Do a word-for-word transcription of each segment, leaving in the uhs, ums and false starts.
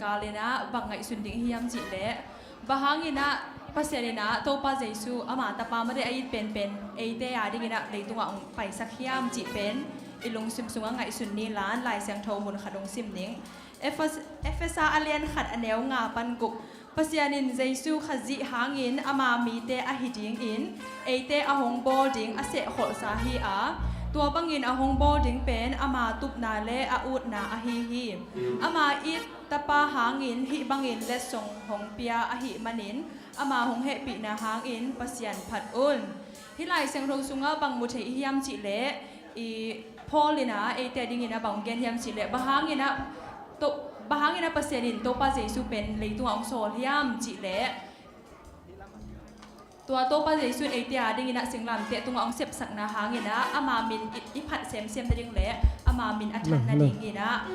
Kal in ah bang ngaihsun ding hiam cih leh, bang hangin ah Pasian in ah Topa Jesu ama tapa mate a it penpen eite a dingin ah leitungah hong paisak hiam cih pen i lungsim sungah ngaihsun ni lan, Lai Siangtho mun khat hong sim ning. Efes-, Efesa a lian khat a neu nga pan guk. Pasian in Jesu Khazih hangin ama mite ahi dingin eite a hong bawl ding a sehkholhsa hi a, tua bangin a hong bawl ding pen ama tupna le a utna ahi hi. Ama it Tapa hangin hih bangin letsong hong pia ahih manin ama hong hehpihna hangin Pasian phat un. Hih Lai Siangtho sungah bang mu thei i hiam cih leh, i Paul in ah eite a dingin ah bang hong gen hiam cih leh, bang hangin ah To-, bang hangin ah Pasian in Topa Jesu pen leitungah hong sawl hiam cih leh, tua Topa Jesu in eite a dingin ah singlamteh tungah hong sepsakna hangin ah ama min i, i phat semsem nading le ama min a than nadingin ah,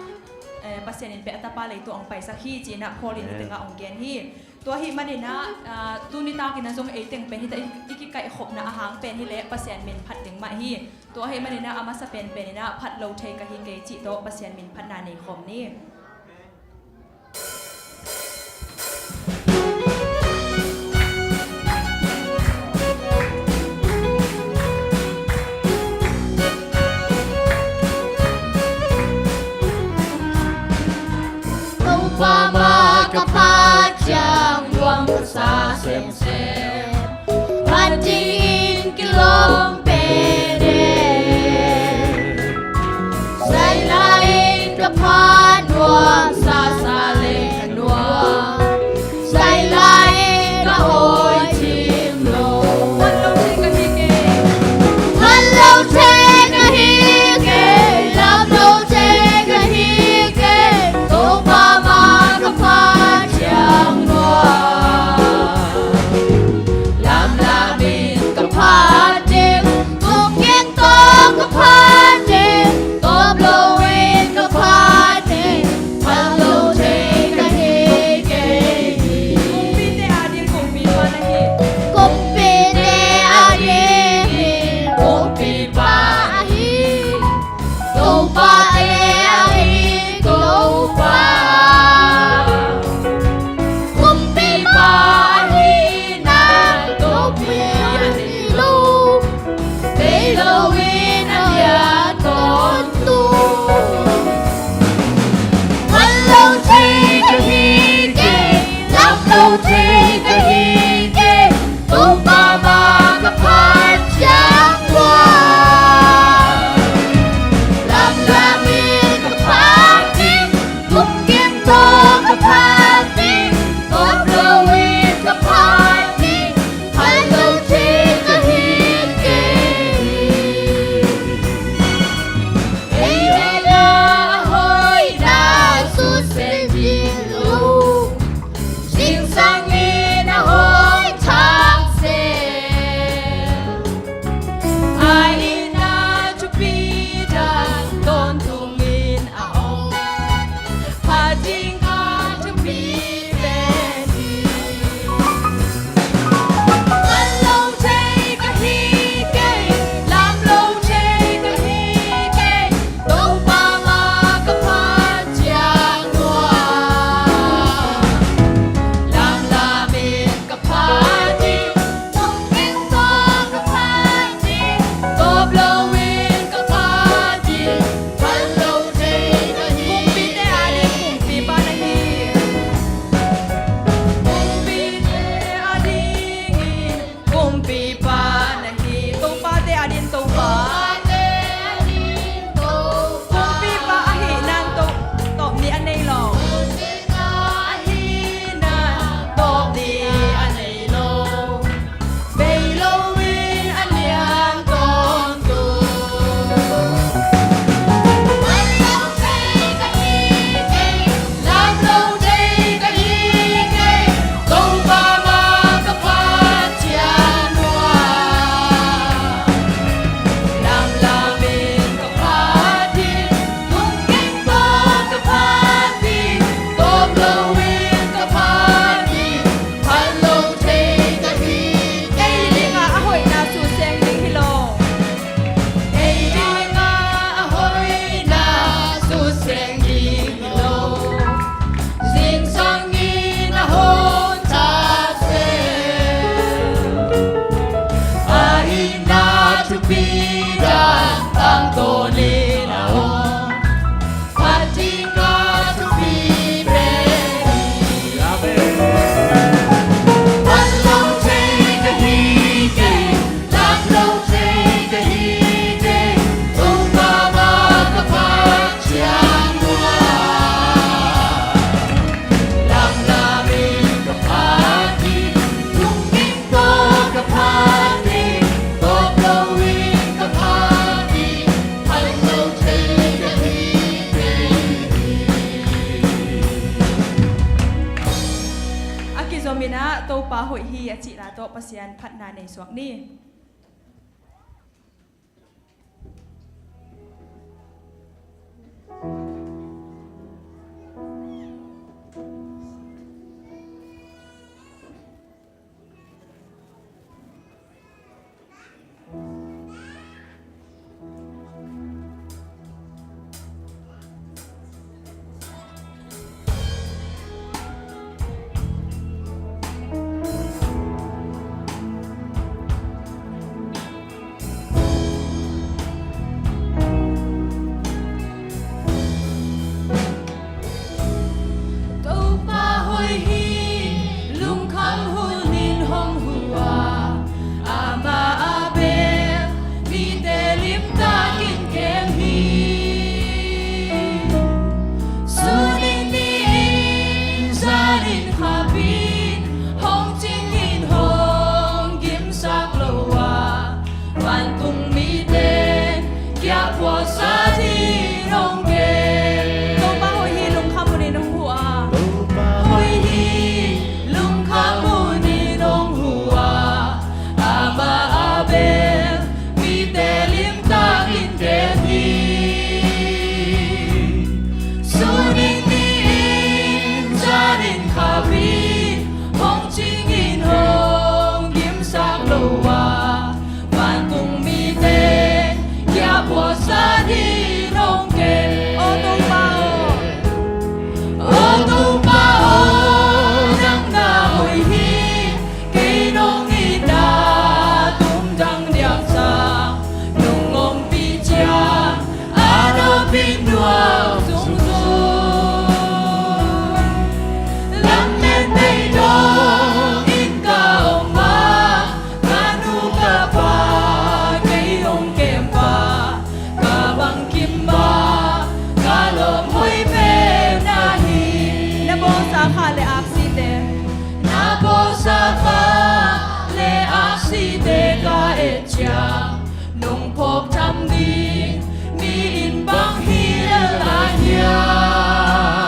eh, Pasian in pen a tapa leitungah hong paisak hi ci-in ah Paul in hih tengah hong gen hi. Tua ahih manin ah, ah, tuni takin ah zong ei teng pen hih tah i, i kikaihkhopna a hang pen hi leh Pasian min phat ding mah hi. Tua ahih manin ah a masa penpen in ah phat lo thei ka hi kei cih tawh Pasian min phatna nei khawm ni. Topa mah ka phat ciang luang ka sa semsem, phat dingin kilawm pen e. Sai lai-in ka phat nuam, sasa le ka nuam, sai lai-in ka awi thim lo. Phat lo thei ka hi kei, phat lo thei ka hi kei, lam lo thei ka hi kei, Topa mah ka phat ciang nuam. Lamlam in ka phat ding, tukkik tawh ka phat ding, tawp lo in ka phat ding, phat A kizom in ah Topa hoih hi a cih la tawh Pasian phatna nei suak ni. Topa hoih hi, lungkham hunin hong huh a, amah a bel mite limtakin kem hi. Sunin nihin zanin khapin hong cingin hong gimsak lo a, vantung mite kia puaksa ding hong kem. Topa hoih hi, lungkham hunin hong huh a. Topa hoih hi, lungkham hunin hong huh a, amah a bel mite limtakin kem hi. Sunin nihin zanin khapin hong cingin hong gimsak lo a, vantung mite kia puaksa ding hong kem. O Topa aw, o Topa aw, nang na hoih hi. Kei nong itna tumtang diak ciang, nong ompih ciang a nopin nuam zungzung. Lam le pei dongin ka om a, ka nu ka pa kei hong kem pa, ka bangkim mah ka lawm hoih pen na hi. Na bawlsa kha le aksite, na bawlsa kha le aksite ka et ciang, nong phawk tham ding mi in bang hi lel lai hiam?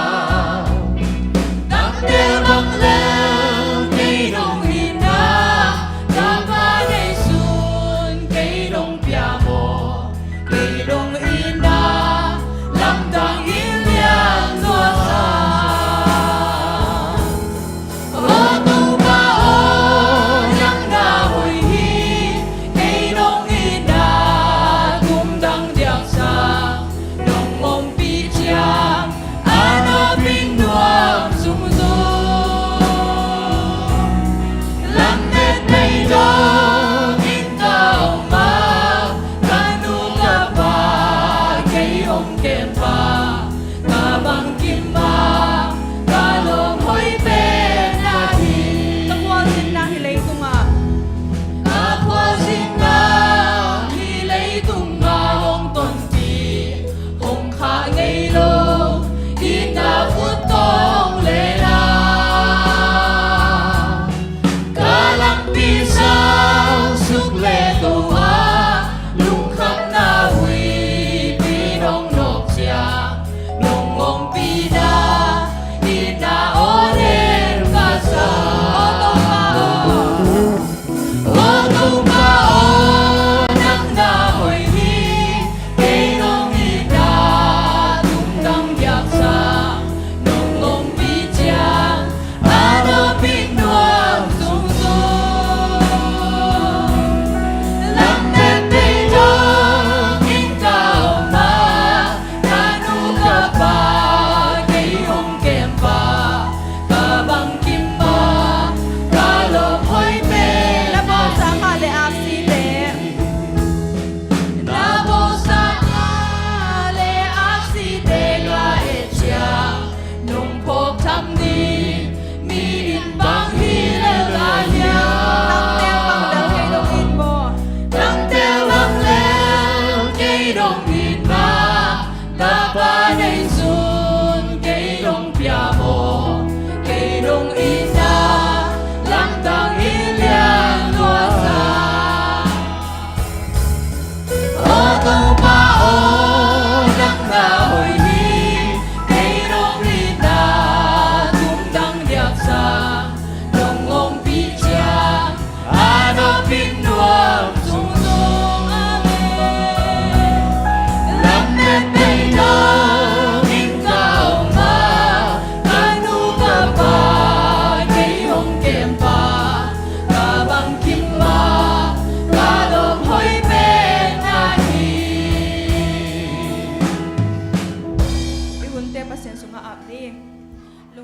Dangte bang lel kei dong itna, Topa nei sun kei dong pia maw? Kei dong itna lamdang in lian lua sa. O Topa aw,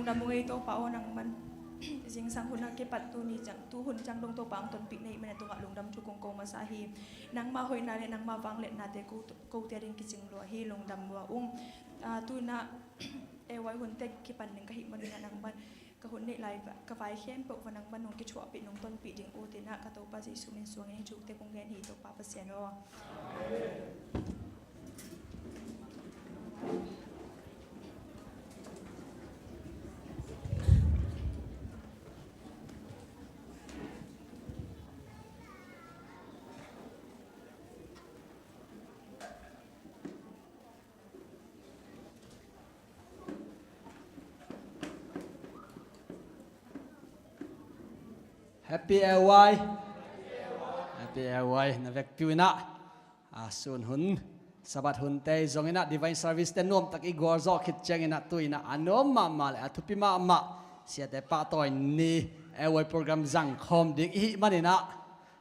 Lungdam ung ei Topa aw, nangman zingsang hun a kipat tuni ciang, tu hun ciang dong Topa hong tonpih na hih manin a tungah lungdam thu kong ko masa hi. Nangma hoihna le nangma vangliatnate ko, kote a ding kicing lua hi, lungdam lua ung. Ah, tu-in ah, A Y hunte kipan ding ka hih manin ah nangman ka hun neih lai ka vai khempeuh va nangman nong kithuahpih nong tonpih ding ut in ah ka Topa Jesuh min suangin hih thute kong ngen hi Topa Pasian aw. Happy A Y. Happy A Y. Na vekpi un ah, a, sun hun, Sabbath hunte zong in ah, divine service te nuamtak i gualzawh khit ciangin ah, tu-in ah a nuam mahmah le a thupi mahmah siate pahtawi ni A Y program zang khawm ding i hih manin ah,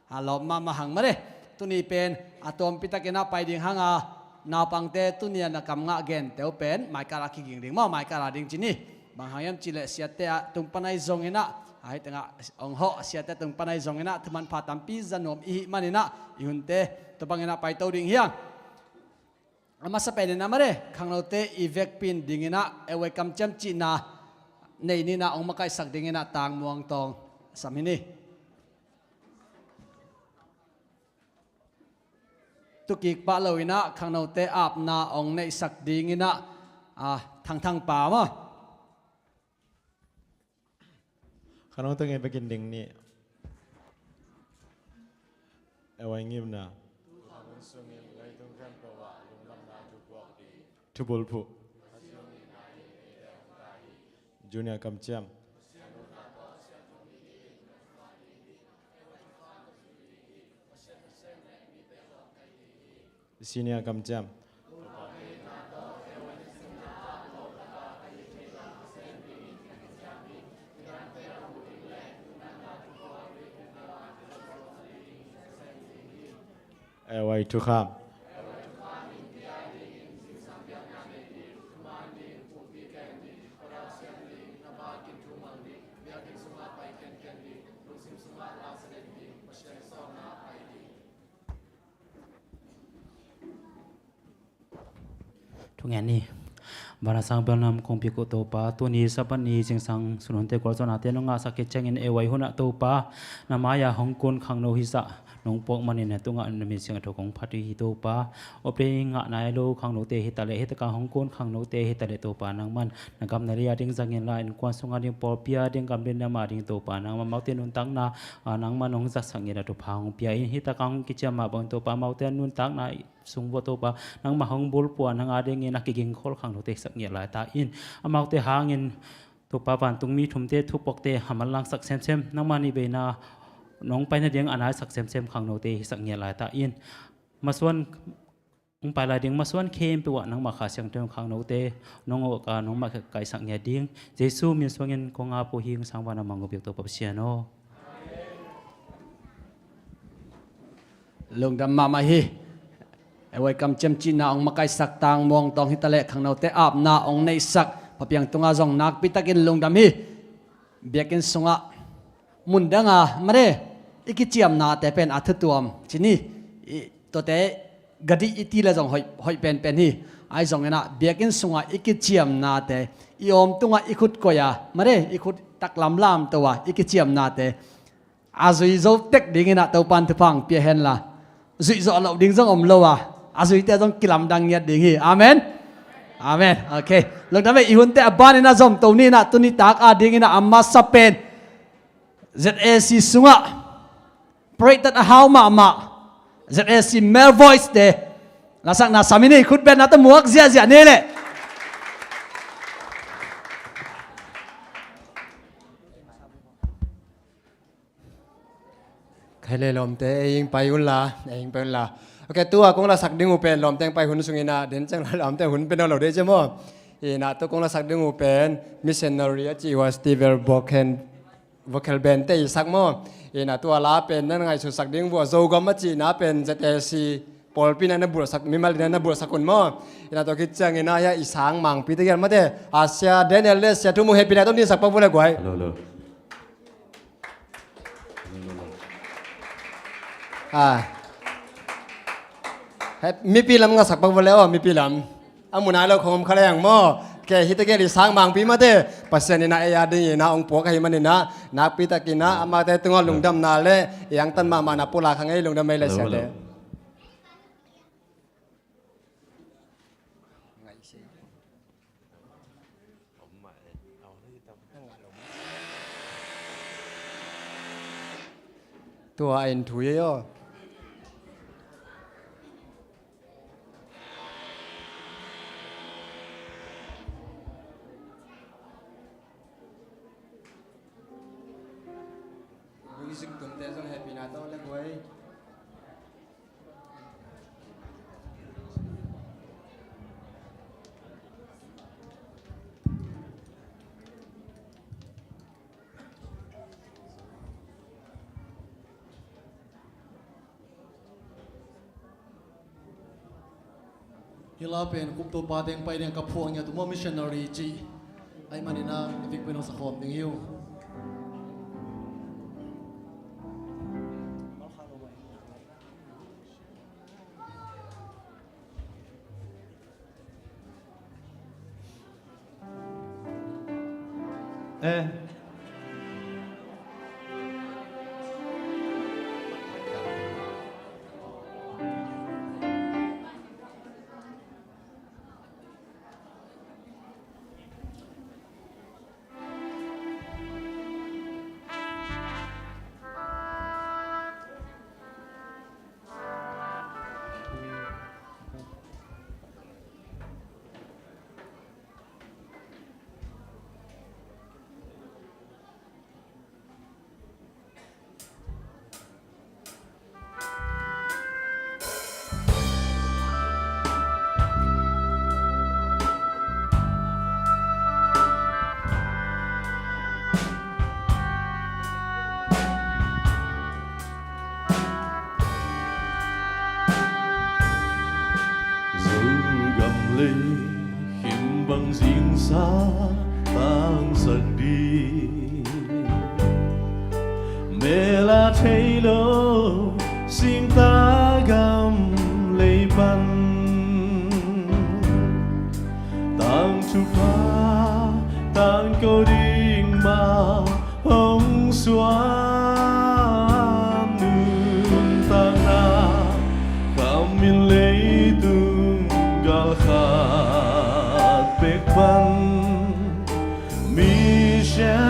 a lawp mahmah hang mah le. Tuni pen a tuampitakin ah pai ding hang a, naupangte tuni a na kam ngah gente uh pen maikal a kiging ding maw, maikal a ding ci ni. Bang hang hiam cih leh siate a tung pan ahi zongin ah, a hih tengah hong hawh siate tung pan ahi zongin ah thumanpha tampi za nuam i hih manin ah, i hunte tua bangin ah paito ding hi hang. A masa penin ah mah le, khangnote i vekpi-in dingin ah A Y kamciam cihna nei ni in ah hong makaihsak dingin ah Tang Muang Tawng sam hi ni. Tukik pah lo in ah khangnote apna hong neihsak dingin ah, a, Thang Thang pa maw. Khangnote ngei bekin ding ni. A Y ngimna. Thubulphuh. Junior kamciam. Senior kamciam. A Y thukham. Thungen ni. Vanah sang bel nam kong pia uh Topa, tuni Sabbath ni zingsang sun hunte gualzawhnate nong ngahsak khit ciangin A Y hunah Topa, na mai-ah hong kun khangno hizah nong puak manin na tungah na min siangtho kong phat uh hi Topa. Awpte ngah nai lo khangnote hi taleh, hi takah hong kun khangnote hi taleh Topa, nangman na gam na lei a ding zang inla, innkuan sungah ding, pawlpi a ding, gam le nam a ding Topa, nangman amaute nuntakna, a, nangman hong zatsak ngiat a thupha hong pia in, hi takah hong kiciam mah bangin Topa, amaute nuntakna sung vuah Topa, nangmah hong bulphuh a, nang a dingin a kigingkhol khangnote hisak ngiat lai ta in. Amaute hangin Topa, vantungmi thumte thupuakte a manlangsak semsem, nangmah nih veina nong pai nading a naisak semsem khangnote hisak ngiat lai ta in. Masuan hong pai lai ding masuan khempeuh ah nangmah Kha Siangtho in khangnote nong awk a, nongmah kaihsak ngiat ding. Jesuh min suangin kong ap uh hi, hong sang vanah mang uh biak Topa Pasian aw. Lungdam mahmah hi. A Y kamciam cihna hong makaihsak Tang Muang Tawng hi taleh, khangnote apna hong neihsak Pa Piang tungah zong nakpitakin lungdam hi. Biakinn sungah mun danga mare i kiciamnate pen a thutuam ci ni. I, tuate gadih i ti le zong hoih, hoih penpen hi. Ahi zongin ah biakinn sungah i kiciamnate, i awm tungah i khut koih a, mare i khut taklam lamto a i kiciamnate a zui zo tek dingin ah Topan thupha hong pia henla, zuih zawh loh ding zong om lo a, a zuite zong kilamdang ngiat ding hi. Amen. Amen. Ok. Lungdam e, i hunte a banin ah zomto ni in ah, tuni tak a dingin ah a masa pen Z A C sungah praise-tat a hau mahmah Z A C male voice te lasakna sam hi ni, khut betna tawh muak ziahziah ni leh. Kei le lawmte, ei ing pai unla, ei ing pai unla. Ok, tua kong lasak ding uh pen lawmte ing pai hun sungin ah, den ciang la lawmte hun pen lo dei cia maw. Ina tua kong lasak ding uh pen missionary a ci uh a Steve Vocal, Vocal Band te i sak maw. Ina tua la pen nan ngaihsutsak ding uh a Zogam a cihna pen Z A C pawlpi na na bulhsak, mimal in na na bulhsak un maw. Ina tua khit ciangin ah, hia i sang mangpi tegel mate. A Sia Daniel le Sia Thu Mung hehpihna tawh dinsak pak vua le guai. Hello, hello. Ah. He, mipi lam ngasak pak vua le aw, mipi lam. A mu nai lo khong om kha leng maw. Kei hi tegel i sang mangpi mate. Pasian in ah ei a dingin ah hong puak ahih manin ah, nakpi takin ah amate tungah lungdamna le i angtan mahmahna pulak hang ei, lungdam ei le Siate. Tua a in thu ei aw. Music tunte zong hehpihna tawh le guai. Hi la pen Khup Topa teng pai ding ka phuak ngiat uh maw, missionary cih. Ahih manin ah i vik pen hong sakhawm ding hi uh. Eh. Zogam lei khin bang zingsa tangsak ding, mel a thei lo singta gam lei pan, tangthupa tangko ding mah hong suan nuntakna, khamin leitung gal khat pek pan missionary.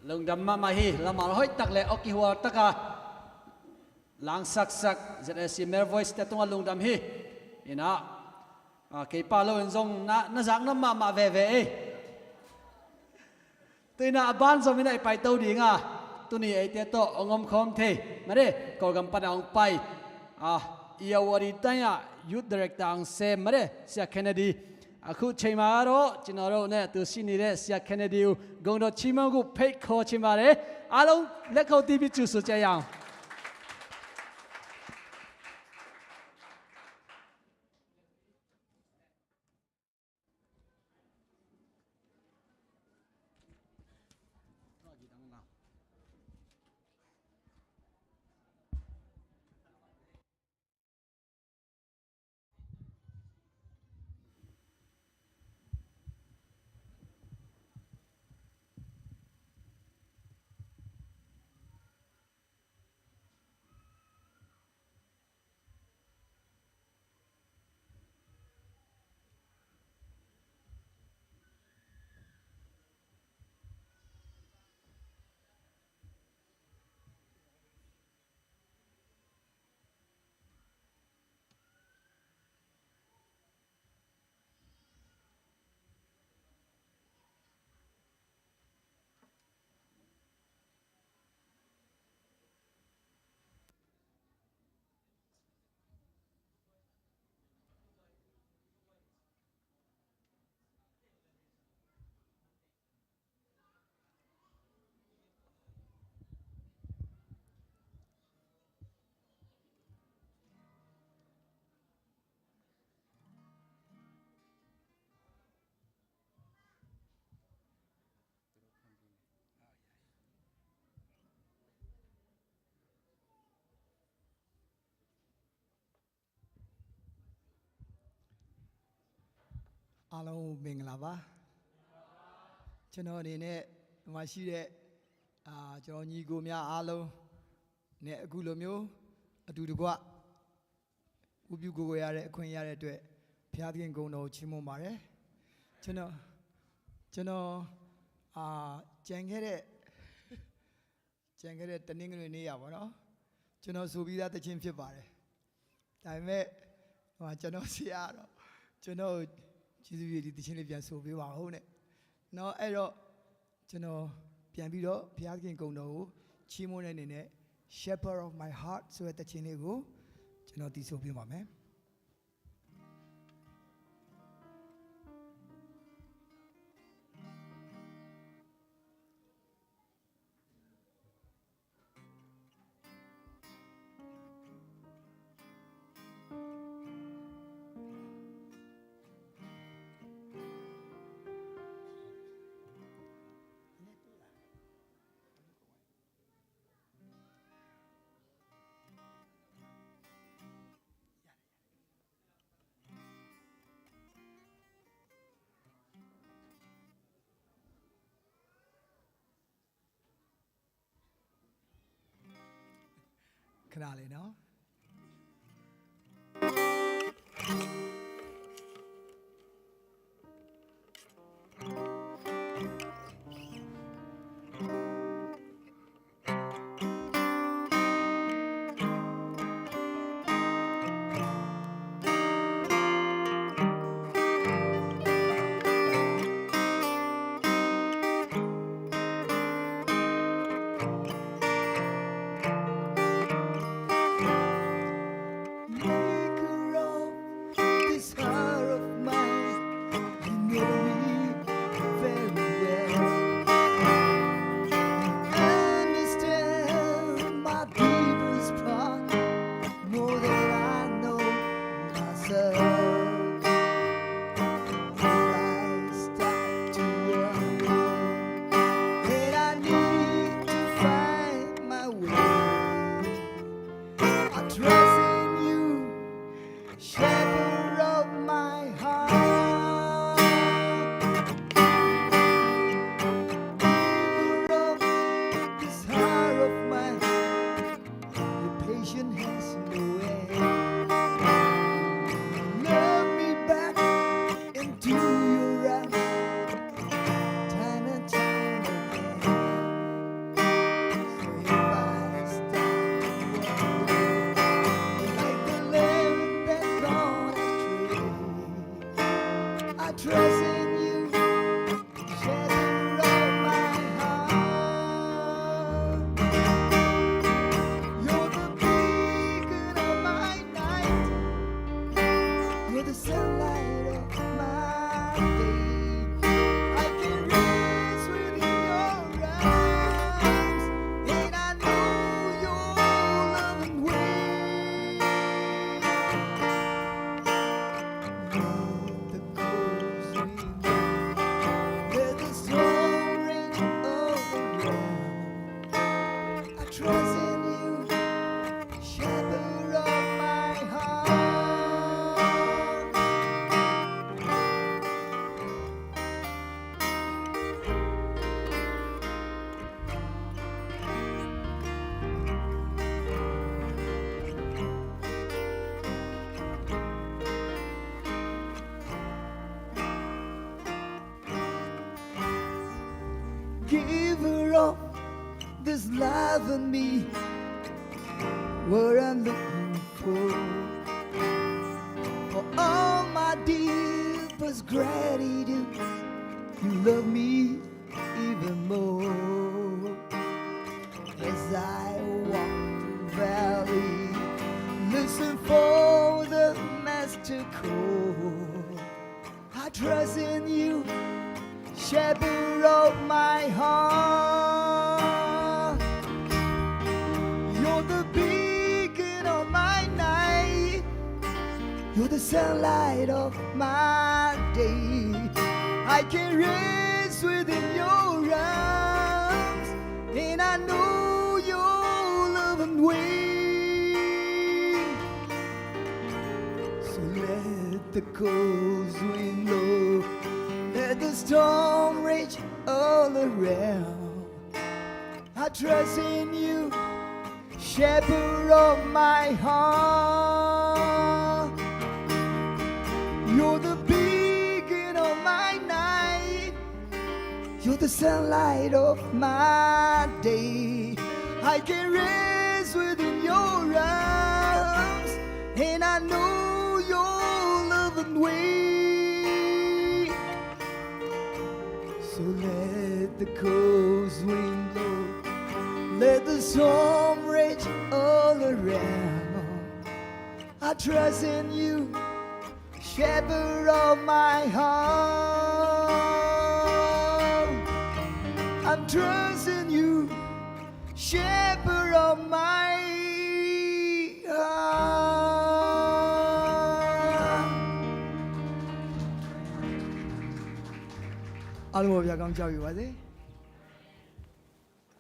Lungdam mahmah hi, lamah hoih tak le awkihual taka langsaksak Z A C Male Voice te tungah lungdam hi. Inah, a, kei pa lo in zong na, na zaknop mahmah veve ei. Tuinah a ban zom inah i paito dinga, tuni eite tawh hong omkhawm thei mare, Kawlgam pana hong pai, a, Irrawaddy tainah Youth Director hong sem mare, Sia Kennedy. A khu chei ma ro, cina ro ne, tu sini le, Sia Kennedy u, gong do chimang gu pei kho chima le, a lo le kho T V chu su che yang. Hello, မင်္ဂလာပါ။ ကျွန်တော်အနေနဲ့ဒီမှာရှိတဲ့အာကျွန်တော်ညီကိုများအားလုံးနဲ့အခုလိုမျိုးအတူတကွဝတ်ပြုကိုယ်ကိုယ်ရတဲ့အခွင့်ရတဲ့အတွက်ဘုရားသခင်ဂုဏ်တော်ကိုချီးမွမ်းပါတယ်။ကျွန်တော်ကျွန်တော်အာကြံခဲ့တဲ့ ကျန်ခဲ့တဲ့တနင်္ဂနွေနေ့ကပေါ့နော်ကျွန်တော်ဆိုပြီးသားသီချင်းဖြစ်ပါတယ်။ဒါပေမဲ့ဟိုကျွန်တော်ဆရာကတော့ကျွန်တော်ကျေးဇူးပြုဒီသီချင်းလေးပြန်ဆိုပေးပါဦးနဲ့နော်အဲ့တော့ကျွန်တော်ပြန်ပြီးတော့ဘုရားသခင်ဂုဏ်တော်ကိုချီးမွမ်းတဲ့အနေနဲ့ Shepherd of My Heart ဆိုတဲ့သီချင်းလေးကိုကျွန်တော်တီးဆိုပေးပါမယ်။ Kanale, no? Maker of this heart of mine, you know me very well. You understand my deepest part more than I know myself. I start to worry, and I need to find my way. I trust in you, Shepherd of my heart, Giver of this heart of mine. Your patience has no end. Love me back into your arms, time and time again. Trust in you, shepherd of my heart. You're the beacon of my night. You're the sunlight of my day. I can rest within your arms, and I know your loving way. Let the cold wind blow, let the storm rage all around. I trust in you, shepherd of my heart. Giver of this life and me, what I'm looking for. For all my deepest gratitude, you love me even more. As I walk through valley, listen for the master call. I trust in you, shepherd of my heart. You're the beacon of my night. You're the sunlight of my day. I can rest within your arms, and I know your loving way. So let the cold wind blow, let the storm rage all around. I trust in you, shepherd of my heart. You're the beacon of my night. You're the sunlight of my day. I can rest within your arms, and I know your loving way. So let the cold wind blow, let the storm rage all around. I trust in you, shepherd of my heart. I'm trusting you, shepherd of my heart.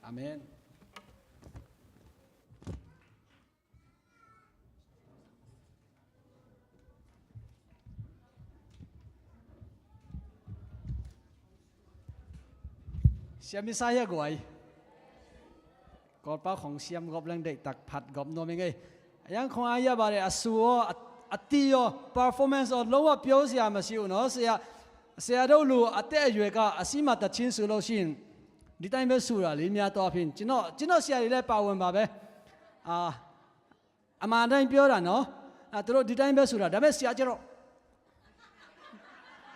Amen. Siam i sa hia guai. Kawlpau khong siam gawp leng deihtak phat gawp nuam i ngei. A yang khong a hia bare a su aw, a, a ti aw, performance aw lo a pio siam a si uh no. Sia, sia do lu a te a yue ka a si ma ta chin su lo sin. Di ta in be su ra li mia to a phin. Chin aw, chin aw sia li le pa wan ba be. A, Ama dang pyo da no. A turo di dang be sura da be sia jero.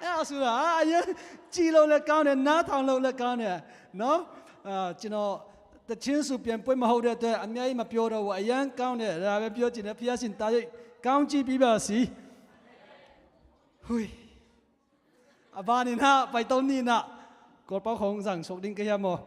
E a sura a ya chi lo le kaung ne na thang lo le kaung ne no. A chin aw ta chin su pian poi ma ho de te a mya i ma pyo da wa yang kaung ne da be pyo chin a pia sin ta ye kaung chi pi ba si. Hui. A ba ni na pai to ni na. Kawlpau khong zang sok ding ka hiam aw.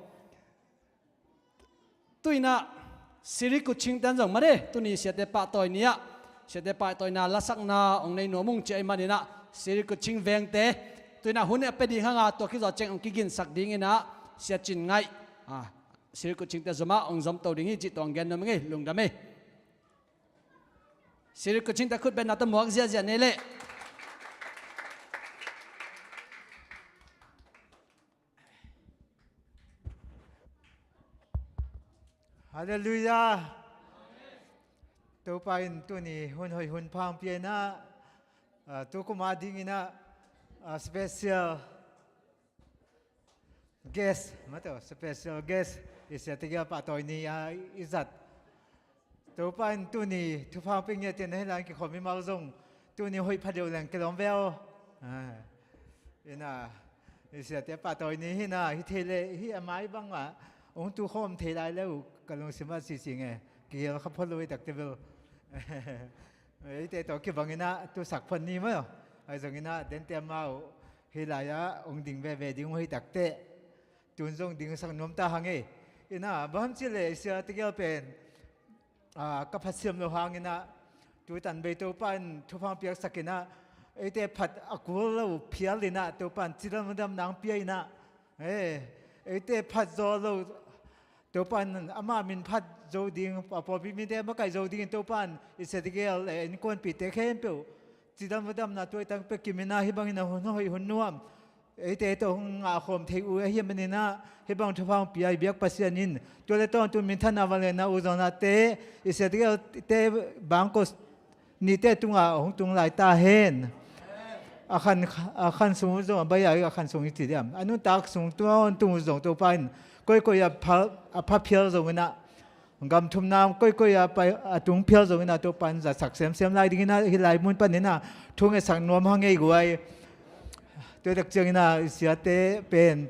Tuinah Siri Kuching ten zong made tuni siate pahtawi ni-ah siate pahtawina lasakna hong nei nuam ung ci ahih maninah Siri Kuching vengte tuinah hun a pia ding hanga tua khizawh ceng hong kiginsak dinginah sia Cin Ngaih Siri Kuchingte zomah hong zomto ding hi cih tua hong gen nuam ing ei. Lungdam ei. Siri Kuchingte khut betna tawh muak ziahziah nei leh. Halleluiah. Topa in tuni hun hoih hun pha hong pia inah, ah, tu kum a dinginah, ah, special guest, maw, special guest i siate kiang pahtawi ni a i zat. Topa in tuni thupha hong pia ngiat in a hi lai kikhawm mimal zong tuni hoih pha deuh leng kilawm ve aw. Ah. Ina, i siate pahtawi ni hi na, hi thei le hi a mai bang ah hong tukhawm thei lai le uh ka lungsim ah cicing e. Kigel kha phot lo hi takte bel. Eite tawh kibang ina tusak phot ni maw? Ahi zong ina dente amau hi lai ah hong ding veve ding uh hi takte. Tun zong dingsak nuam ta hang e. Ina bang ham cih leh i siate gel pen, ah, ka phat siam lo hang ina, tutan bei Topa in thupha hong piaksak ina, eite phat a kul lo phial ina Topa in cidam damna hong pia ina, eh, eite phat zaw lo Topa in ama min phat zo ding, a pawlpi mite makaih zo dingin Topa in i siate gel, eh, innkuanpihte khempeuh cidam damna tuaitang pia kim ina, hih bangin a hun hoih hun nuam eite tawh hong ngahkhawm thei uh ahi manin ah, hih bang thupha hong pia i biak Pasian in tua le tawntung minthanna vangliatna uh zawnate i siate gelte bangkua nihte tungah hong tung lai ta hen. A khan, a khan sung uh zong a bai a, a khan sung i ci diam, a nuntak sung tawntung uh zong Topa in koikoi a pha, a pha phial zong ina, gam thumna koikoi a pai, a tung phial zong ina Topa in zatsak semsem lai ding ina, hih lai mun pan ina thu ngetsak nuam hang ei guai. Tua tak ciang ina i siate pen,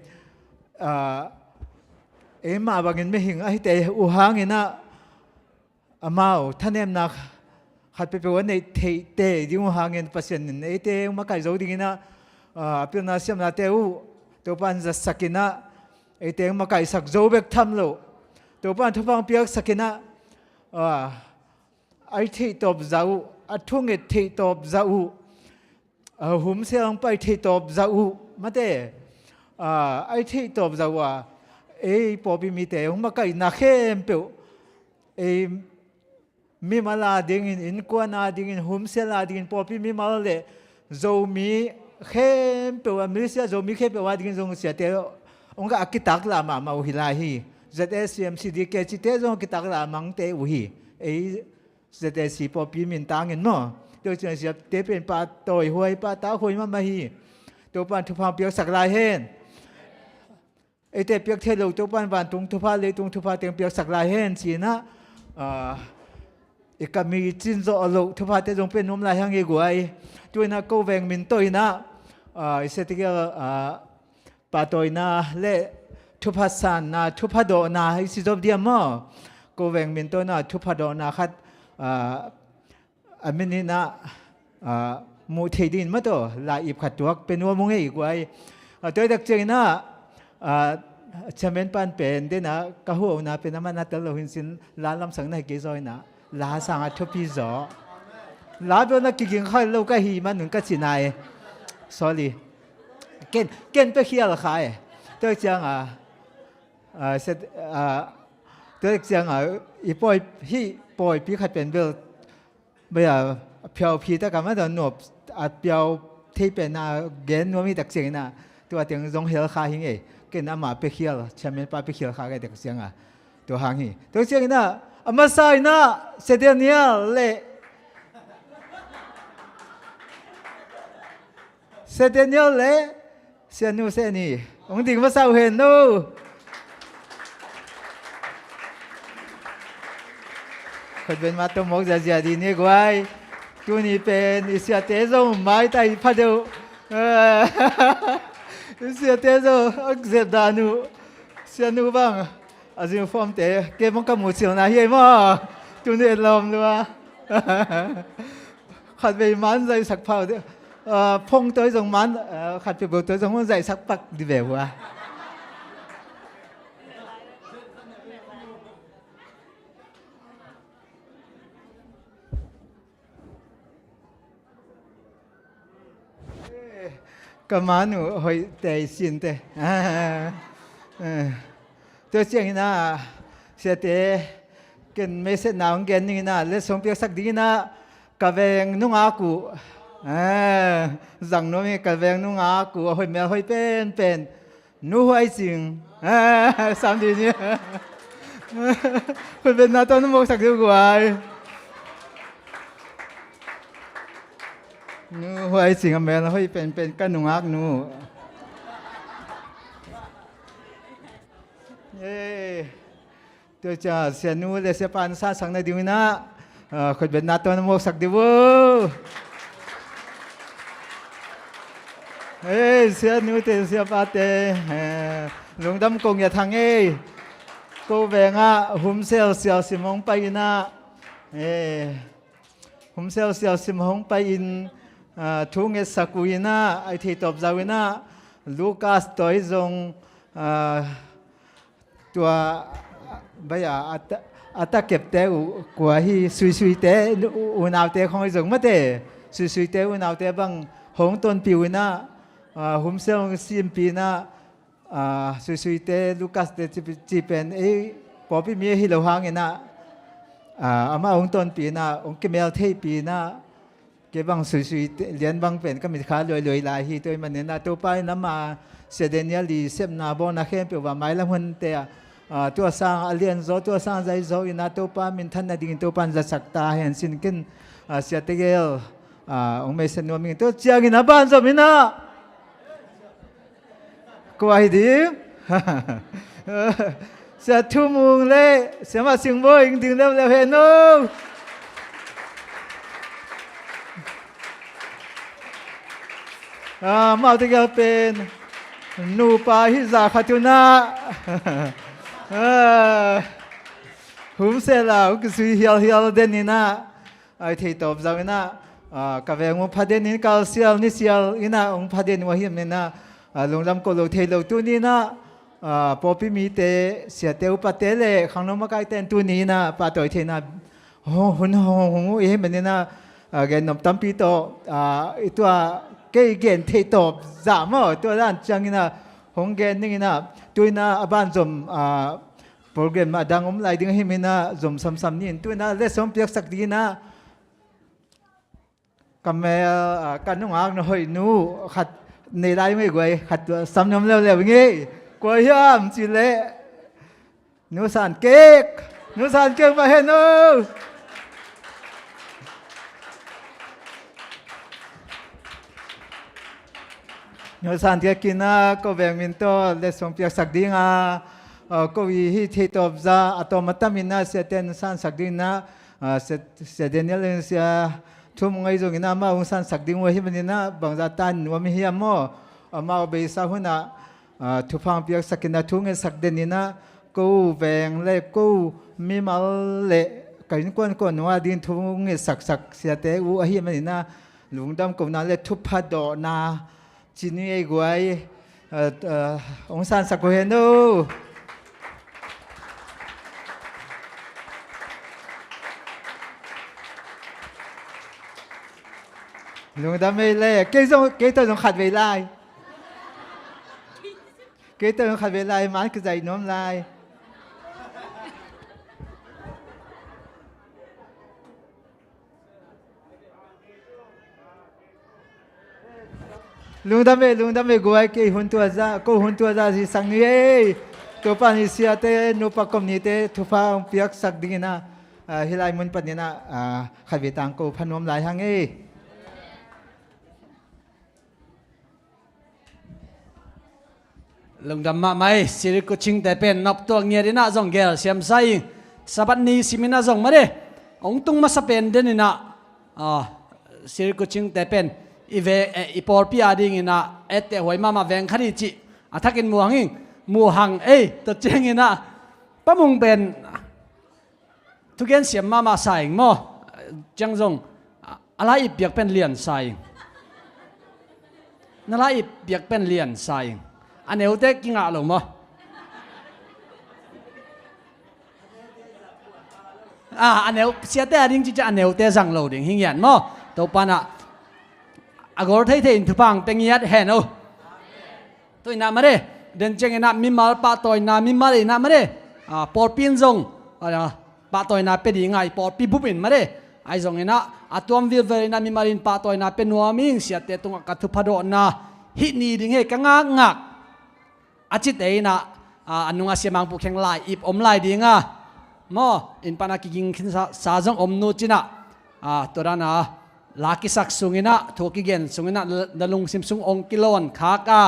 ah, eimah bangin mihing ahite uh hang ina, amau thanemna khat peuhpeuh a neih theihte ding uh hangin Pasian in eite hong makaih zo ding ina, ah, a pilna siamnate uh Topa in zatsak ina, eite hong makaihsak zo bek tham lo, Topa in thupha hong piaksak ina, ah, a i theihtawp zah uh, a thunget theihtawp zah uh, ah, humsel hong pai theihtawp zah uh, mate, ah, a i theihtawp zah uh a, ei pawlpi mite hong makaihna khempeuh, ei mimal a dingin, innkuan a dingin, humsel a dingin, pawlpi mimal le Zomi khempeuh a, Malaysia Zomi khempeuh a dingin zong siate hong ka a kitaklah mahmah uh hi lai hi. Z A C M C D K cite zong kitaklah mangte uh hi. Ei Z A C pawlpi min tangin maw. Tua ciang siate pen pahtawi huai, pahtak huai mahmah hi. Topa in thupha hong piaksak lai hen. Eite piak thei lo Topa in vantung thupha, leitung thupha teng piaksak lai hen ci ina, ah, i ka mi cin zawh loh thuphate zong pia nuam lai hang i guai. Tu ina ko veng min tawh ina, ah, i siate gel, ah, pahtawina le thupha sanna, thupha dawhna i ci zop diam maw? Ko veng min tawh ina thupha dawhna khat, ah, a min ina, ah, muh theih dingin mataw la ip khat tuak pia nuam uh ngei i guai. Ah, tua i tak ciang ina, ah, chairman pan pen den a ka huhna pen a man a tel lo hin sin, la lamsang na hi kei zaw ina, la sang a thupi zaw. La bel na kiging kha lo ka hi man nun ka ci nai. Sorry. Ken, ken pia khial kha e. Tua i ciang a, ah, set, ah, tua i ciang a, i pawi, hih pawipi khat pen bel bai a, a phiau phi tak a mah dawn nuam, a phiau thei pen a gen nuam hi tak ciang ina, tua teng zong hel kha hi ngei. Ken ama pia khial, chairman pa pia khial kha ka hi tak ciang a, tua hang hi. Tua ciang ina, a masa ina, Sia Daniel le, Sia Daniel le Sia Nu Seni, hong ding masa uh hen no. Khutbeng mah tawh mawk ziazia dih ni guai. Tuni pen i siate zong maitai pha deuh. I siate zong a zep dan uh. Sia Nu bang a zing fawmte kei bang ka mucilna hi ei maw. Tuni lawm lua. Khatvei man zaihsak pha uh. Ah, phone tawh zong man, ah, khat peuhpeuh tawh zong man zaihsak pak dih ve uh a. Ka man uh hoih tei sin te. Ah, ah. Tua ciangin ah, siate, ken message na hong gen dingin ah, letsong piaksak dingin ah, ka veng nungak uh, ah, zang nuam hi, ka veng nungak uh, a hoih mel hoih penpen, Nu Huai Cing, ah, sam dih ni. Khutbeng na tawh na mawksak dih uh guai. Nu Huai Cing a mel hoih penpen ka nungak nu. Yay. Tua ciang Sia Nu le Sia Pa na sangsak na ding uh inah, ah, khutbeng na tawh na mawksak dih uh. Ei, sianute siapate, eh, lungdam kong ngiat hang ei. Ko vengah Humsel sialsim hong pai inah, eh, Humsel sialsim hong pai in, ah, thu ngetsak uh inah, ai thei tawp zau inah, Lucas tawi zong, ah, tua bai a, a ta, a ta kepte uh kua hi, Suisuite u, unaute khong hi zong mate, Suisuite unaute bang hong tonpih uh inah, ah, Humsel hong simpih inah, ah, Suisuite Lukaste ci, ci pen ei pawlpi mi ahi lo hang inah, ah, amah hong tonpih inah, hong kimel theihpih inah, kei bang Suisui te, lian bang pen ka mitkha luailuai lai hi. Tua ahih manin ah Topa in ama Sia Daniel i sepna bawlna khempeuh va mailam hunte ah, ah, tua sang a lianzaw, tua sang zaizaw inah Topa minthan nadingin Topa in zasak ta hen. Sin ken, ah, Sia Tegel, ah, hong meisen nuam ing. Tua ciangin a banzom inah kua hi ding? Sia Thumung le Sia Mah Sing Bawi hong ding leuleu hen o. Ah, amau tegel pen nupa hi za khat uh inah, ah, Humsel ah hong kisui hialhial den inah, ai thei tawp zau inah, ah, ka veng uh pha den in, kalsial nisial inah hong pha den uh ahih manin ah, ah, lungdam ko lo thei lo. Tuni inah, ah, pawlpi mite, siate upate le khangno makaite in tuni inah pahtawi theihna hun, hun hong, hong uh ahih manin ah, ah, gen nop tampi tawh, ah, i tua kei gen thei tawp zah maw, tua dan ciangin ah hong gen ning inah, tu inah a banzom, ah, program a dang om lai ding ahih manin ah zom samsam ni in. Tu inah letsong piaksak ding inah ka mel, ah, ka nungak na hoih nu khat nei lai ung ei guai, khat sam nuam leuleu ing ei. Kua hiam cih leh Nu San Kek. Nu San Kek va hen o. Nu San Kek inah ko veng min tawh letsong piaksak ding a, ah, ko i hih thei tawp zah a tawm a tam inah siate in sansak ding inah, ah, Sia, Sia Daniel in Sia Thumung ahi zongin ah amah hong sansak ding uh ahih manin ah bangzah tan nuam i hiam maw? Amau beisa hunah, ah, thupha hong piaksak inah thu ngetsak den inah, ko veng le ko mimal le ka innkuan kuan uh a ding thu ngetsaksak siate uh ahih manin ah lungdam kohna le thupha dawhna ci ni ei guai, ah, ah, hong sansak uh hen o. Lungdam ei le, kei zong, kei tawh zong khat vei lai. Kei tawh zong khat vei lai, man ka zaih nuam lai. Lungdam ei, lungdam ei guai, kei hun tua zah, ko hun tua zah sisak ni ei. Topa in siate, nupa kom nite thupha hong piaksak ding inah, ah, hih lai mun pan inah, ah, khat vei tang ko pha nuam lai hang ei. Lungdam mahmah ei, Sirikuchingte pen nop tuak ngiat inah zong gel siamsa ing. Sabbath ni sim inah zong mah de, hong tung masa pen den inah, ah, Sirikuchingte pen i ve, eh, i pawlpi a ding inah etteh huai mahmah veng khat hi cih a thakin mu hang ing, mu hang ei. Tua ciang inah Pa Mung pen thugen siam mahmah sa ing maw? Ciang zong, a, a lai ip piak pen lian sa ing. Na lai ip piak pen lian sa ing. A neute kingah lo maw? Ah, a neu, siate a ding cicia a neute zang lo ding hi ngiat maw? Topa in ah a gol theithei in thupha hong pia ngiat hen o. Tu inah mah de, den ciang inah mimal pahtawina, mimal inah mah de, ah, pawlpi in zong, ah, pahtawina pia ding a, i pawlpi bup in mah de, ahi zong inah a tuam vilvel inah mimal in pahtawina pia nuam ing, siate tungah ka thupha dawhna hih ni ding hi ka ngakngak. A cite inah, ah, a nungah Sia Mang Pu Kheng lai ip om lai ding a, maw, inn pan a kiging khinsa, sa zong om nu ci inah, ah, tua dan a la kisak sung inah, thu kigen sung inah, na lungsim sung hong kilawn khak a,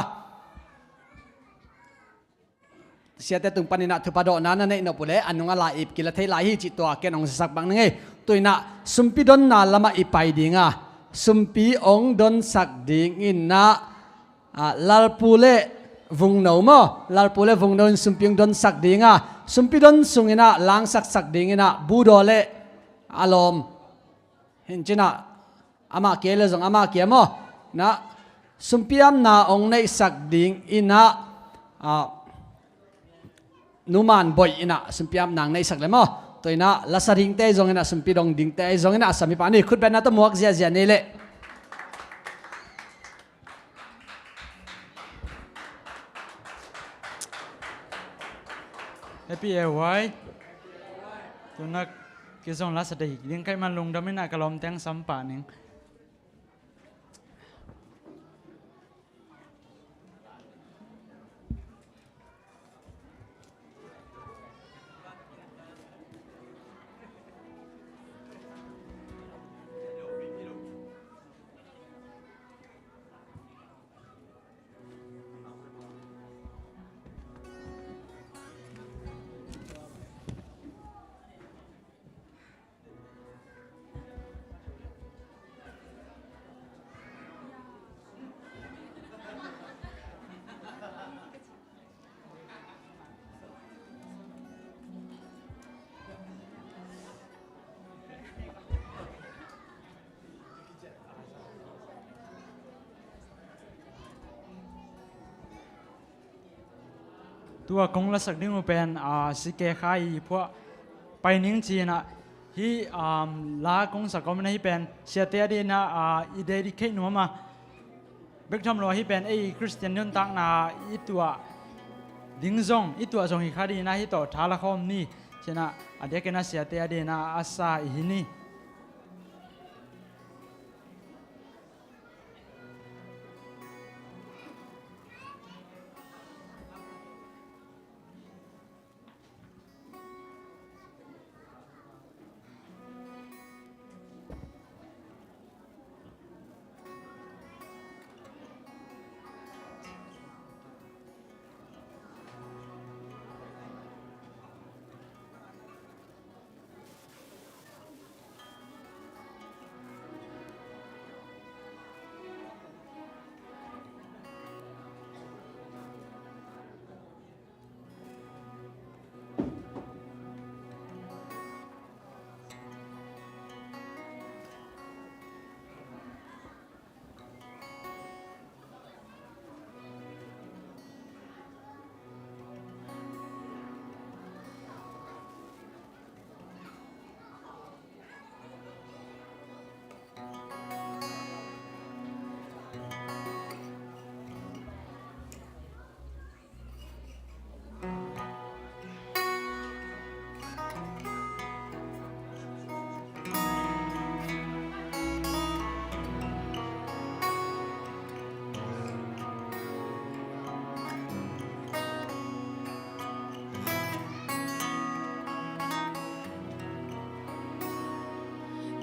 siate tung pan inah thupha dawhna na neih nop uh leh a nungah lai ip kila thei lai hi cih tua ken hong sisak bang ning ei. Tu inah sumpi donna lamah i pai ding a, sumpi hong donsak ding inah ah, Lalpu le Vungno maw, Lalpu le Vungno in sumpi hong donsak ding a, sumpi don sungin ah langsaksak dingin ah Budaw le a lawm hin cin ah, amah kia le zong amah kia maw, na sumpi amna hong neihsak dingin ah, ah, numan boih in ah sumpi amna hong neihsak le maw. Tua in ah lasa dingte zongin ah, sumpi dong dingte zongin ah, a sam hi pah ni. Khutbetna tawh muak ziahziah ni leh. Happy A Y. Tuna kizong lasa dei ding kai man lungdam in ah ka lawmte hong sam pah ning. Tua kong lasak ding uh pen, ah, C K Khai i phuah pai ning ci-in ah, hih, um, la kong sak om in ah, hih pen siate a dingin ah, ah, i dedicate nuam a, bek tham lo hih pen ei Khristian nuntakna i tuah ding zong, i tuah zong hi kha dingin ah, hih tawh tha la khawm ni ci-in ah, a diakin ah siate a dingin ah a sa i hi ni.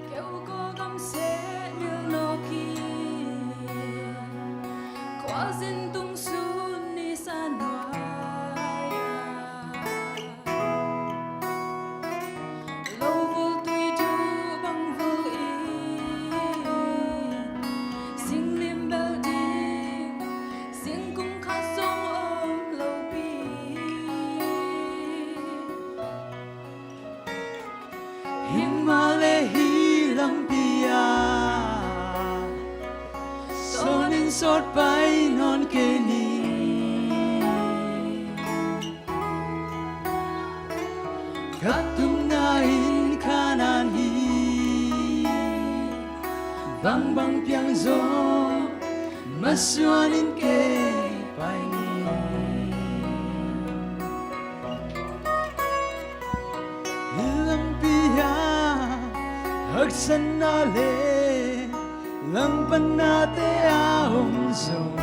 Keu ko gamseh mil nawk hi, khuazin tung sun ni sa nuai a, lo vul tui tu bang vul in, singlim bel ding, singkung khat zong om lopi. Himahleh hih lampi ah sawnin sawt pai nawn kei ni. Ka tupna in Kanaan hi, bangbang piang zong masuanin kei pai ni. Hih lampi ah haksatna le langpannate a om zong,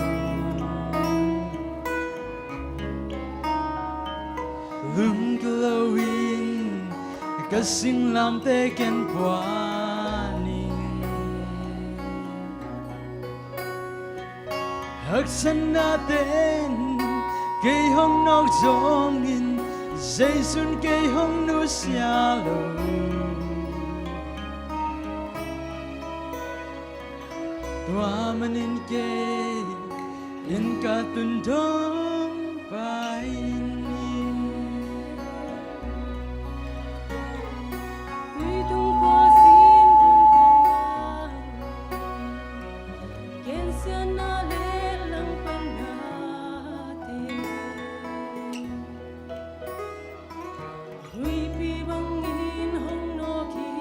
lungkia loin ka singlamteh ken pua ning. Haksatnate'n kei hong nawk zongin, Jesu'n kei hong nusia lo. Tua manin kei Inn ka tun dong pai ni. Tui tung khua sin kun kong bang, gensiatna le langpanna te. Huipi bangin hong nawk hi,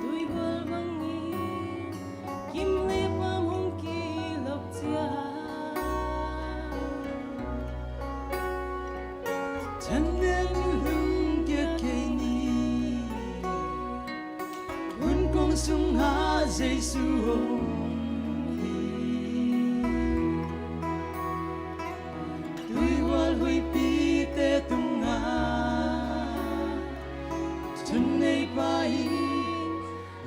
tuihual bangin kim le paam hong kilok ciang, thanem in lungkia kei ni. Gunkuang sungah Jesu om hi. Tuihual huipite tungah thuneipa in,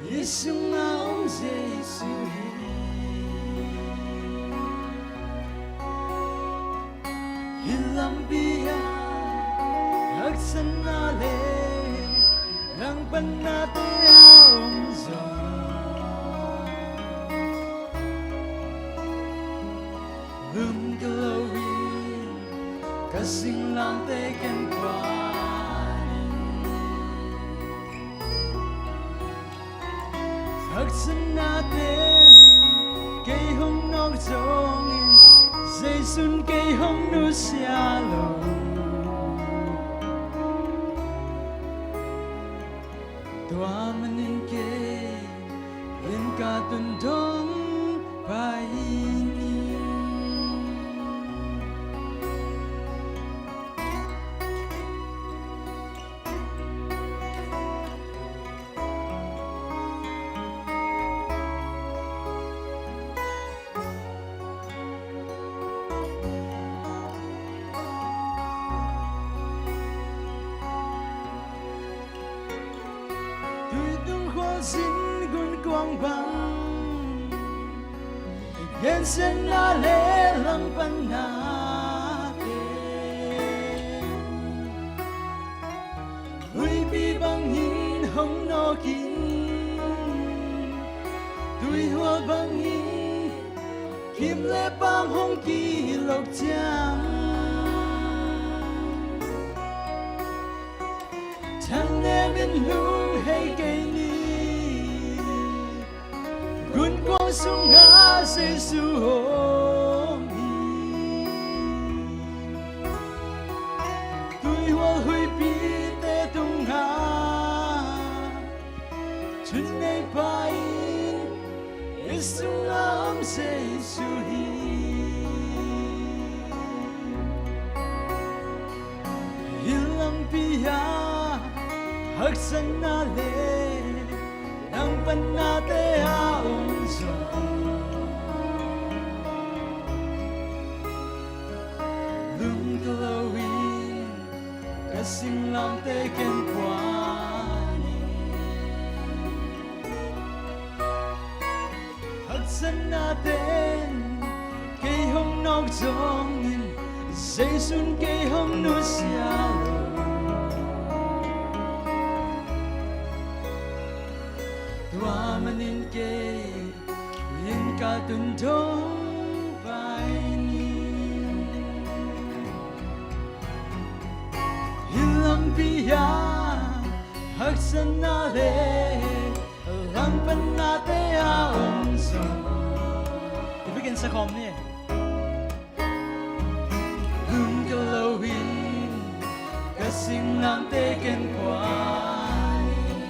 i sungah om Jesu hi. Hih lampi ah haksatna le langpannate a om zong, lungkia loin ka singlamteh ken kuan in. Haksatnate'n kei hong nawk zongin, Jesu'n kei hong nusia lo. Tua manin kei inn ka tun dong pai ni. Tui tung khua sin gunkuang bang, gensiatna le langpanna te. Huipi bangin hong nawk in, tuihual bangin kim le paam hong kilok ciang, thanem in lunghei kei ni. Gunkuang sungah Jesu om hi. Tuihual huipite tungah thuneipa in, i sungah om Jesu hi. Hih lampi ah haksatna le langpannate a om zong, lungkia loin ka singlamteh ken kuan in. Haksatnate'n kei hong nawk zongin, Jesu'n kei hong nusia lo. Tua manin kei inn ka tun dong pai ni. Hih lampi ah haksatna le langpannate a om zong, i bikin sa khawm ni. Lungkia loin ka singlamteh ken kuan in.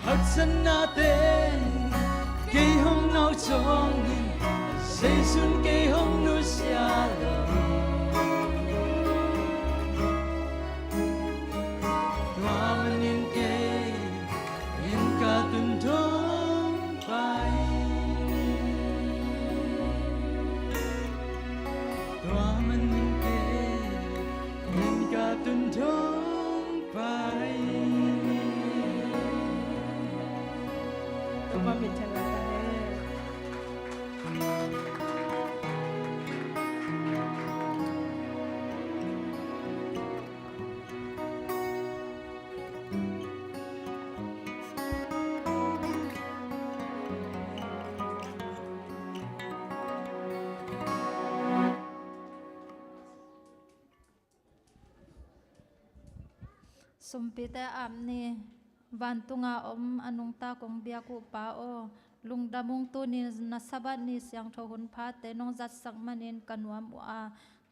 Haksatnate'n kei hong nawk zongin, Jesu'n kei hong nusia lo. Tua manin kei inn ka tun dong pai ni. Tua manin kei inn ka tun dong pai ni. Topa min thang ngah ta hen. Sumpite ap ni. Vantunga om a nungta kong biak uh Pa aw, lungdam ung. Tuni na Sabbath ni siangtho hun phate nong zatsak manin ka nuam uh a,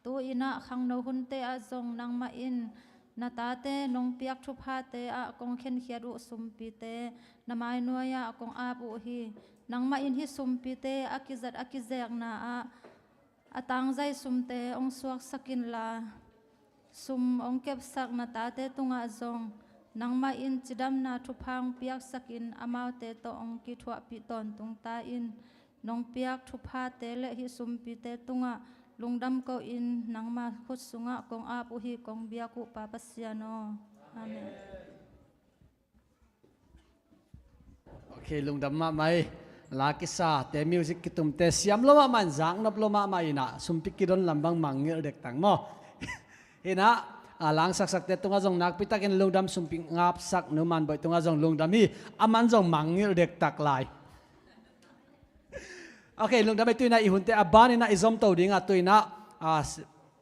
tu-in ah khangno hunte ah zong nangmah in na tate nong piak thuphate ah kong khenkhiat uh sumpite na mainuai-ah kong ap uh hi. Nangmah in hih sumpite a kizat a kizekna ah a tangzai sumte hong suaksak inla, sum hong kepsak na tate tungah zong nangmah in cidamna thupha hong piaksakin amaute tawh hong kithuahpih tawntung ta in. Nong piak thuphate le hih sumpite tungah lungdam ko-in nangma khut sungah kong ap uh hi, kong biak uh Pa Pasian aw. Amen. Ok, lungdam mahmah hi. La kisate, music kitumte siam lo mahmah in, zaknop lo mahmah in ah, sumpi kidon lam bang mangngilh dektak maw? Hi in ah, a, la hong saksakte tungah zong nakpitakin lungdam, sumpi ngapsak Nu Man Boih tungah zong lungdam hi. Aman zong mangngilh dektak lai. Ok, lungdam hi. Tu-in ah i hunte a banin ah i zomto ding a, tu-in ah, a,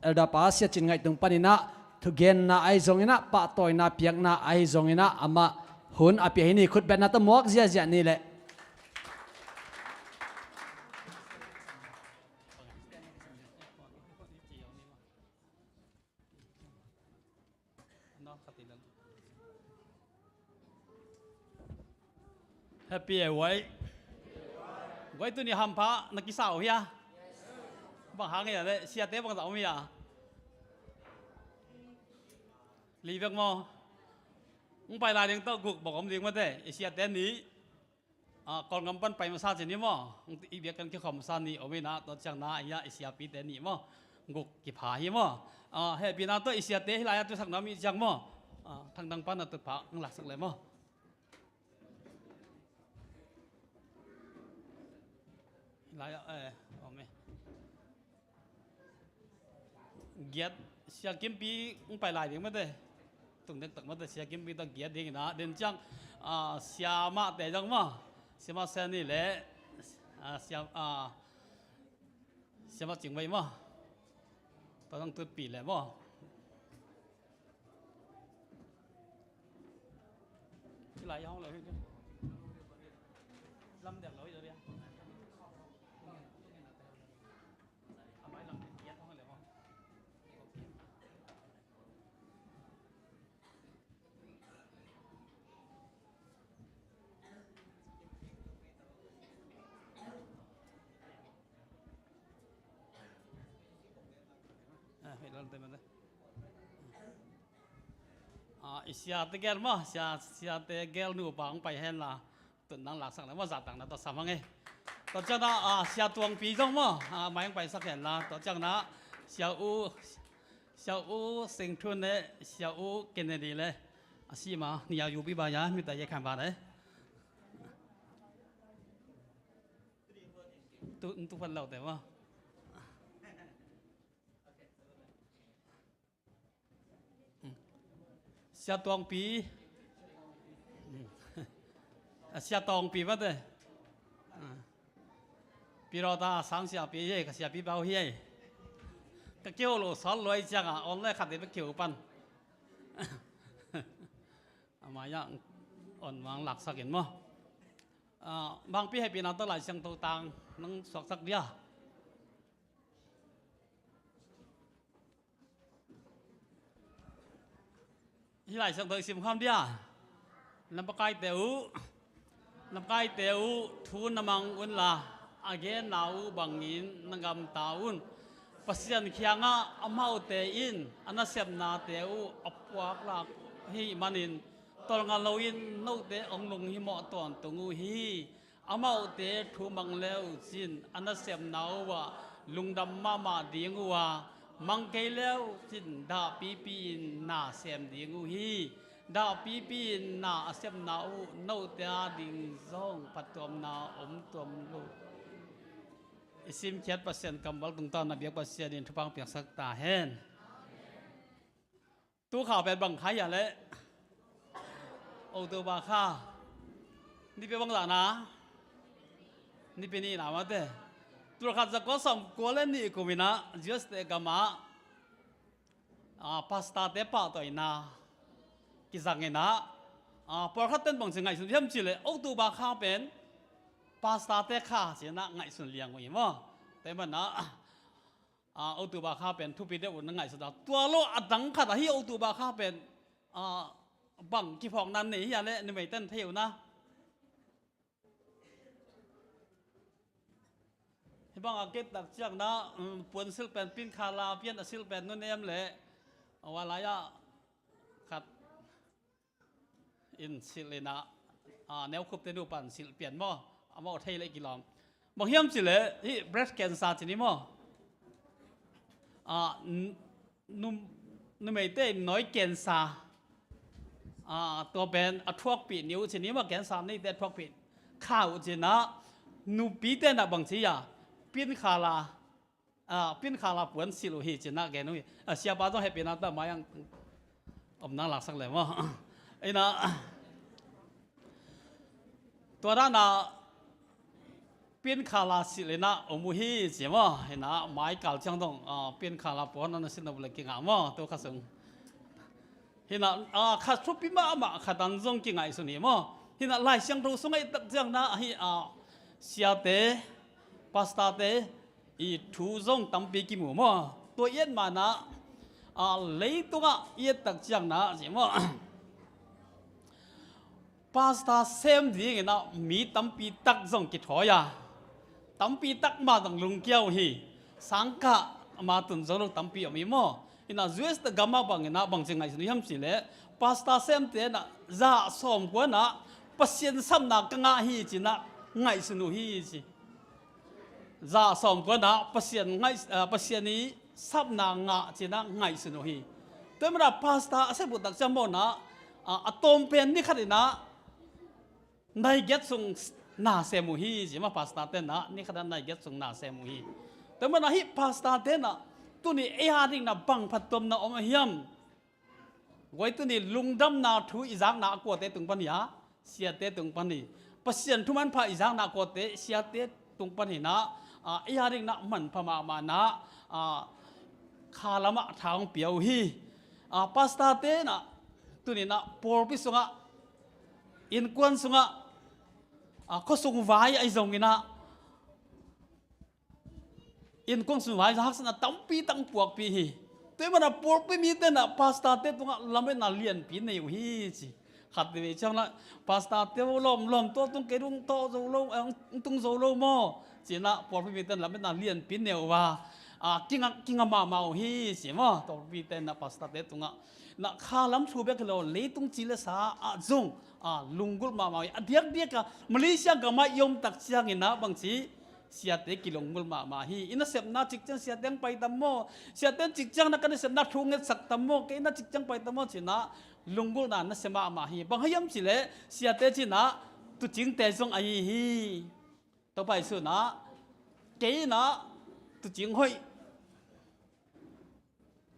Elder pa Sia Cin Ngaih tung panin ah thugenna ahi zongin ah, pahtawina piakna ahi zongin ah, amah hun a pia hi ni. Khutbetna tawh muak ziahziah ni leh. Happy eh, Guai. Guai, tuni hampha na kisa uh hia? Bang hang hia le, siate bangzah om hia? Li bek maw? Hong pai lai ding tawh guk bang om ding mate. I siate nih, a, Kawlgam pan pai masa ci ni maw? I biakinn kikhawm masa nih om in ah, tua ciang na ah i siapite nih maw, guk kipha hi maw? A, hehpihna tawh i siate hih lai-ah tusak nuam i ciang maw? A, thangdang pan a tutphah hong laksak le maw? Lai ah, eh, om e. Giat, Sia Kimpi hong pai lai ding mate. Tung dektak mate, Sia Kimpi tawh giat ding in ah. Den ciang, ah, Sia Mahte zong maw, Sia Mah Sen ni le, ah, Sia, ah, Sia Mah Cing Vai maw, tua zong tutpih le maw. Hih lai hong lo hi. Lam dek lo hi lo dia. A mai lam dek hong le maw. Ah, hei, lam te mate. Ah, i siate gel maw, sia, siate gel nupa hong pai hen la, tun nang laksak le maw, zahtakna tawh sam hang e. Tua ciang na, ah, Sia Tuangpi zong maw, ah, mai hong paisak hen la, tua ciang na, Sia U, Sia U Sing Thun le, Sia U Kennedy le, a si ma, nia U Pi ba ya, mi ta ye khan ba le. Tu, tu fan lau te maw. Sia Tuangpi. A, Sia Tawngpi mate. A. Pi Rawta sang siapi hi, ka siapi bau hi. Ka kiho lo sal luai cianga, on le khat hi bek kiho pan. A mai-ah on mang laksak in maw. A, bangpi hehpihna tawh Lai Siangtho tang nang suaksak dia. Hih Lai Siangtho i sim kham dia. Na pakaite uh, na pakaite uh thu na mang unla, a genna uh bangin na gamta un. Pasian kiangah amaute in a nasepnate uh a puaklak ahih manin tolnga loin note hong lunghimawh tawntung uh hi. Amaute thu mang le uh cin a nasepna uhah lungdam mahmah ding uh a, mang kei le uh cin dahpipi-in na sem ding uh hi. Dahpipi-in na a sepna uh note ading zong phattuamna om tuam lo. I simkhiat Pasian kammal tungtawn a biak Pasian in thupha hong piaksak ta hen. Tu kha pen bang kha hia leh? October kha. Nipi bangzah na? Nipi nihna mate. Tul khat za kua sawm kua le nih kum in ah U S te gamah, ah, pastorte pahtawina kizang inah, ah, pawlkhat ten bangci ngaihsun hiam cihleh October kha pen pastor te kha cinah ngaihsun liang uh hi maw? Tua hi manah, ah, October kha pen thupi deuh uh na ngaihsun a, tua lo a dang khat ahi October kha pen, ah, bang kiphawkna nei hi a leh numei ten thei uh na. Hih bangah kei tak ciangna, um, puan silh pen pink colour pian a silh pen nunem le a, ua lai-ah khat in silh inah, a, neukhup te nupan silh pian maw? Amau thei le kilawm. Bang hiam cihleh hih breast cancer ci ni maw? A, n- num- numeite in nawi cancer, ah, tua pen a thuakpih ni uh ci ni maw, cancer neite a thuakpih kha uh cinah, nupite nah bangci a, pink colour, ah, pink colour puan silh uh hi cinah gen uh hi. A, siapa zong hehpihna tawh mai ang omna laksak le maw? Inah, tua danah pink colour silh inah om uh hi ci maw? Hinah mai kal ciang dong, ah, pink colour puan na silh na bule kingah maw? Tua kha sung. Hinah, ah, kha thupi mahmah khat an zong kingaihsun hi maw? Hinah Lai Siangtho sungah i tak ciangna ahi, ah, siate, pastor te i thu zong tampi kimu maw? Tua i et manah, ah, leitungah i et tak ciangna ci maw? Pastor sem dinginah mi tampi tak zong kithawi a, tampi tak mah zong lungkia uh hi. Sangkah mah tun zo lo tampi om hi maw? Inah U S gamah banginah bangci ngaihsun uh hiam cihleh, pastor semte nah za sawm kuanah Pasian sapna ka ngah hi cinah ngaihsun uh hi ci. Za sawm kuanah Pasian ngaih-, ah, Pasian i sapna ngah cinah ngaihsun uh hi. Tua hi manah pastor a sep uh tak ciang mawnah, ah, a tawm pen ni khat inah nai giat sung na sem uh hi ci maw? Pastor tenah ni khat inah nai giat sung na sem uh hi. Tua hi manah hih pastor tenah tuni ei a dinginah bang phattuamna om a hiam? Guai, tuni lungdamna thu i zakna a kuate tung pan hi a, siate tung pan hi. Pasian thu manpha i zakna a kuate siate tung pan hinah, ah, i a dinginah manpha mahmah nah, ah, kha lamah tha hong pia uh hi. Ah, pastor tenah tuninah pawlpi sungah, innkuan sungah, ah, khuasung vai ahi zonginah, innkuan sung vai zong haksatna tampi tak puakpih hi. Tua hi manah pawlpi mite nah pastor te tungah lametna lianpi nei uh hi ci. Khat vei ciang lah pastor te uh lawm lawm, tua tung kei dong tawh zo lo, eh, hong tung zo lo maw? Cinah pawlpi mite nah lametna lianpi nei uh a, ah, kinga, kinga mahmah uh hi ci maw? Pawlpi mite nah pastor te tungah nah kha lam thu bek hi lo, leitung ci le sa ah zong, ah, lunggulh mahmah uh hi. A diakdiak a Malaysia gamah i om tak cianginah bangci siate kilunggulh mahmah hi. I nasepna cikciang siate hong pai tam maw? Siate cikciang na ka nasepna thu ngetsak tam maw? Kei na cikciang pai tam maw? Cinah lunggulhna nasia mahmah hi. Bang hiam cihleh siate cinah tuucingte zong ahi hi. Topa Jesu nah kei nah tuucing hoih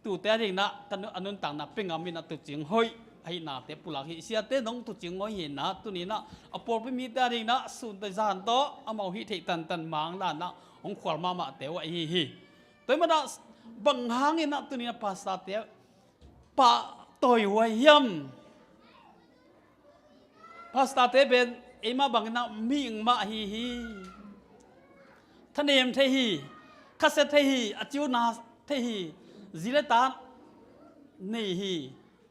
tuute a dinginah ka nu-, a nuntakna pia ngam inah tuucing hoih ahihnate pulak hi. Siate nong tuucing hoih hinah tuninah a pawlpi mite a dinginah sunte zan tawh amau hih theih tantan manglanah hong khual mahmahte uh ahi hi. Tua hi manah bang hanginah tuninah pastorte pahtawi huai hiam? Pastorte pen eimah banginah mihing mah ahi hi. Thanem thei hi, khasia thei hi, a ciuna thei hi, zi le ta nei hi.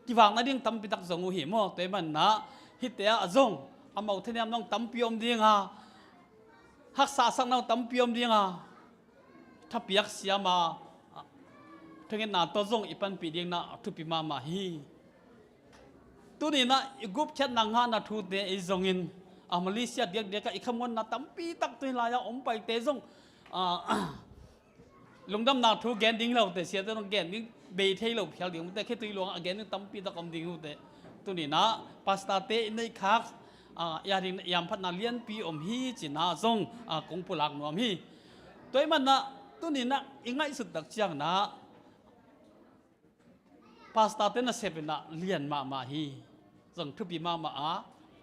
Kivakna ding tampi tak zong uh hi maw? Tua hi manah hihte ah zong amau thanemna zong tampi om ding a, haksa sakna zong tampi om ding a, thapiak siam a, thungetna tawh zong i panpih ding nah thupi mahmah hi. Tuninah i gupkhiatna ngahna thute ei zongin, a Malaysia diakdiakah i khamuanna tampi tak tu hi lai-ah om paite zong, ah, lungdamna thu gen ding lote, siate zong gen ding bei thei lo phial ding uh te, khetui luangah a gen ding tampi tak om ding uh te. Tuninah pastorte i neih khak, ah, i a ding i hamphatna lianpi om hi cinah zong, ah, kong pulak nuam hi. Tua hi manah tuninah i ngaihsut tak ciangnah pastorte nasep inah lian mahmah hi. Zong thupi mahmah a,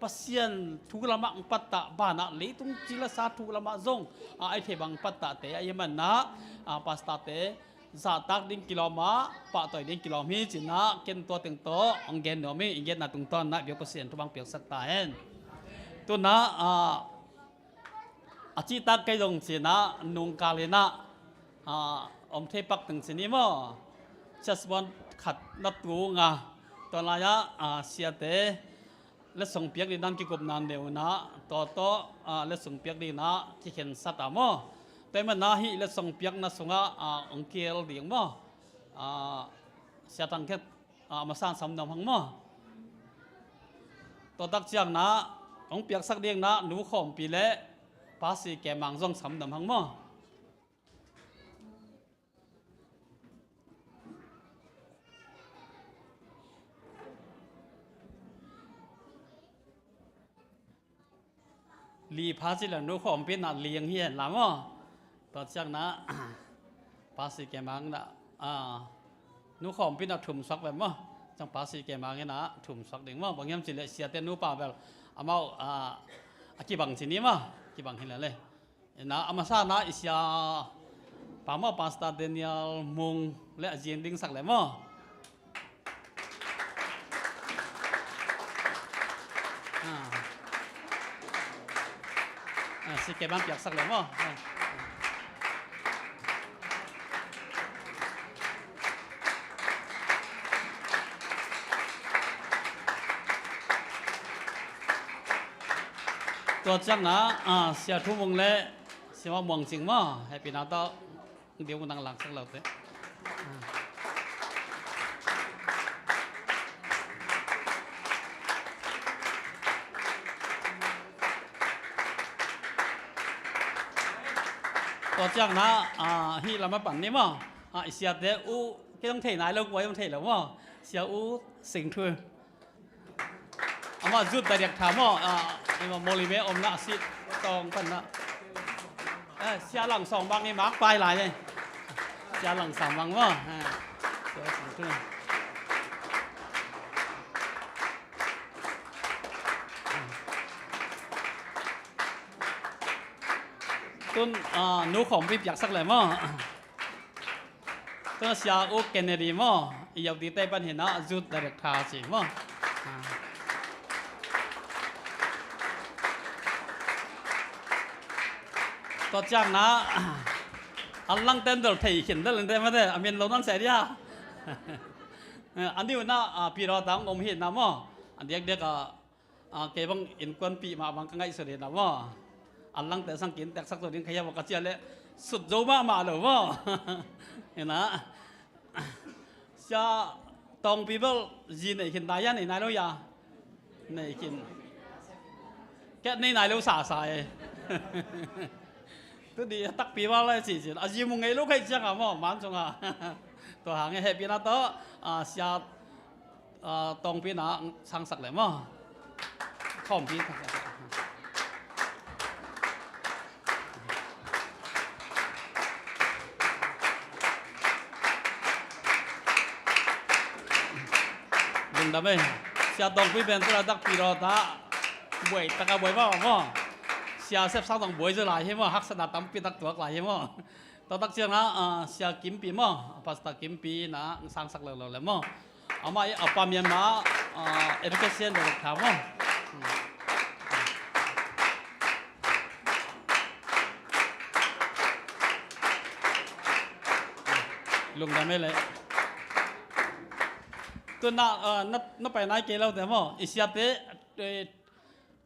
Pasian thu lamah hong pattah banah leitung ci le sa thu lamah zong, ah, a i thei bang pattahte ahi manah, ah, pastorte zahtak ding kilawm a, pahtawi ding kilawm hi ci-in ah ken tua teng tawh hong gen nuam hi. I genna tungtawn ah biak Pasian thupha piaksak ta hen. Tu-in ah, ah, a cihtak kei zong ci-in ah nungkal in ah, ah, om thei pak teng ci ni maw. Church buan khat na tung a, tua lai-ah, ah, siate letsong piak ding dan kikupna neu in ah, tua tawh, ah, letsong piak ding in ah kikhensat a maw. Tua ahih manin ah hih letsong piakna sungah, ah, hong kihel ding maw. Ah, Sia Thang Khet, ah, a masa in sam nuam hang maw. Tua tak ciangin ah hong piaksak ding in ah Nu Khawmpi le Pa Si Ke Mang zong sam nuam hang maw. Li pha ci leng Nu Khawmpi in ah li hong hi hen la maw. Tua ciangin ah Pa Si Ke Mang in ah, ah, Nu Khawmpi in ah thum suak ve maw. Ciang Pa Si Ke Mang in ah thum suak ding maw. Bang hiam cih leh siate nupa bel amau, ah, a kibang ci ni maw. Kibang hi lel e. In ah a masa in ah i siapa maw, Pastor Daniel Mung le a zin ding sak leh maw. Ah. Ah, Si Ke Mang piaksak leh maw. Ah. Tua ciangin ah, ah, Sia Thu Mung le Sia Muang Cing maw, hehpihna tawh ding un, nang laksak lote. Ah. Tua ciangin ah, ah, hih lam a pan ni maw. Ah, i siate uh, kei zong thei nai lo, kua zong thei lo maw. Sia U Sing Thu. Amah Youth Director maw, ah, i maw Mawlime omna a si tawng pan na. Eh, Sia Lang Sawng Bang i mak pai lai e. Sia Lang Sawng Bang maw. Ah, Sia Sing Thu. Tu-in, ah, Nu Khawmpi piaksak leh maw. Tu-in Sia U Kennedy maw, i yau dite pan hi-in ah Youth Director ci maw. Ah. Tua ciangin ah, a langte in bel thei khin lel inteh mate, a min lo nan seh dia. A niu in ah, ah, Pi Raw Tang om hi-in ah maw. A diakdiak ah, ah, kei bang innkuanpih mah bang ka ngaihsut hi-in ah maw. A langte sang kin teksak zo ding ka hiam maw ka cih leh sut zo mahmah lo maw. Hi-in ah. Sia Tawngpi bel zi nei khin ta hia, nei nai lo hia? Nei khin. Kei nei nai lo sasa e. Tu di takpi bel lai ci ci. A zi mu ngei lo kei ciang a maw, man sung a. Tua hang e, hehpihna tawh, ah, Sia, ah, Tawngpi in ah sangsak leh maw. Khawmpi. Lungdam e. Sia Tawngpi pen tu laitak Pi Raw Tang buai taka buai mah maw. Sia Sep Sang Tawng buai zaw lai hi maw, haksatna tampi tak tuak lai hi maw. Tua tak ciangin ah, ah, Sia Kimpi maw, Pastor Kimpi in ah sangsak lo lo leh maw. Amah i Upper Myanmar, ah, Education Director maw. Lungdam e leh. Tu-in ah, ah, na, na pai nai kei lote maw. I siate, eh,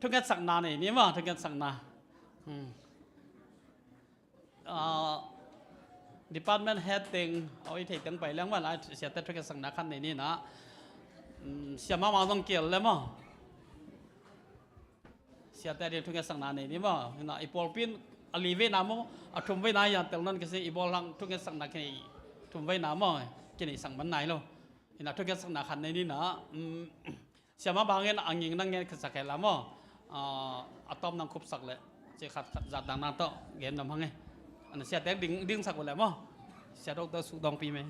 thungetsakna nei ni maw, thungetsakna. Hmm. Ah, department head teng, a hoih thei teng pai leng maw, lai siate thungetsakna khat nei ni-in ah. Hmm, Sia Mangmang zong kihel leh maw. Siate ading thungetsakna nei ni maw. Hi-in ah i pawlpi in a li veina maw, a thum veina hi-a tel nawn kei sih, i bawl hang thungetsakna kinei thum veina maw, kinei sak man nai lo. Hi-in ah thungetsakna khat nei ni-in ah, um, Sia Mangmang in a nging nang ngen khat sak hen la maw. Ah, a tawm nang khupsak leh ci khat khat zat dang nang tawh gen nuam hang e. An siate ding, dingsak uh leh maw. Sia Doctor Suk Dawngpi me.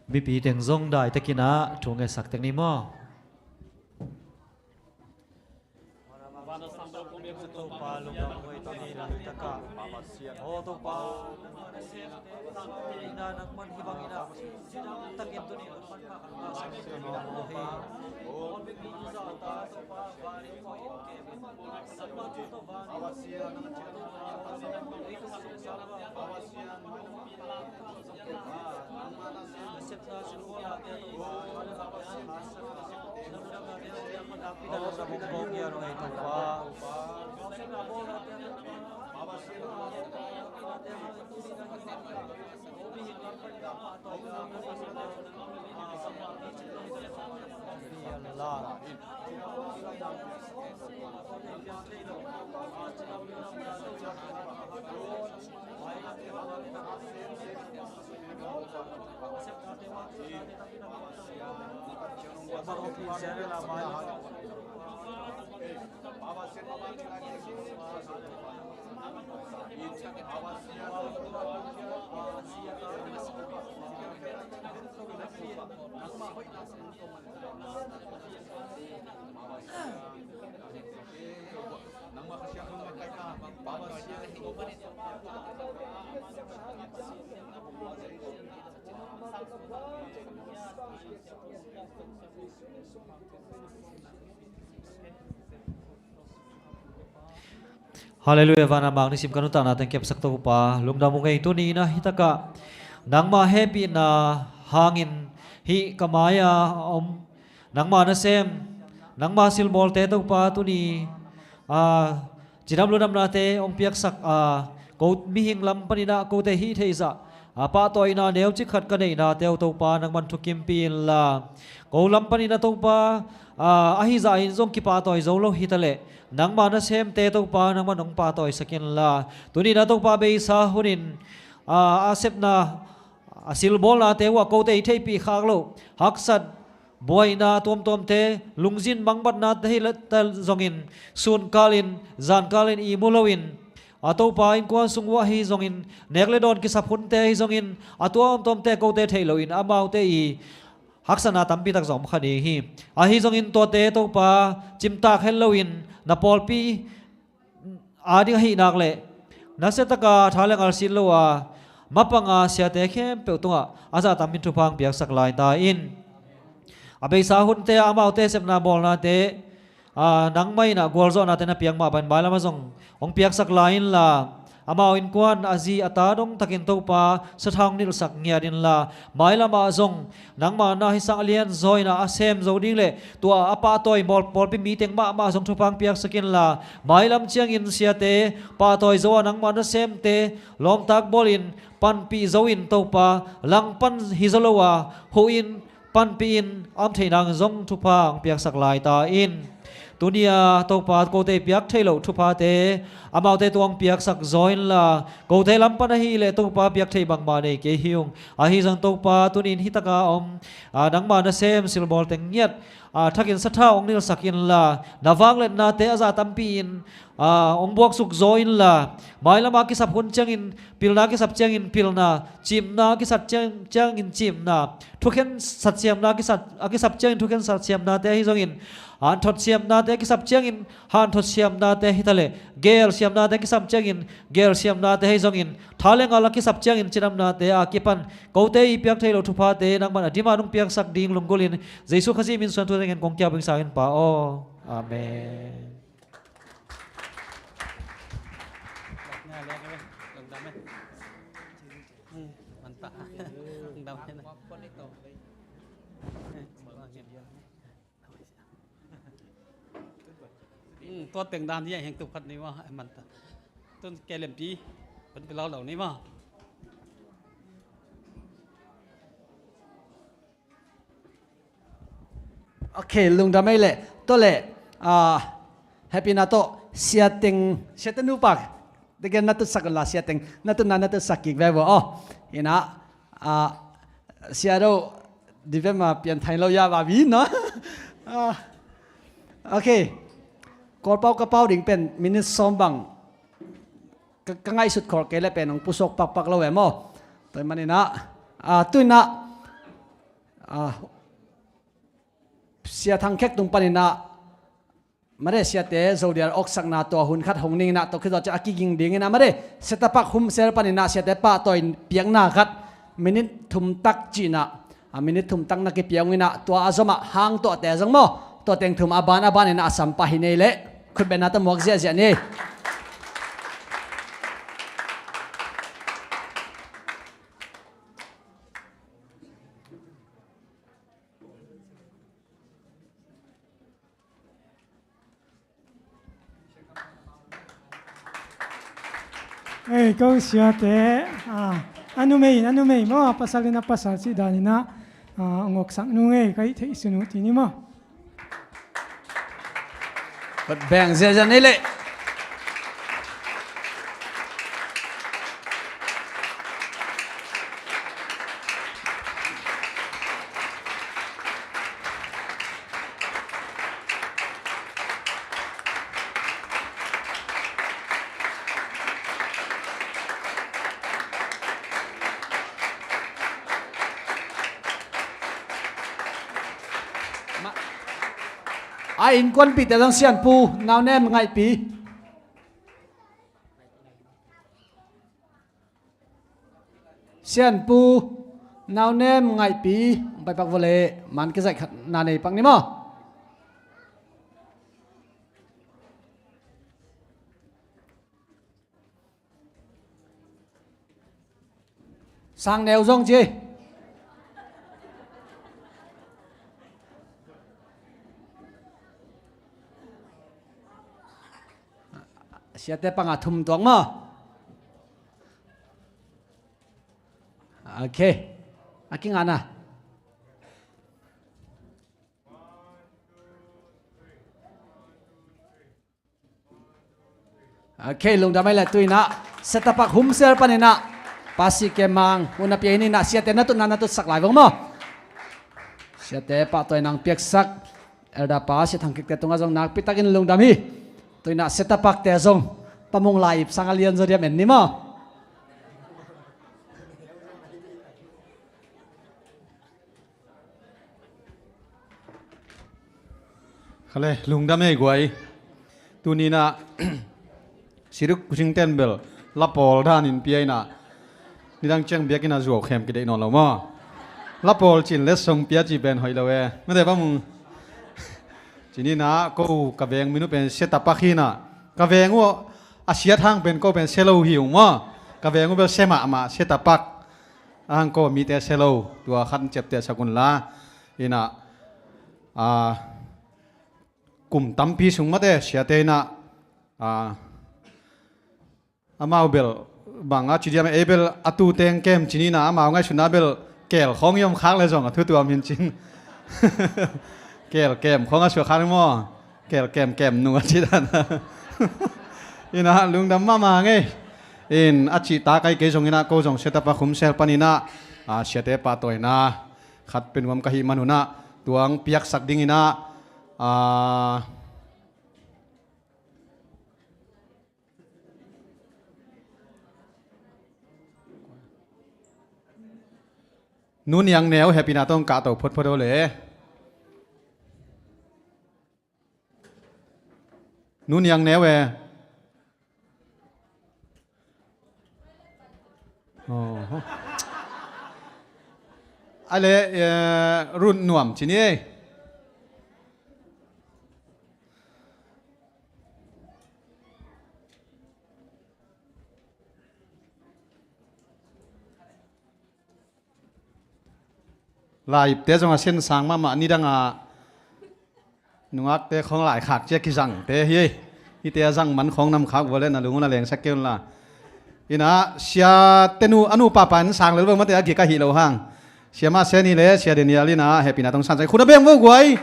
Mipi teng zong daitakin ah thu ngetsak tek ni maw. Topa, lungdam hoi tuni na takah. Aw Topa, nangmah na sem, ina nangman hi bangin ah, cidam takin tuni nangman pha kan pha sak hi. Aw bik ni za ta Topa, va ri ko in ke. Halleluiah, van a mang nisim ka nuntakna teng kepsak Topa, lungdam uh ngei tuni na hi takah nangmah hehpihna hangin hih ka mai-a om nangmah nasem, nangmah silbawlte Topa tuni a cidam ludamnate hong piaksak a, ko mihing lam paninah kote hih theihzah a pahtawina neucik khat ka neihnate uh Topa nangman thukimpih inla, ko lam paninah Topa a ahi zahin zong kipahtawi zo lo hitaleh nangmah nasemte Topa nangman hong pahtawisak inla, tuninah Topa beisa hunin a, a sepna a silbawlnate uh ah kote i theihpih khak loh haksat buaina tuamtuamte, lungzin mangbatnate hi ta zongin, sunkalin zankalin ihmu loin a Topa innkuan sung uh ahi zongin, nek le dawn kisap hunte ahi zongin, a tuamtuamte kote theih loin amaute i haksatna tampitak zong om kha ding hi. Ahi zongin tuate Topa cimtak het loin na pawlpi ading ahih nak leh nasiataka tha le ngal sit lo a mapanga siate khempeuh tungah a zahtamin thupha hong piaksak lai ta in. A beisa hunte ah amaute sepna bawlnate a nangmah in ah gualzawhnate na piak mah bangin mailam ah zong hong piaksak lai inla, amau innkuan a zi a ta dongtakin Topa sathau hong nilhsak ngiat inla, mailam ah zong nangmah na hi sang a lianzaw in ah a sem zo ding le tua a pahtawi mawl pawlpi miteng mahmah zong thupha hong piaksak inla, mailam ciangin siate pahtawi zo a nangmah nasemte lawmtak bawlin panpih zo in Topa, langpan hi zo lo a huh in panpih in a om theih nangin zong thupha hong piaksak lai ta in. Tuni a Topa kote i piak theih loh thuphate amaute tung hong piaksak zaw inla, kote lam pan ahih leh Topa piak theih bangmah nei kei hi ung. Ahi zong Topa tuni in hi taka om a nangmah nasem silbawl teng ngiat a thakin sathau hong nilsak inla, na vangliatnate a zah tampi in a hong buaksuk zaw inla, mailam a kisap hun ciangin pilna, kisap ciangin pilna, cimna kisap ciang, ciangin cimna, thukhen satsiamna kisap, a kisap ciangin thukhen satsiamnate ahi zongin, hanthot siamnate kisap ciangin hanthot siamnate hitaleh, gel siamnate kisap ciangin gel siamnate ahi zongin, tha le ngal a kisap ciangin cidamnate a kipan kote i piak theih loh thuphate nangman a dim a nong piaksak ding lunggulhin Jesu Khazih min suang thu tengin kong kiap ing sangin Pa aw. Amen. Tua teng dan hi a heng tuk khat ni ma a man ta. Tun ke lempi kan pilau lo ni ma. Ok, lungdam ei leh. Tua leh, ah, happy na tawh siateng, siateng nupak. Degen na tutsak la siateng, na tutna na tutsak kik ve vo. Oh, ina, ah, sia do divem a pian thai lo ya va vi no. Ah, ok. Kawlpau ka pau ding pen minute sawm bang ka, ka ngaihsut khol kei le pen hong pusuak pakpak lo em aw. Tua maninah, ah, tuinah, ah, Sia Thang Khek tung paninah Mare siate Zodiar oksakna tua hun khat hong ning inah, tua khit zawh ciang a kiging ding inah, mare Setapak Humsel pan inah siate pahtawi piakna khat minit thum tak ci inah, a minit thum tak na kipia ung inah, tua a zomah hang tuahte zong maw, tua teng thum a ban a ban inah a sam pah hi nei leh khutbetna tawh muak ziahziah ni. Ei, ko siate, a, a numei in a numei maw, a pasal in a pasal cih dan inah, a, hong oksak nu ngei, ka hih theih sun uh ti ni maw. Khuat beng ziahziah ni leh. A innkuanpihte zong Sianpu Naunem Ngaihpi. Sianpu Naunem Ngaihpi, pai pak vua leh, man kizaih khat na nei pak ni maw. Sang neu zong ci. Siate panga thum tuak maw? Ok. A kingana. Ok, lungdam ei leh tu inah Setapak Humsel pan inah Pasi Kemang hun a pia hi ni inah, siate na tutna na tutsak lai vong maw. Siate pahtawi nang piaksak Elder Pa Sia Thang Kikte tungah zong nakpi takin lungdam hi. Tu inah Setapakte zong pamung lai ip sang a lian zaw diam en ni maw. Khale, lungdam ei guai. Tuni inah Siduk Kusing ten bel la pawl danin pia inah, nidang ciang biakinn ah zuau khem kideih nawn lo maw. La pawl cin letsong pia ci pen hoih lo e. Mate bang mung. Ci ni inah ko ka veng min uh pen Setapak hi inah, ka veng uh a siat hang pen ko pen Selo hi ung maw. Ka veng uh bel Sia mahmah, Setapak. Ahang ko mite Selo, tua khat ciapteh sak un la. Inah, a, kum tampi sung mate siate inah, a, amau bel bang a ci diam, ei bel a tu teng kem ci ni inah, amau ngaihsutna bel kel khawng i om khak le zong a thu tuam hi in cin. Kel kem khawng a suak khak ni maw. Kel kem kem nu a ci dan. Inah lungdam mahmah ngei. In a cih ta kai kei zong inah ko zong Setapak Humsel pan inah, a, siate pahtawina khat pe nuam ka hih man un ah tuang piaksak ding inah, a, Nu Niang Neu hehpihna tawh kahto photphot o le. Nu Niang Neu e. Aw. A le, eh, Run Nuam ci ni ei. Laipte zong a sen sang mahmah, nidang a nungakte khawng laikhak cia kizangte hi. Hihte a zang man khawng namkhak vua le na lung un a lengsak kei un la. Inah sia tenu a nu papa in sang lel vo mate a gik ahi lo hang. Sia mah se ni le Sia Daniel inah hehpihna tawh sang sai khut a beng vo guai.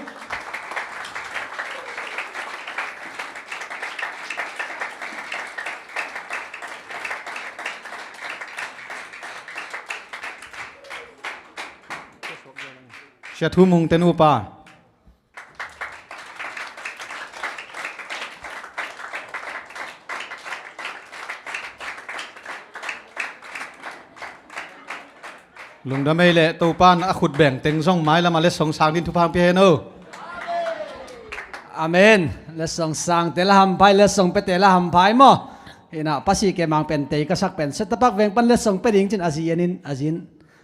Sia Thu Mung te nupa. Lungdam ei leh Topan a khut beng teng zong mailam a letsong sang din thupha hong pia hen o. Amen. Letsong sangte la hamphai, letsong piate la hamphai maw. Hi-in ah, Pasian kei mang pen tei ka sak pen, Setapak veng pan letsong pia ding ci-in a zi en in, a zi in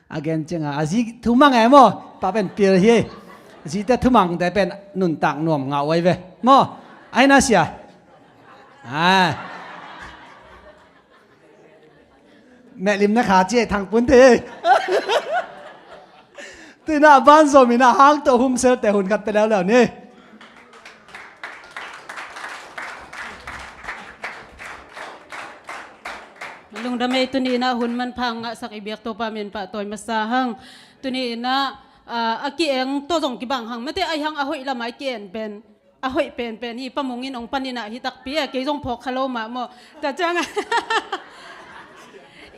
a gen ciangin, a zi thumang e maw. Pa pen pil hi. Zite thumangte pen nuntak nuam ngah uh ahi ve maw. Ahi na sia. Ah. Mehlim na kha ci ei, Thang Pun Thei ei. Tu-in ah banzom in ah hang tawh Home Cell-te hun khat pia leuleu ni. Lungdam ei, tuni-in ah hun manpha ngahsak i biak Topa min pahtawi masa hang. Tuni-in ah, ah, a ki-eng tawh zong kibang hang mate, ahi hang a hoih lamah i ki-en pen a hoih penpen hi. Pa Mung in hong panin ah hi takpi e, kei zong phawk kha lo mah maw. Tua ciangin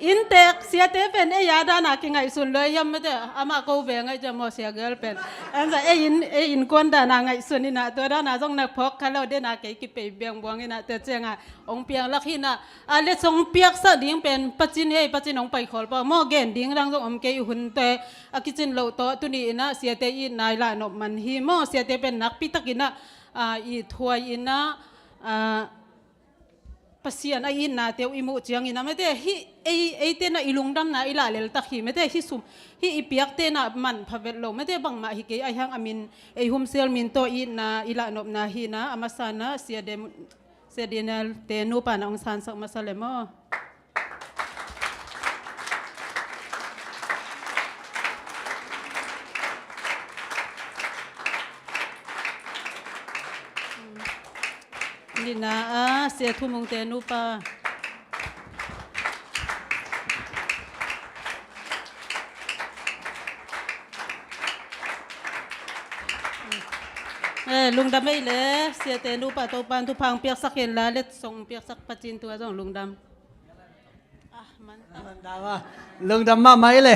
inntek siate pen ei a dan a kingaihsun lua hiam mate, amah ko ve ngaih ciang maw, sia gel pen. Anza ei inn, ei innkuan dan a ngaihsun in ah, tua dan a zong na phawk kha lo, den a kei kipei biangbuang in ah, tua ciangin hong piang lak hi-in ah, a letsong piaksak ding pen Pa Cin hi ei, Pa Cin hong pai khawl pah maw, gen ding dang zong om kei, hunte a kicin loh tawh tuni-in ah siate itna i lahnop man hi maw. Siate pen nakpi takin ah, ah, i thuai in ah, ah, Pasian a itnate uh i muh ciangin ah mate, hih ei, eite in ah i lungdamna i lah lel tak hi mate, hih sum, hih i piakte in ah manpha vet lo mate, bangmah hi kei, ahi hang a min, ei Home Cell min tawh itna i lahnopna hi-in ah, a masa in ah Sia De, Sia Daniel-te nupa in ah hong sansak masa le maw. Nihna ah Sia Thu Mung-te nupa. Eh, lungdam ei le, siate nupa, Topa'n thupha hong piaksak hen la, letsong piaksak Pa Cin tungah zong lungdam. Ah, man ta. Man ta maw. Lungdam mahmah ei le.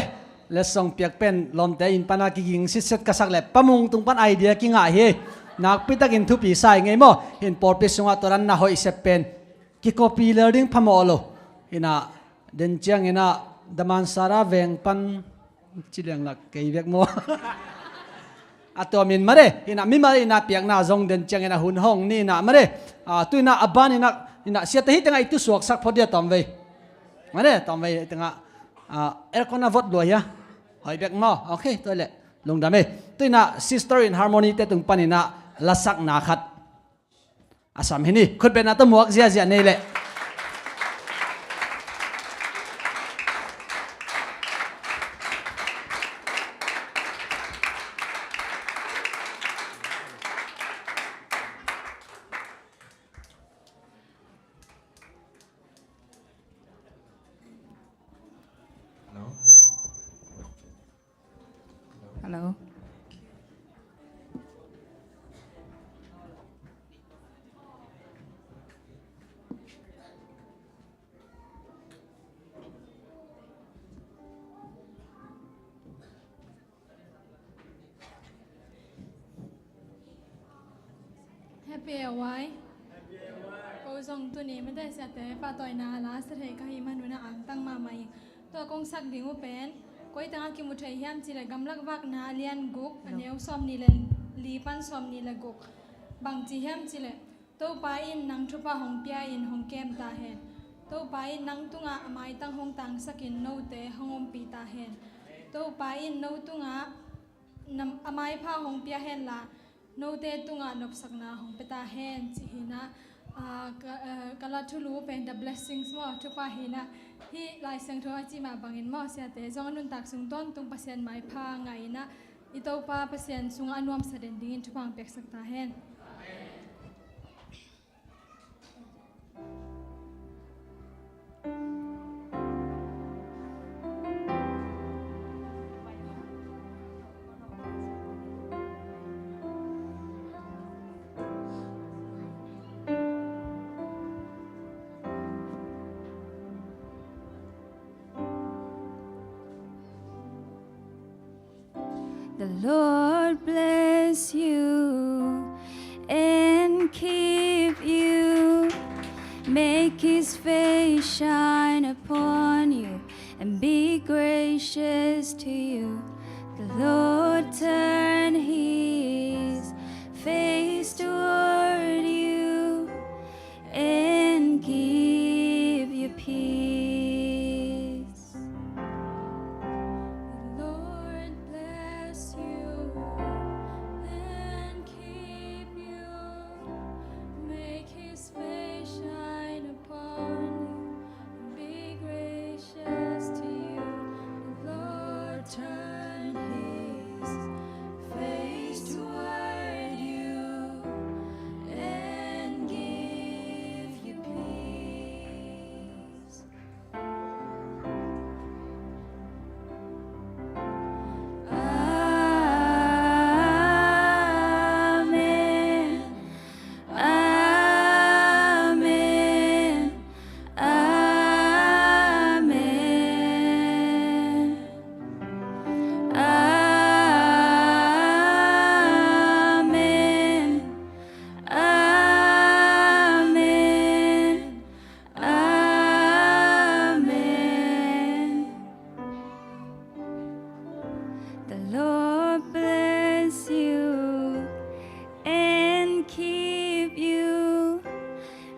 Letsong piak pen lawmte inn pan a kiging sitset ka sak le, Pa Mung tung pan idea kingah hi. Nakpi takin thupi sa ing ei maw. Hi-in pawlpi sungah tua dan na hoih sep pen kikopi lel ding phamawh lo. Hi-in ah, den ciangin ah Damansara veng pan ci leng lak kei bek maw. A tua min mate, hi-in ah mimal in ah piakna zong den ciangin ah hun hong ni in ah mate. Ah, tu-in ah a ban in ah, hi-in ah siate hih tengah i tusuaksak phot dia tawmvei. Mate, tawmvei tengah, ah, aircon a vot lua hia. Hoih bek maw. Ok, tua leh lungdam ei. Tu-in ah Sister in Harmony-te tung panin ah lasakna khat a sam hi ni, khutbetna tawh muak ziahziah nei leh. Hello. Hello. Happy A Y. Ko zong tuni mate siate pahtawina a la sa thei ka hih manun ah angtang mahmah ing. Tua kong sak ding uh pen koi tengah kimu thei hiam cih leh Gamlak Vakna a lian guk, a neu sawmnih le li pan sawmnih le guk. Bangci hiam cih leh, Topa in nang thupha hong pia-in hong kem ta hen. Topa in nang tungah a maitang hong tangsakin note hong ompih ta hen. Topa in no tungah nam-, a maipha hong pia hen la, note tungah nopsakna hong pia ta hen, ci hi-in ah, ah, ka, ah, ka la thulu pen The Blessings maw, thupha hi-in ah, hih Lai Siangtho a cih mah bangin maw, siate zong a nuntak sung tawntung Pasian maipha ngah in ah, i Topa Pasian sungah a nuamsa den dingin thupha hong piaksak ta hen. The Lord bless you and keep you. Make his face shine upon you and be gracious to you. The Lord turn his face toward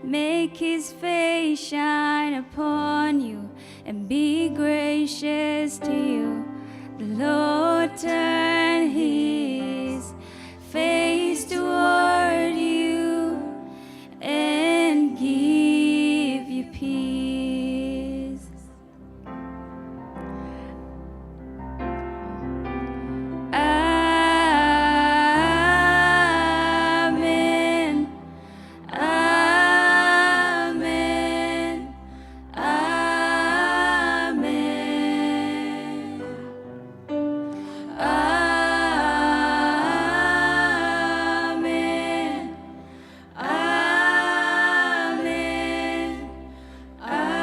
Make his face shine upon you and be gracious to you. The Lord turn his face toward you and give you peace. Amen. Amen. Amen. Amen. Amen. Amen.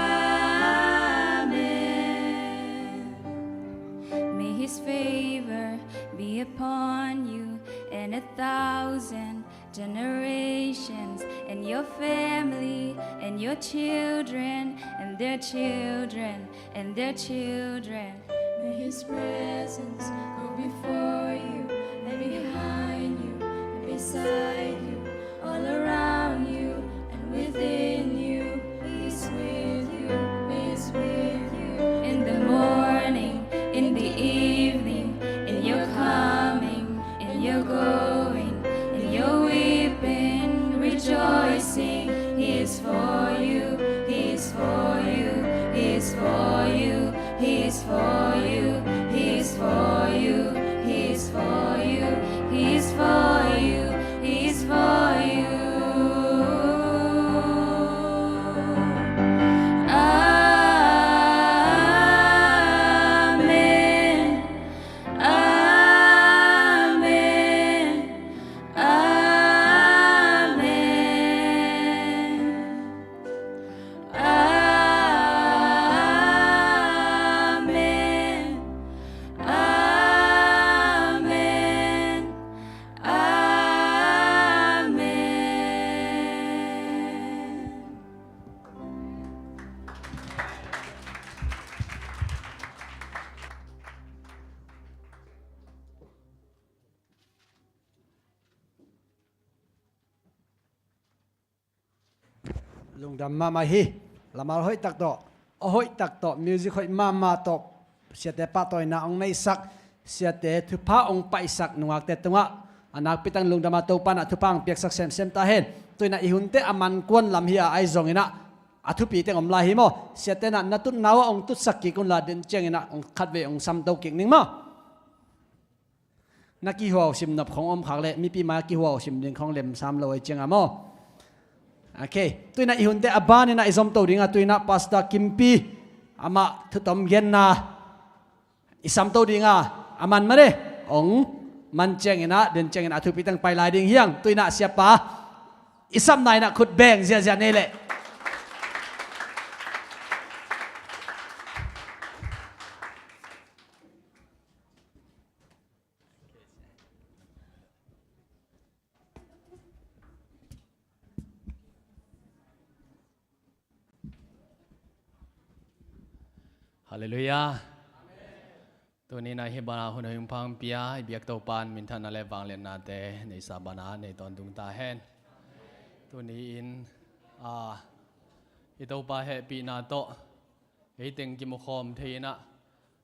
May his favor be upon you and a thousand generations, and your family, and your children, and their children, and their children. May his presence go before you and behind you and beside you, all around you and within you. He is with you, he is with you. In the morning, in the evening, in your coming, in your going, in your weeping, rejoicing. He is for you, he is for you, he is for you, he is for you, he is for you, he is for you, he is for you, he is for you. Amen. Amen. Amen. Amen. Amen. Amen. Lungdam mahmah hi. Lamal hoih tak tawh, a hoih tak tawh, music hoih mahmah tawh, siate pahtawina hong neihsak, siate thupha hong paihsak nungakte tungah a nakpi tang lungdam a, Topa in ah thupha hong piaksak semsem ta hen. Tu in ah i hunte a man kuan lam hi a, ahi zongin ah a thupi teng om lai hi maw? Siate in ah na tutna uh ah hong tutsak kik unla, den ciangin ah hong khatvei hong samto kik ning maw? Na kihuau sim nop khong om khak leh mipi mai a kihuau sim ding khong lemsam lo ei cianga maw? Ok. Tu in ah i hunte a banin ah i zomto dinga, tu in ah Pastor Kimpi, amah thutom genna i samto dinga, a man mah de. Ong man ciangin ah, den ciangin ah a thupi teng pai lai ding hi hang. Tu in ah siapa i sapna in ah khut beng ziahziah nei leh. Halleluiah. Tuni in ah hih bana hun hoih hong pia i biak Topa in minthanna le vangliatnate neisa bana nei tawntung ta hen. Tuni in, ah, i Topa hehpihna tawh ei teng kimukhawm thei in ah,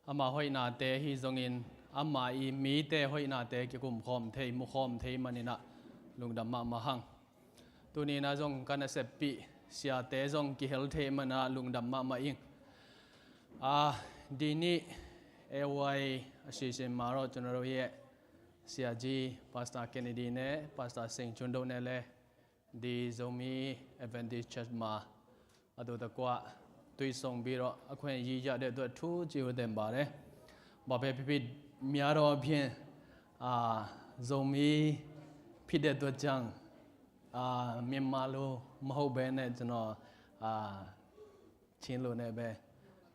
ama hoihnate hi zongin, ama i mite hoihnate kikumkhawm thei, mukhawm thei manin ah lungdam mahmah hang. Tuni in ah zong ka naseppih siate zong kihel thei manin ah lungdam mahmah ing. Ah, dini A Y a sisin marawh cun a ro ye, Siaji Pastor Kennedy ne, Pastor Seng Chun Do ne le, di Zomi Adventist Church ma a tu ta kua tui song biro a khuen yi ya de tu thu ci u tem ba de. Ba pe pi pi mia ro a phian, a, Zomi pi de tu chang, a, Myanmar lu ma ho be ne chano, a, Chin lu ne be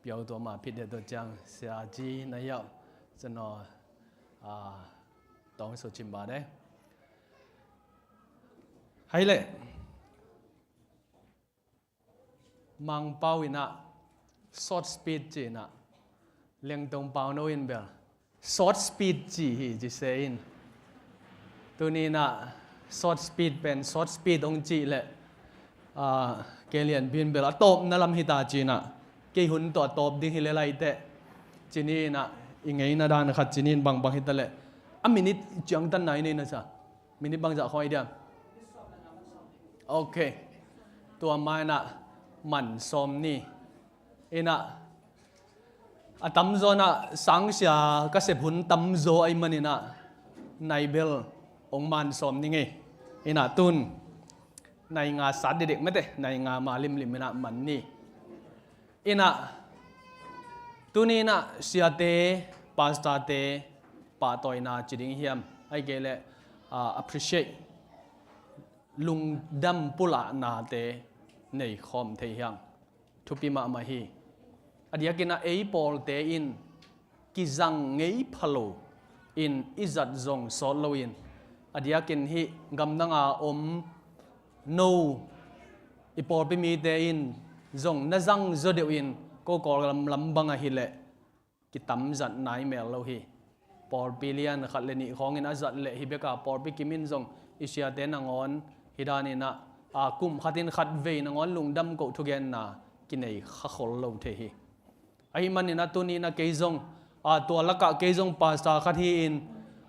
piau tu ma pi de tu chang sia ji na yau chano, a, tong so chim ba de. Hai le. Mangpau in ah short speech ci in ah, Liangtong pau no in bel short speech ci hi ci se in. Tuni in ah short speech pen short speech hong cih leh, Ah, kei lian bin bel a tawpna lam hi ta ci-in ah, kei hun tawh a tawp ding hi lel lai teh, ci-in ah, i ngeina dan khat ci-in bangbang hi ta leh, a minit ciangtan nai nei na sa. Minit bangzah khawng i diam? Ok. Tua ma-in ah man sawm ni. In ah, a tamzaw in ah sangsia ka sep hun tamzaw ahih manin ah, nai bel hong man sawm ni ngei. In ah tun nai nga sat dekdek mate, nai nga ma limlim in ah man ni. In ah tuni in ah siate, pastorte pahtawina ci ding hiam, ahih kei leh, ah, appreciate, lungdam pulahnate nei khawm thei hi hang. Thupi mahmah hi. A diakin ah ei pawlte in kizang ngei pha lo in i zat zong sawt loin, a diakin hih gamdang a om no i pawlpi mite in zong na zang zaw deuh in, ko Kawlgam lam bang ahih leh kitam zat nai mel lo hi. Pawlpi lian khat le nih khawngin a zat leh hi bek a, pawlpi kim in zong i siate nangawn hih danin ah, a, kum khatin khatvei nangawn lungdam koh thugenna kinei kha khol lo thei hi. Ahih manin ah tuni in ah kei zong, a, tua lakah kei zong pastor khat hi-in,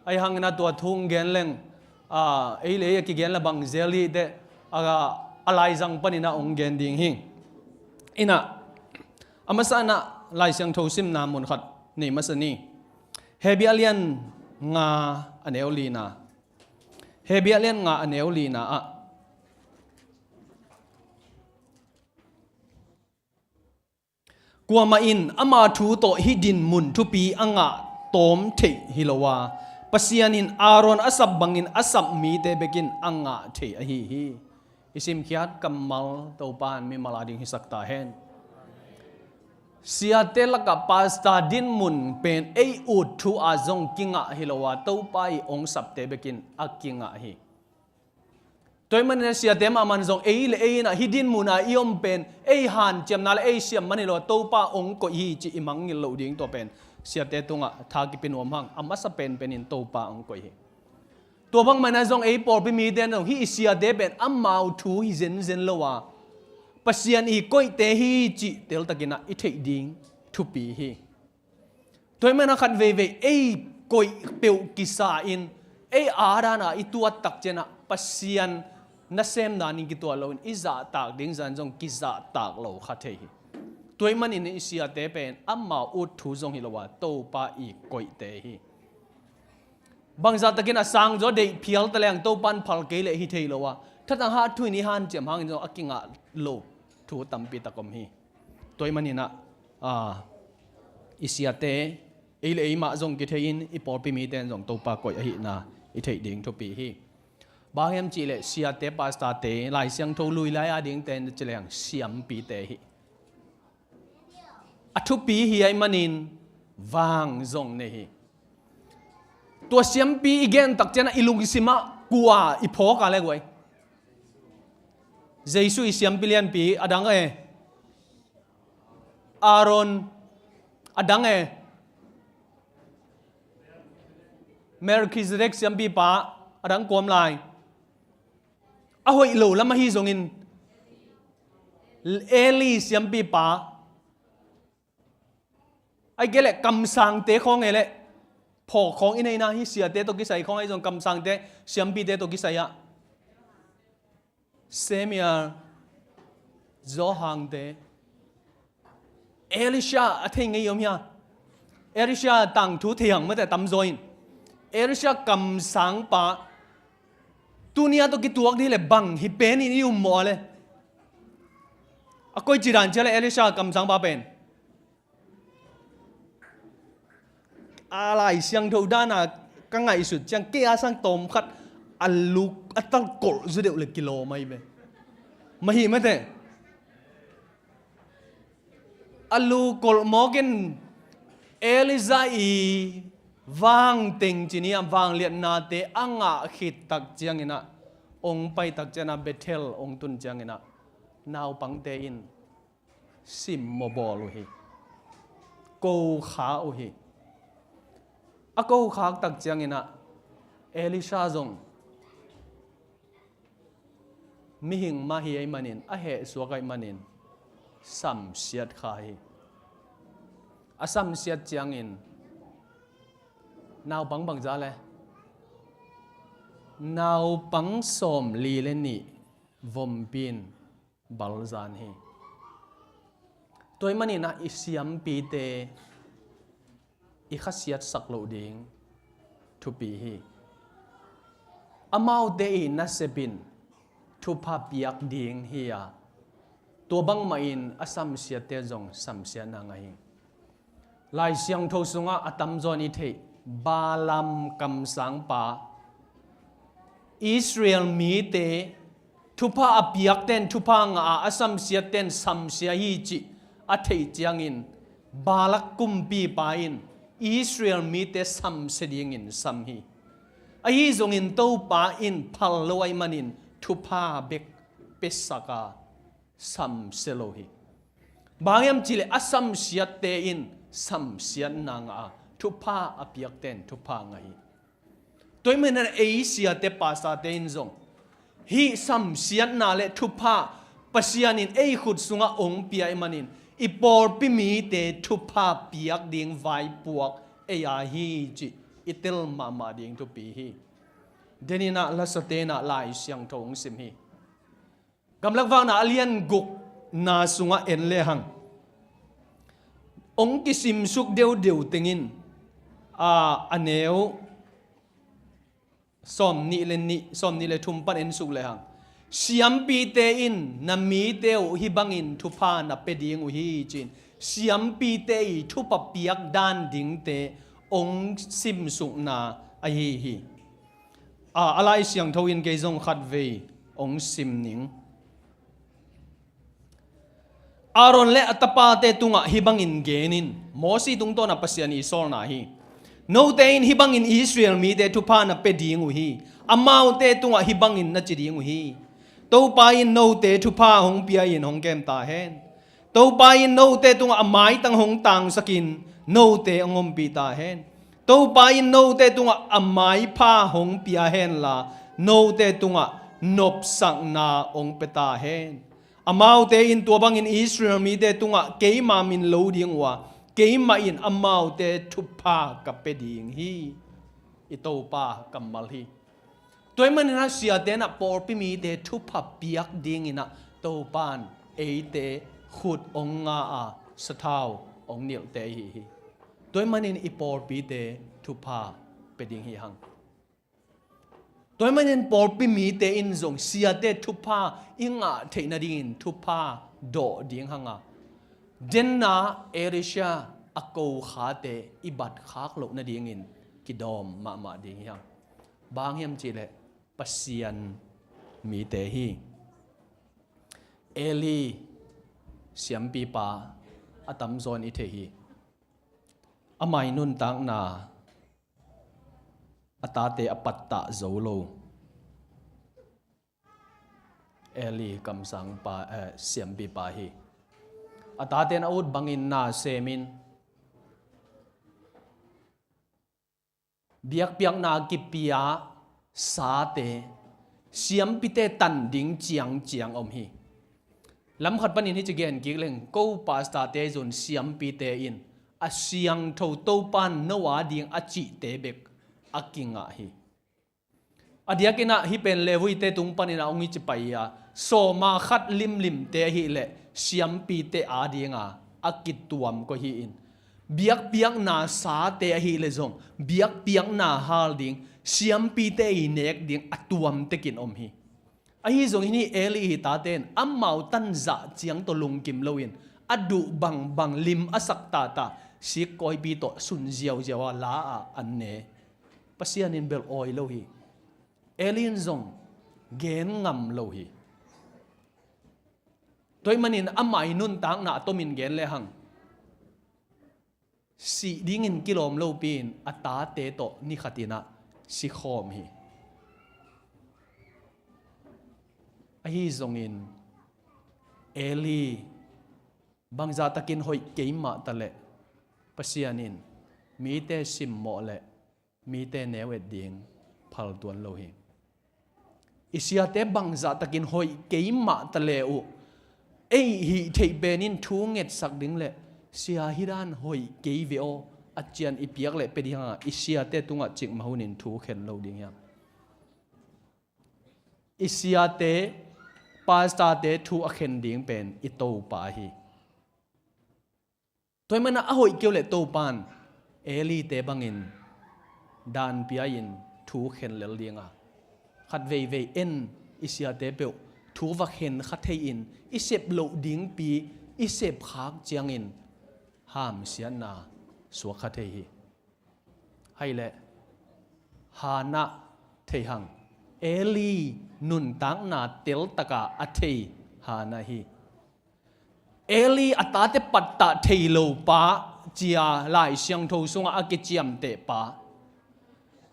ahih hangin ah tua thu hong gen leng, a, ei le ei a kigen la bang zel hi teh, a, a laizang panin ah hong gen ding hi. In ah, a masa in ah Lai Siangtho simna mun khat nei masa ni. Hebru a lian nga a neu lina. Hebru a lian nga a neu lina ah, kuamah in ama thu tawh hih dinmun thupi a ngah tawm theih hi lo a, Pasian in Aaron a sap bangin a sap mite bekin a ngah theih ahi hi. I simkhiat kammal Topa in mimal a ding hisak ta hen. Siate lakah pastor dinmun pen ei ut thu a zong kingah hi lo a, Topa i hong sapte bekin a kingah hi. Tua ahih manin siate mahmah in zong ei le ei in ah hih dinmun a i om pen ei hanciamna le ei siam man hi lo a, Topa hong koih hi cih i mangngilh loh ding, tua pen siate tungah tha kipia nuam hang. A masa penpen in Topa hong koih hi. Tua bangmah in ah zong ei pawlpi mite in zong hih i siate pen amau thu hi zenzen lo a, Pasian i koihte hi cih teltakin ah i theih ding thupi hi. Tua ahih manin ah khat veivei ei koih peuh kisa in, ei a dan a i tuat tak ciangin ah Pasian nasem danin kituat loin i zahtak ding zan zong kizahtak lo kha thei hi. Tua ahih manin i siate pen amau ut thu zong hi lo a, Topa i koihte hi. Bangzah takin a sangzaw deih phial ta leng Topa in phal kei leh hi thei lo a, thatang hat thu in i hanciam hangin zong a kingah lo thu tampi tak om hi. Tua ahih manin ah, a, i siate, ei le ei mah zong kithei in, i pawlpi mite in zong Topa koih ahihna i theih ding thupi hi. Bang hiam cih leh siate, pastorte, Lai Siangtho lui lai a dingte in ci leng siampite hi. A thupi hi ahih manin vang zong nei hi. Tua siampi i gen tak ciangin ah i lungsim ah kua i phawk a le guai? Jesu i siampi lianpi a dang e. Aaron a dang e. Melchizedek siampipa a dang kawm lai. A hoih lo lam ahi zongin Eli siampipa, ahih kei leh kamsangte khawng e leh phawk khawng i neihna hi, siate tawh kisai khawng ahi zong kamsangte, siampite tawh kisai ah Samuel, Johan te, Elisha a thei ngei om hia? Elisha tangthu thei hang mate tamzaw in. Elisha kamsangpa, tuni a tawh kituak dih leh bang hi pen in i um maw a le? A koici dan cia le Elisha kamsangpa pen? A Lai Siangtho dan a ka ngaihsut ciang kei a sang tawmkhat a luk a talkolh zu deuh le kilawm ahi ve. Mah hi mate. A luk kolh mawk in Elijah i vang teng ci ni a vangliatnate a ngah khit tak ciangin ah, ong pai tak ciangin ah Bethel ong tun ciangin ah naupangte in simmawh bawl uh hi. Ko kha uh hi. A ko khak tak ciangin ah Elisha zong mihing mah hi ahih manin, a hehsuak ahih manin samsiat kha hi. A samsiat ciangin naupang bangzah le, naupang sawmli le nih vompi in balzan hi. Tua ahih manin ah i siampite i khasiatsak loh ding thupi hi. Amaute i nasep in thupha piak ding hi a, tua bangmah in a samsiatte zong samsiatna ngah hi. Lai Siangtho sungah a tamzaw in i theih Balaam kamsangpa, Israel mite thupha a piakten thupha ngah a, a samsiatten samsia hi cih a theih ciangin Balak kumpipa in Israel mite samsia dingin sam hi. Ahi zongin Topa in phal lo ahih manin thupha bek piasak a, samsia lo hi. Bang hiam cihleh a samsiatte in samsiatna ngah a, thupha a piakten thupha ngah hi. Tua ahih manin ei siate pasate in zong hih samsiatna le thupha Pasian in ei khut sungah hong pia ahih manin i pawlpi mite thupha piak ding vaipuak ei a hi cih i tel mahmah ding thupi hi. Deninah lasate inah Lai Siangtho hong sim hi. Gamlak Vakna a lian gukna sungah en lehang hong kisimsuk deudeu tengin, a, a neu sawmnih le nih, sawmnih le thum pan en suk lehang, siampite in na mite uh hih bangin thupha na pia ding uh hi ci-in siampite i thupha piak dan dingte hong simsukna ahi hi. A, a Lai Siangtho in kei zong khatvei hong sim ning. Aaron le a tapate tungah hih bangin gen in, Mosi tungtawna Pasian i sawlna hi. Note in hih bangin Israel mite thupha na pia ding uh hi. Amaute tungah hih bangin na ci ding uh hi. Topa in note thupha hong pia in hong kem ta hen. Topa in note tungah a maitang hong tangsakin note hong ompih ta hen. Topa in note tungah a maipha hong pia henla, note tungah nopsakna hong pia ta hen. Amaute in tua bangin Israel mite tungah keima min lo ding uh a, keimah in amaute thupha ka pia ding hi. I Topa kammal hi. Tua ahih manin ah siate inah pawlpi mite thupha piak dingin ah Topa in eite khut hong nga a, sathau hong nilhte ahi hi. Tua ahih manin i pawlpite thupha pia ding hi hang. Tua ahih manin pawlpi mite in zong siate thupha i ngah theih nadingin thupha dawh ding hang a, denna Elisha a kokhate i bat khak loh nadingin kidawm mahmah ding hi hang. Bang hiam cihleh Pasian mite hi. Eli siampipa a tamzaw in i thei hi. Amah i nuntakna a tate a pattah zo lo Eli kamsangpa, eh, siampipa hi. A tate in a ut bangin na semin biakpiakna kipia sate siampite tan ding ciangciang om hi. Lamkhat panin hici gen kik leng, ko pastorte zun siampite in a siangtho Topa in no a ding a cihte bek a kingah hi. A diakin ah hih pen Levite tung panin ah hong i ci pai a, sawma khat limlimte ahileh siampite a dinga a kituam koi hi in, biakpiakna sate ahileh zong biakpiakna hal ding, siampite i nek ding a tuam tekin om hi. Ahi zongin hih Eli i tate in amau tanzah ciang tawh lungkim loin a duh bangbang lim a sak tata sik kawipi tawh sun ziauziau a la ah an ne. Pasian in bel awi lo hi. Eli in zong gen ngam lo hi. Tua ahih manin amah i nuntakna a tomin gen lehang, sih dingin kilawm lopi in a tate tawh nikhat in ah sikhawm hi. Ahi zongin Eli bangzah takin hoih kei mah taleh Pasian in mite simmawh leh mite neu et ding phal tuan lo hi. I siate bangzah takin hoih kei mah ta le uh, ei hih theih pen in thu ngetsak ding le sia hi dan hoih kei ve aw, a cian i piak le pe ding hanga i siate tungah cikmah hunin thu khen lo ding hiam? I siate, pastorte thu a khen ding pen i Topa hi. Tua ahih manin a hoih keu le Topan Elite bangin dan pia-in thu khen lel dinga, khat veivei en i siate peuh thu va khen kha thei-in i sep loh dingpi i sep khak ciangin hamsiatna suak kha thei hi. Hai le Hannah thei hang, Eli nuntakna teltaka a thei Hannah hi. Eli a tate pattah thei lo pa, cia Lai Siangtho sungah a kiciamteh pa.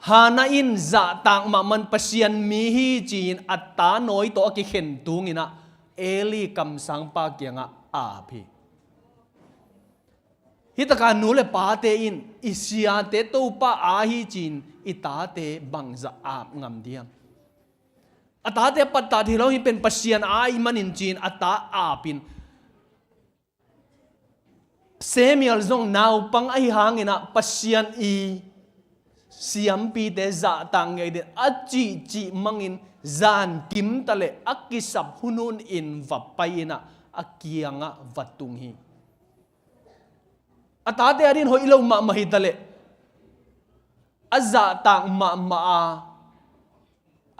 Hannah in zahtak mahmah in Pasian mi hi ci-in a ta nawi tawh a kikhen tunginah Eli kamsangpa kiangah ap hi. Hitaka nu le pate in i siate Topa a hi ci-in i tate bangzah ap ngam diam? A tate pattah thei lo hi pen Pasian a ahih manin ci-in a ta apin, Samuel zong naupang ahi hanginah Pasian i siampite zahtak ngei den a cihcih mangin zan kimta le a kisap hunhunin va pai-inah a kiangah va tung hi. A tate a din hoih lo mahmah hi ta le a zahtak mahmah a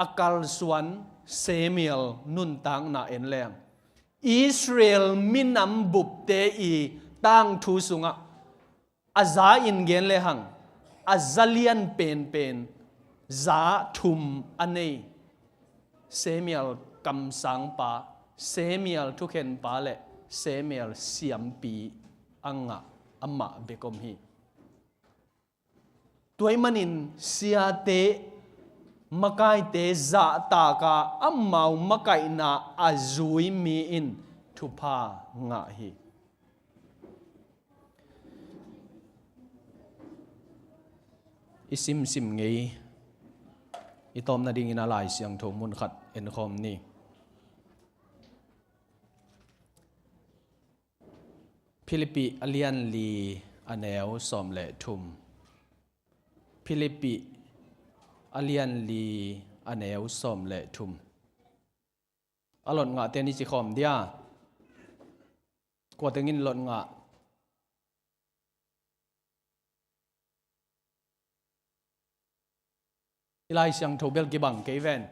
a kalsuan Samuel nuntakna en leng Israel minam bupte i tangthu sungah a za in gen lehang a za lian penpen za thum a nei Samuel kamsangpa, Samuel thukhenpa le Samuel siampi a ngah amah bek om hi. Tua ahih manin siate makaite zahtaka amau makaihna a zui mi in thupha ngah hi. I simsim ngei i tawpna dingin a Lai Siangtho mun khat enkhawm ni. Philippi a lian li a neu sawm le thum. Philippi a lian li a neu sawm le thum. A lot ngahte ni ci khawm dia. Kua tengin lot ngah? I Lai Siangtho bel kibang kei ven.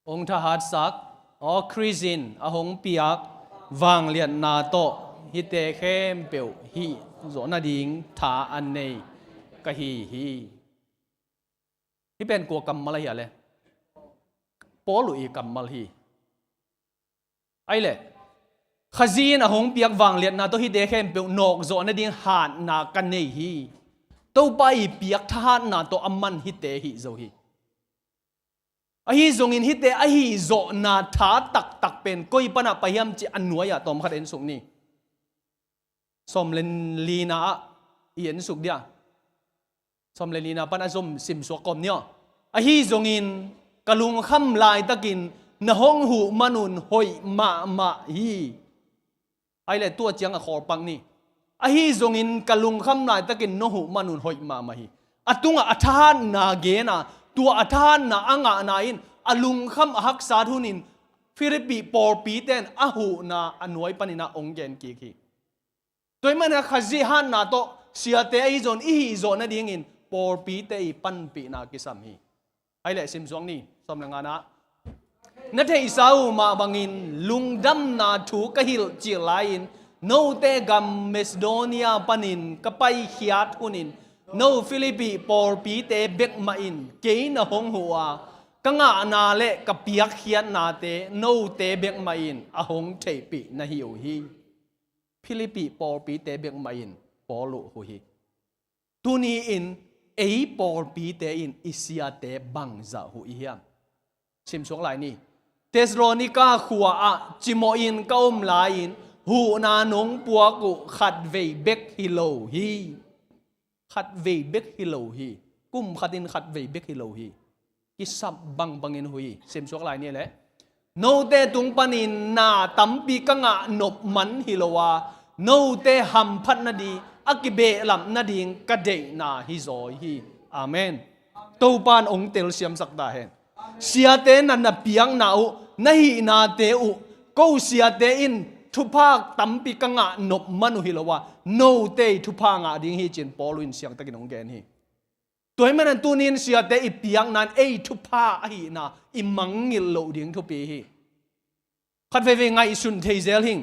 Hong thahatsak, aw Khrist in a hong piak vangliatna tawh hihte khempeuh hih zawh nading tha a nei ka hi hi. Hih pen kua kammal ahi a le? Paul uh i kammal hi. Ai le, Khazih in a hong piak vangliatna tawh hihte khempeuh nawkzawh nading hatna ka nei hi. Topa i piak thahatna tawh a man hihte hih zo hi. Ahi zongin hihte a hihzawhna tha taktak pen koi panah pai hiam cih a nuai-ah tawmkhat en suk ni. Sawm le lina ah i en suk dia. Sawm le lina pan a zom simsuak kawm ni aw. Ahi zongin ka lungkham laitakin na hong huh manun hoih mahmah hi. Ai le tua ciang a khawlpak ni. Ahi zongin ka lungkham laitakin na huh manun hoih mahmah hi. A tungah a thahatna gena, tua a thahatna a ngahna in a lungkham a haksat hunin Philippi pawlpite in a huhna a nuai panin a hong gen kik hi. Tua ahih manin a Khazih hatna tawh siate ahi zongin i hihzawh nadingin pawlpite i panpihna kisam hi. Ai le simsuak ni, sawm le ngana. Na theihsa uh mah bangin lungdamna thu ka hilh cil lai-in note gam Macedonia panin ka paikhiat hunin no Philippi pawlpite bek mah in kei na hong huh a, ka ngahna le ka piakkhiatnate note bek mah in a hong theihpih na hi uh hi. Philippi pawlpite bek mah in Paul uh huh hi. Tuni-in ei pawlpite in i siate bangzah huh i hiam? Simsuak lai ni. Thessalonika khua-ah cimawhin ka om lai-in huhna nong puak uh khatvei bek hi lo hi. Khatvei bek hi lo hi. Kum khatin khatvei bek hi lo hi. kisap bangbangin hui. Simsuak lai ni leh, note tung panin na tampi ka ngah nop man hi lo a, note hamphat nading, a kibehlap nading ka deihna hi zaw hi. Amen. Topan ong telsiamsak ta hen. Siate na na piakna uh, na hihnate uh, ko siate in thupha tampi ka ngah nop man uh hi lo a, note thupha ngah ding hi ci-in Paul in siangtakin ong gen hi. Tua ahih manin tunin siate i piakna in ei thupha ahihna i mangngilh loh ding thupi hi. Khat veivei ngaihsun thei zel hing.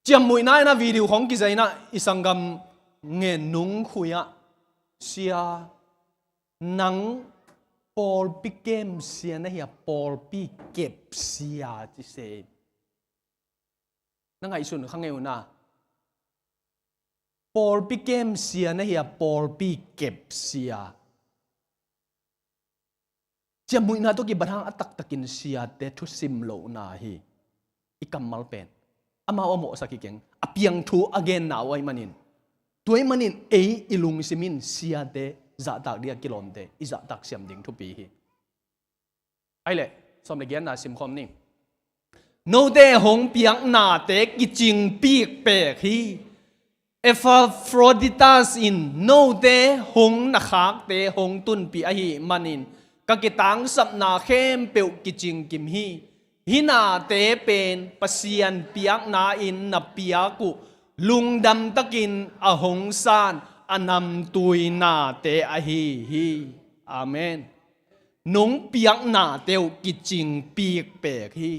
Ciamnuihna in a video khong kizai in a i sanggam Ngen Nung Khui ah, "Sia, nang pawlpi kemsia na hi a, pawlpi kepsia," ci se. Na ngaihsun kha ngei un a. Pawlpi kemsia na hi a, pawlpi kepsia. Ciamnuihna tawh kibat hang a taktakin siate thusim lohna hi. I kammal pen amau a mawhsak hi keng, a piang thu a genna uh ahih manin. Tua ahih manin ei i lungsim in siate zahtak ding a kilawmte i zahtak siam ding thupi hi. Ahih leh, sawm le giatna simkhawm ni. Note hong piaknate kicing pikpek hi. Epaphroditus in note hong na khakte hong tunpih ahih manin ka kitangsapna khempeuh kicing kim hi. Hih nate pen Pasian piakna in na piak uh, lungdam takin a hong san a namtui nate ahi hi. Amen. Nong piaknate uh kicing pikpek hi.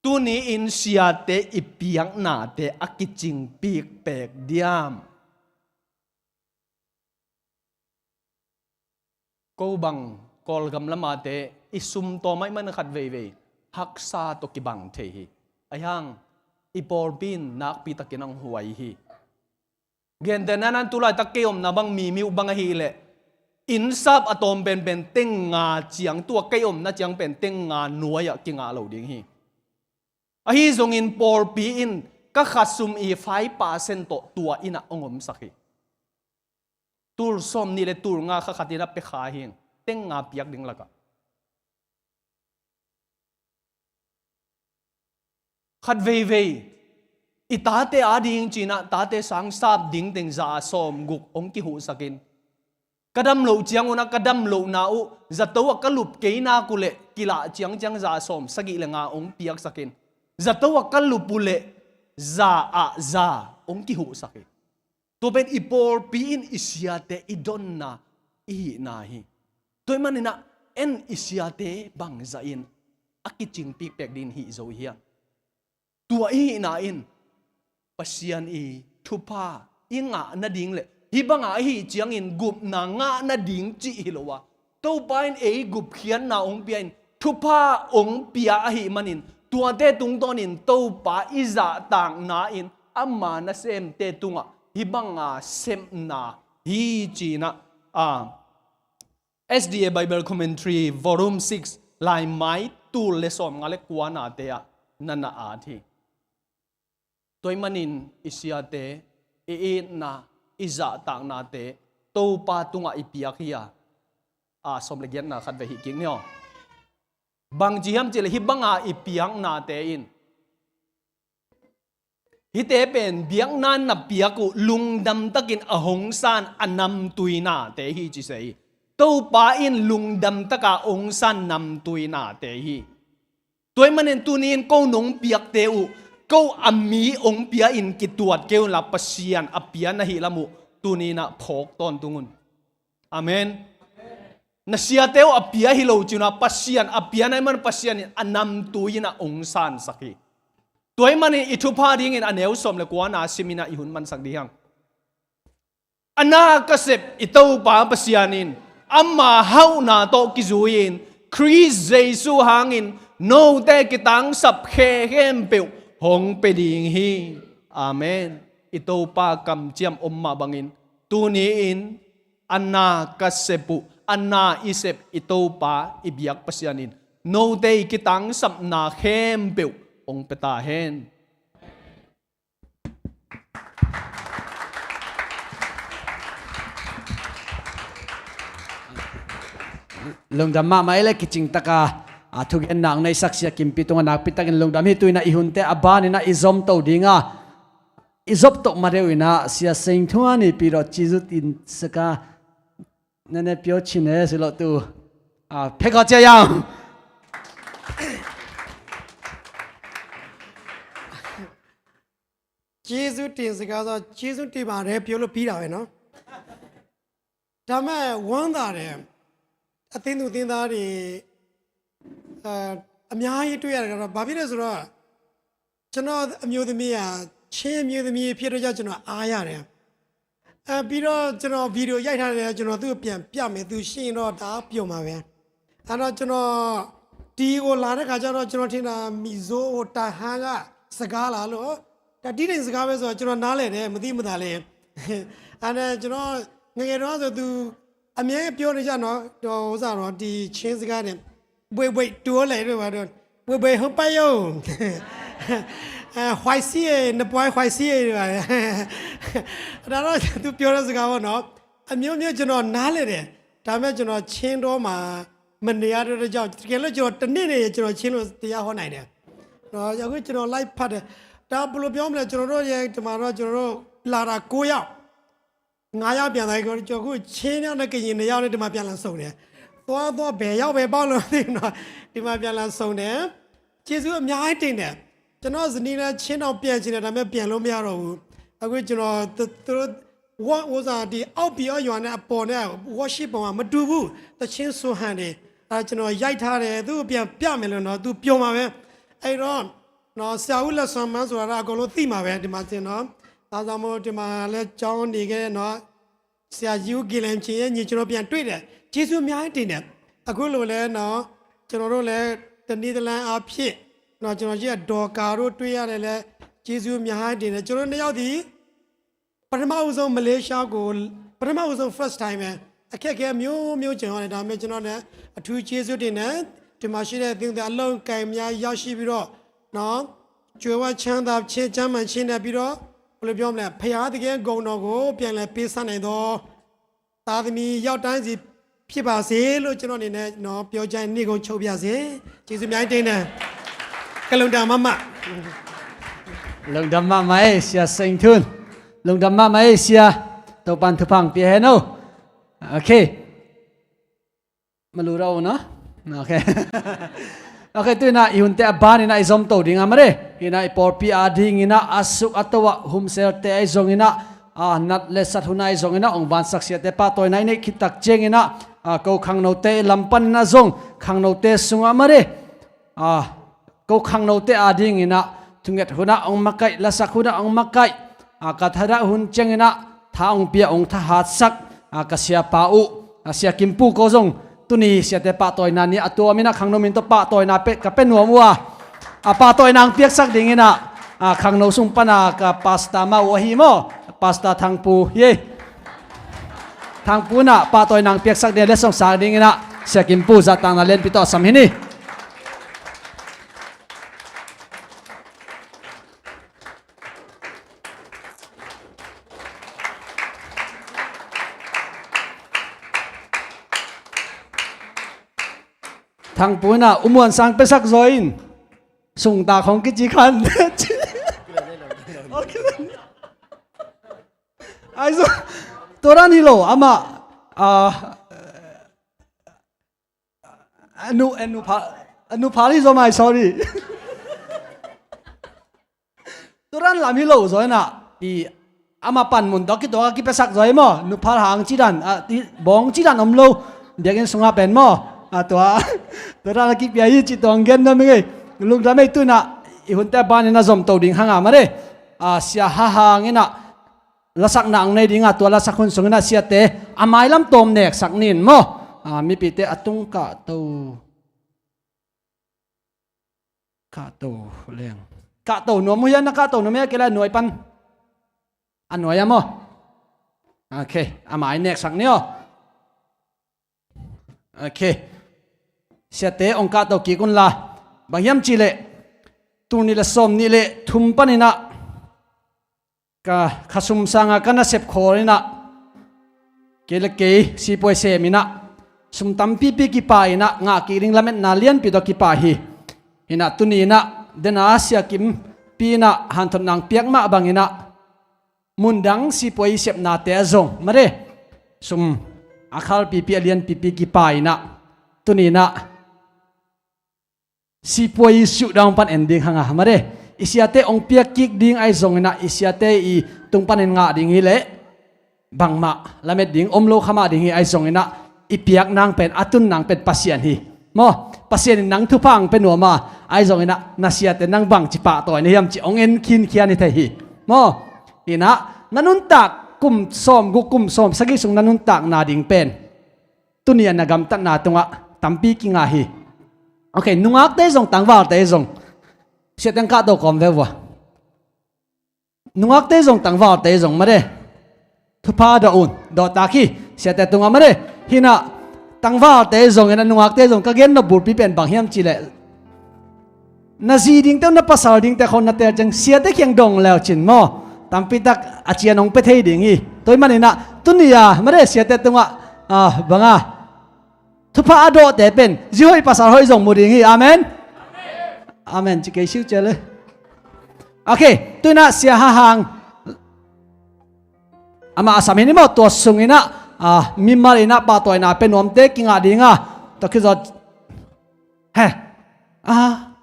Tuni-in siate i piaknate a kicing pikpek diam? Ko bang Kawlgam lamate i sum tawm ahih man khat veivei haksa tawh kibang thei hi. Ahi hang i pawlpi in nakpi takin ang huai hi. Gentehna in tulaitak kei omna bang Mimiu bang ahih leh, innsap a tawm penpen teng nga ciang, tua kei omna ciang pen teng nga nuai-ah kingah lo ding hi. Ahi zongin pawlpi in ka khasum i five percent tawh tua inn ah hong omsak hi. Tul sawmnih le tul nga kha khat inn ah pia kha hi. Teng nga piak ding lakah. Khat veivei i tate ading ci-in ah tate sang sap ding teng za ah sawmguk hong kihuhsak in, ka dam loh ciang un ah ka dam lohna uh zato ah ka lup kei nak uh leh kilah ciangciang za ah sawmsagih le nga hong piaksak in, zato ah ka lup uh leh za ah za hong kihuhsak in. Tua pen i pawlpi in i siate i donna i hihna hi. Tua ahih manin ah en i siate bangzah in a kicing pikpek ding hih zo hiam? Tua i hihna in Pasian i thupha i ngah nading le hih banga ahih ciangin gupna ngah nading cih hi lo a, Topa in ei gupkhiatna hong pia in thupha hong pia ahih manin tuate tungtawnin Topa i zahtakna in ama nasemte tungah hih banga sepna hi ci-in ah, a, S D A Bible Commentary Volume six, laimai tul le sawmnga le kuanate ah na na at hi. Tua ahih manin i siate, i itna, i zahtaknate Topa tungah i piak hi a, a, sawm le giatna khat vei hih kik ni aw. Bangci hiam cih leh hih banga i piaknate in, hihte pen biakna in na piak uh lungdam takin a hong san a namtui nate hi ci se hi. Topa in lungdam taka hong san namtui nate hi. Tua ahih manin tuni-in ko nong piakte uh, ko a mi hong pia in kituat kei un la, Pasian a pia na hih lam uh tuni-in ah phawk tawntung un. Amen. Na siate uh a pia hi lo ci un ah, Pasian a pia na hih man Pasian in a namtui in ah hong sansak hi. Tua ahih manin i thupha dingin a neu sawm le kuana sim in ah i hun mansak ding hi hang. A na ka sep i Topa Pasian in ama hauhna tawh kizui-in Khrist Jesu hangin note kitangsap khe khempeuh hong pia ding hi. Amen. I Topa kamciam om mah bangin tuni-in a na ka sep uh, a na i sep i Topa i biak Pasian in note i kitangsapna khempeuh hong pia ta hen. Lungdam mahmah ei le, kicing taka a thugenna hong neisak Sia Kimpi tungah nakpi takin lungdam hi. Tu-in ah i hunte a banin ah i zom to ding a, i zop toh ma deuh in ah Sia Seng Thun i pi dawh Jesu tin saka nene pio chin e si lo tu a phek aw cia yang. Jesu tin saka sa Jesu tin ba re pio lo pi da we no. ဒါပေမဲ့ ဝမ်းသာတယ်။ အသင်းသူအသင်းသားတွေ အဲ အများကြီးတွေ့ရတယ်။ ဘာဖြစ်လဲဆိုတော့ ကျွန်တော့်အမျိုးသမီးဟာ ချင်းအမျိုးသမီးဖြစ်တဲ့ကြောင့် ကျွန်တော်အားရတယ်။ အဲ ပြီးတော့ ကျွန်တော် ဗီဒီယို ရိုက်ထားတယ်။ ကျွန်တော် သူ့ကို ပြန်ပြမယ်။ သူ ရှိရင်တော့ တအားပျော်မှာပဲ။ အဲတော့ ကျွန်တော် ဒီကို လာတဲ့ခါကျတော့ ကျွန်တော် ထင်တာ မီဇို ဟို တန်ဟန်းက စကားလားလို့။ ဒါ တီးတိန်စကားပဲဆိုတော့ ကျွန်တော် နားလည်တယ်။ မသိမသာလဲ။ အဲနဲ့ ကျွန်တော် ငယ်ငယ်တုန်းကဆို သူ အမြဲပြောနေကြနော်။ ဟို ဥစ္စာတော့ ဒီ ချင်းစကားနဲ့ ဘွေဘွေတူလဲတို့ပါတော့ ဘွေဘွေ ဟုတ်ပါယုံ။ အဲ ဝိုင်စီအေ နပွိုင် ဝိုင်စီအေ တို့ပါ။ ဒါတော့ သူပြောတဲ့စကားပေါ့နော်။ အမျိုးမျိုး ကျွန်တော် နားလည်တယ်။ ဒါပေမဲ့ ကျွန်တော် ချင်းတော့မှာ မနေရတဲ့အတွက်ကြောင့် တကယ်လို့ ကျွန်တော် တနေ့နေ့ ကျွန်တော် ချင်းလို့ တရားဟောနိုင်တယ်။ နော် အခု ကျွန်တော် လိုက်ဖတ်တယ်။ ဒါ ဘယ်လိုပြောမလဲ။ ကျွန်တော်တို့ရဲ့ ဒီမှာတော့ ကျွန်တော်တို့ လာတာ ကိုးယောက် ငါးယောက် ပြန်သွားပြီ။ ကျွန်တော် အခု ချင်းနဲ့ ကရင် နှစ်ယောက်နဲ့ ဒီမှာ ပြန်လာဆုံတယ်။ သွားသွား ဘယ်ရောက်ပဲ ပေါက်လို့ မသိဘူးနော်။ ဒီမှာ ပြန်လာဆုံတယ်။ ကျေးဇူး အများကြီးတင်တယ်။ ကျွန်တော့်ဇနီးလည်း ချင်းတောင် ပြန်ချင်တယ်။ ဒါပေမဲ့ ပြန်လို့ မရတော့ဘူး။ အခု ကျွန်တော် သူတို့ ဝေါ် ဥစ္စာ ဒီ အောက်ပြည်အောက်ရွာနဲ့ အပေါ်နဲ့ worship ပုံက မတူဘူး။ သီချင်း ဆိုဟန်တွေ အဲ ကျွန်တော် ရိုက်ထားတယ်။ သူ့ကို ပြန်ပြမယ်လို့နော်။ သူ ပျော်မှာပဲ။ အဲ့တော့ နော် ဆရာဦးလတ်စွမ်းမန်းဆိုတာတော့ အကုန်လုံး သိမှာပဲ ဒီမှာ နော်။ ဒါကြောင့်မို့ ဒီမှာလည်း ကျောင်းနေခဲ့တဲ့ နော် ဆရာကြီးဦးဂီလမ်ချေရဲ့ညီ ကျွန်တော် ပြန်တွေ့တယ်။ ကျေးဇူး အများကြီးတင်တယ်။ အခုလိုလည်း နော် ကျွန်တော်တို့လည်း တနည်းတလမ်းအားဖြင့် နော် ကျွန်တော်ကြီးက ဒေါ်ကာတို့ တွေ့ရတယ်လည်း ကျေးဇူး အများကြီးတင်တယ်။ ကျွန်တော်တို့ နှစ်ယောက်သည် ပထမဦးဆုံး မလေးရှားကို ပထမဦးဆုံး first time ပဲ။ အခက်အခဲ မျိုးမျိုး ကြုံရတယ်။ ဒါပေမဲ့ ကျွန်တော်လည်း အထူး ကျေးဇူးတင်တယ်။ ဒီမှာရှိတဲ့ သင်သည် အလုပ်အကိုင်များ ရရှိပြီးတော့ နော် ကြွယ်ဝချမ်းသာခြင်း၊ ကျန်းမာခြင်းနဲ့ ပြီးတော့ ဘယ်လိုပြောမလဲ၊ ဘုရားသခင် ဂုဏ်တော်ကို ပြန်လည်ပေးဆပ်နိုင်သော သားသမီး ရောက်တိုင်းစီ ဖြစ်ပါစေလို့ ကျွန်တော် အနေနဲ့ နော် ပြောကြား နိဂုံးချုပ်ပါရစေ။ ကျေးဇူး အများကြီးတင်တယ်။ ကလုန်တာ မမ။ Lungdam mahmah ei, Sia Seng Thun. Lungdam mahmah ei, Sia. Topa'n thupha hong pia hen aw. Ok. Malu rau na. Ok. Ok, tu-in ah i hunte a banin ah i zom to ding a mare. Hi-in ah i pawlpi adingin ah a suk a to ah humselte ahi zongin ah, a, nat le sat hun ahi zongin ah hong vansak siate pahtawina i neih khit tak ciangin ah, a, ko khangnote i lam panin ah zong khangnote sungah mare, a, ko khangnote adingin ah thunget hun ah hong makaih, lasak hun ah hong makaih, a, ka thadah hun ciangin ah tha hong pia, hong thahatsak, a, ka siapa uh, a, Sia Kim Pu ko zong tuni siate pahtawina ni a tuamin ah khangno min tawh pahtawina pia, ka pia nuam uh a, a, pahtawina hong piaksak dingin ah, a, khangno sung pan a ka pastor mah uh ahi maw, Pastor Thang Pu hi. Thang Pu in ah pahtawina hong piaksak ding a, letsong sak dingin ah Sia Kim Pu zahtakna lianpi tawh a sam hi ni. Thang Pu in ah U Muan Sang piasak zaw in, sungta khong kici khan. Ai zaw, tua dan hi lo, amah, a, a nu, a nu pha, a nu pha hi zaw mai, sorry. Tua dan lam hi lo zaw in ah, i, amah panmun tawh kituak a kipiasak zaw hi maw, nuphal hang ci dan, a, i, bawng ci dan om lo, biakinn sungah pen maw, a, tua, tua dan a kipia hi cih tawh hong gen nuam ing ei. Lungdam ei. Tu-in ah i hunte a banin ah zom to ding hang a mare, a, Sia Ha Hang in ah lasakna hong nei ding a, tua lasak hun sungin ah siate a mailam tawm neksak ni in maw, a, mipite a tung kahto. Kahto leng. Kahto nuam uh hia, na kahto nuam hia, kei lai a nuai pan. A nuai a maw. Ok, a mai neksak ni aw. Ok. Siate hong kahto kik un la. Bang hiam cih leh, tul nih le sawm nih le thum panin ah ka khasum sanga ka nasep khawl in ah, kei le kei sipuai sem in ah, sum tampipi kipa inah ngah kik ding lametna lianpi tawh kipa hi. Inah tuni inah dena siakim pi inah hanthot nang piak mah bang inah mundang sipuai sepnate a zong mare sum a khalpipi a lianpipi kipa inah tuni inah sipuai suh dang pan en ding hanga mare i siate ong piak kik ding ahi zong inah i siate i tung panin ngah ding hi leh bangmah lamet ding om lo kha mah ding hi ahi zong inah i piak nang pen a tun nang pen Pasian hi maw. Pasian in nang thupha ang pe nuam a ahi zong inah na siate nang bangci pahtawi na hiam ci ong en khinkhian hi thei hi maw. Inah na nuntak kum sawm guk kum sawm sagih sung na nuntak na ding pen tuni a na gamtatna tungah tampi kinga hi. Ok, nungakte zong tangvalte zong siate ang kahto kawm ve vua. Nungakte zong tangvalte zong mare thupha dawh un dawhtak hi. Siate tungah mare hinah tangvalte zong inah nungakte zong ka gen nop bulpi pen bang hiam cileh na zi dingte na pasal dingte khon na tel ciang siate khiang dong leu cin maw. Tampitak a cian ong pe thei ding hi. Tua hi man inah tuni a mare siate tungah ah banga thupha a dawhte pen zi hoih pasal hoih zong mu ding hi. Amen. Amen ci kei siu cia le. Ok, tu inah sia hahang amah a sam hi ni maw. Tua sung inah ah mimal inah pahtawina pe nuamte kingah dinga tua kizawh he ah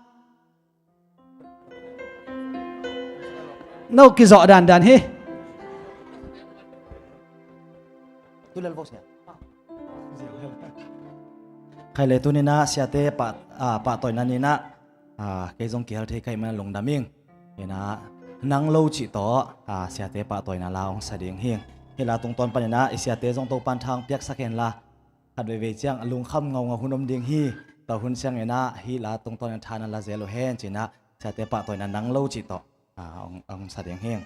no kizawh dandan hi. Khaile tuni inah siate pah ah pahtawina ni inah ah kei zong kihel thei ka hih man lungdam ing. Inah nang lo cih tawh ah siate pahtawina la ong sa ding hing. Hih la tungtawn pan inah i siate zong Topan thang piaksak hen la khat veivei ciang lungkham ngaungau hun om ding hi. Tua hun ciang inah hih la tungtawn inah tha na la zel uh hen ci inah siate pahtawina nang lo cih tawh ah ong, ong sa ding hing.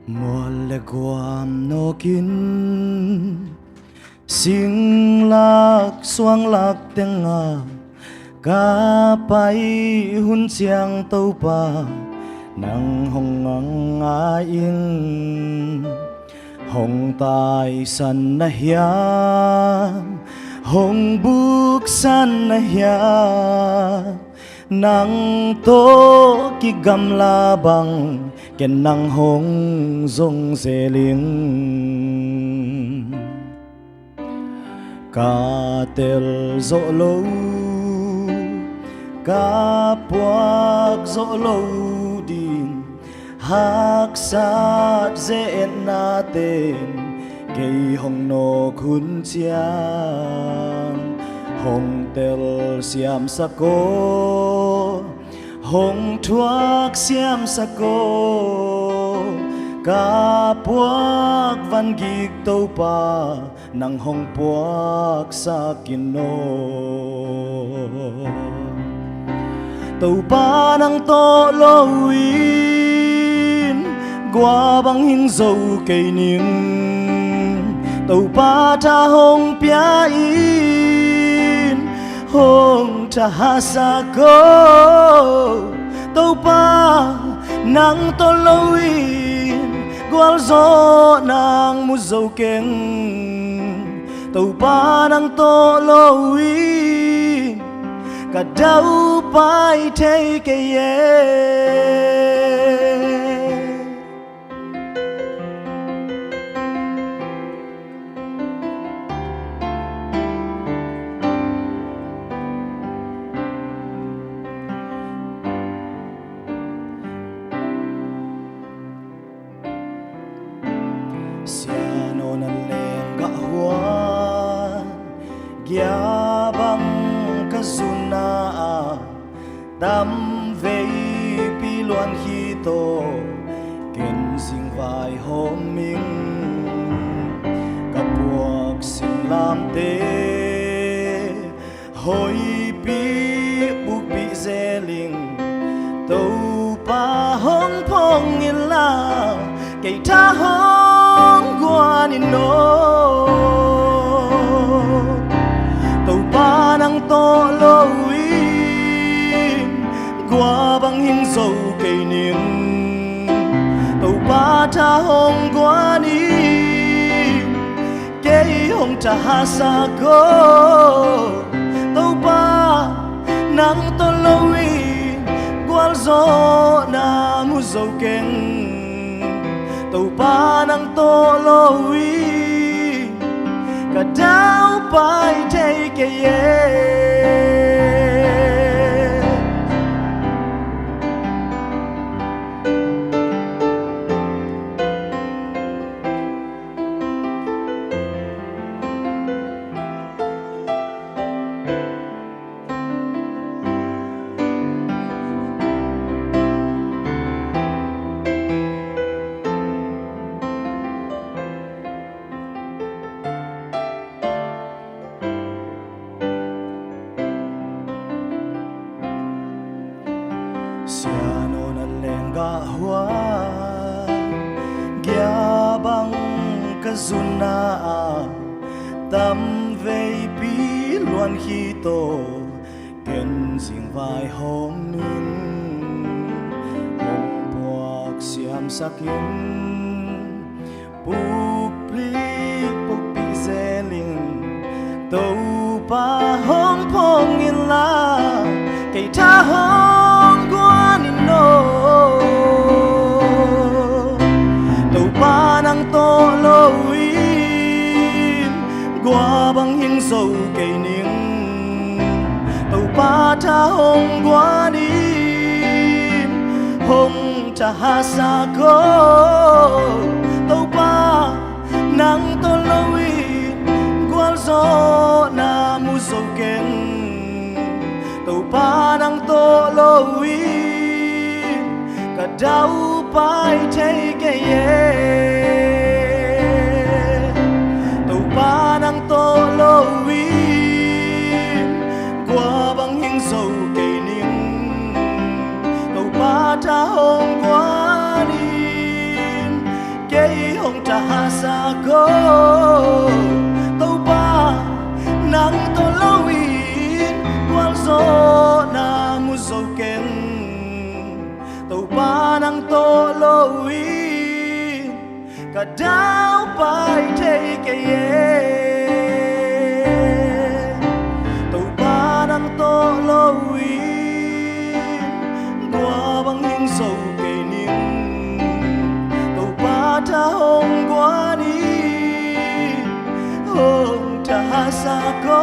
Mual le guam nawkin singlak suanglak tengah ka pai hun ciang Topa nang hong ngai in. Hong taisan na hiam, hong buksan na hiam, nang tawh kigamla bang ken nang hong zong zel ing. Ka tel zawh lo, ka puak zawh lo ding haksat ze-etna ten kei hong nawk hun ciang hong tel siamsak aw, hong thuak siamsak aw. Ka puak van gik Topa nang hong puaksak in aw. Topa nang tawh lo in gua bang hing zo kei ning. Topa tha hong pia in hong thahatsak aw. Topa nang tawh lo in gualzawh nang mu zo keng. Topa nang tawh lo in ka daupai thei kei e. Siano na lenggah huan gia bang ka zunna ah tam veipi luan khit aw. Ken singvai hawm ing, ka puak singlamte hoihpih bukpih zel ing. Topa hong phong inla kei tha hong guan in aw. Kua bang hing zo kei ning, Topa tha hong guan in, kei hong tha hasa ko. Topa nang tawh lo in, gualzawhna mu zo keng. Topa nang tawh lo in, ka daupai thei kei e. Sianona lenggah hua, gia bang ka zunna ah, tam veipi luan khito, ken zingvai hawm nun, hong puak siamsak in, pukpik pukpik zelin, Topa hong phong inla, kei tha hong guan in aw. Topa nang tawh lo in, gua bang hing zo kei ning. Topa tha hong guan in, hong tha hasa ko. Topa nang tawh lo in, gualzawhna mu zo keng. Topa nang tawh lo in, ka daupai thei kei e. Topa nang tawh lo in, gua bang hing zo kei ning. Topa tha hong guan in, kei hong tha hasa ko. Topa nang tawh lo in, gualzawhna mu zo keng. Topa nang tawh lo in, ka daupai thei kei e. Topa nang tawh lo in, gua bang hing zo kei ning. Topa tha hong guan in, hong tha hasa ko.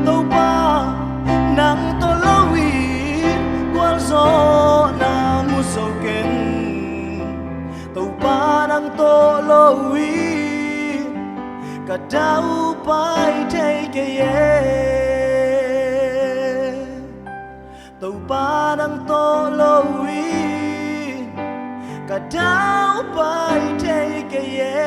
Topa nang tawh lo in, gualzawhna mu zo keng. Topa nang tawh lo in, ka daupai thei kei e. Topa nang tawh lo in, ka daupai thei kei e.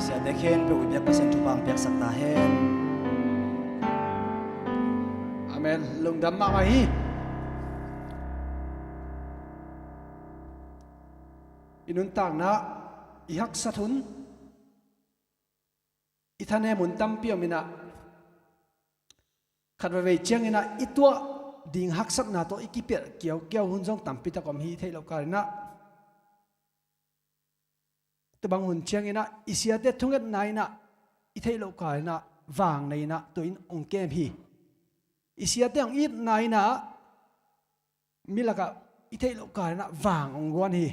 Siate khempeuh i biak Pasian thupha hong piaksak ta hen. Amen. Lungdam mahmah hi. I nuntakna i haksat hun, i thanem hun tampi om inah, khat veivei cianginah i tuah ding haksatna tawh i kipelh kiaukiau hun zong tampitak om hi. I theih loh kalinah, tua bang hun cianginah i siate thungetna inah i theih loh kalinah vang nei inah tua in hong kem hi. I siate hong itna inah mi lakah i theih loh kalinah vang hong guan hi.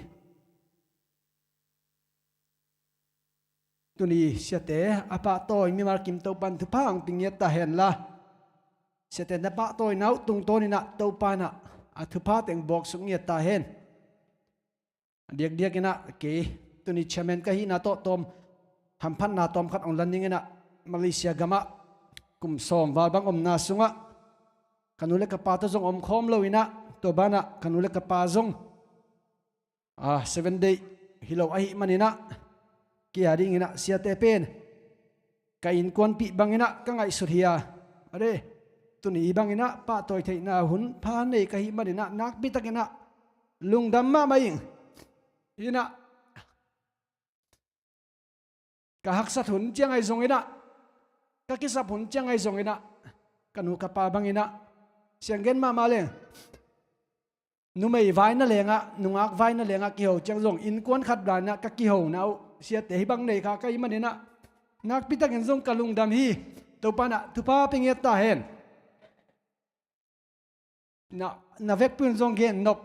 Tuni siate a pahtawi mimal kim Topan thupha hong pia ngiat ta henla, siate na pahtawina uh tungtawninah Topanah a thupha teng bawksuk ngiat ta hen. A diakdiakinah kei tuni chairman ka hihna tawh tawm hamphatna tawmkhat hong la ninginah Malaysia gamah kum sawm val bang omna sungah ka nu le ka pa tawh zong omkhawm loinah, tua banah ka nu le ka pa zong, a, Seven Day hi lo ahih maninah, kei a dinginah siate pen ka innkuanpih banginah ka ngaihsut hi a, a de, tuni banginah pahtawi theihna hun pha nei ka hih maninah nakpitakinah lungdam mahmah ing. Inah ka haksat hun ciang ahi zonginah, ka kisap hun ciang ahi zonginah, ka nu ka pa banginah sianggen mahmah leng, numei vai na lengah, nungak vai na lengah kiho ciang zong innkuan khat banah ka kihona uh siate hih bang nei kha ka hih maninah nakpitakin zong ka lungdam hi. Topa nah thupha pia ngiat ta hen. Na, na vekpi un zong gennop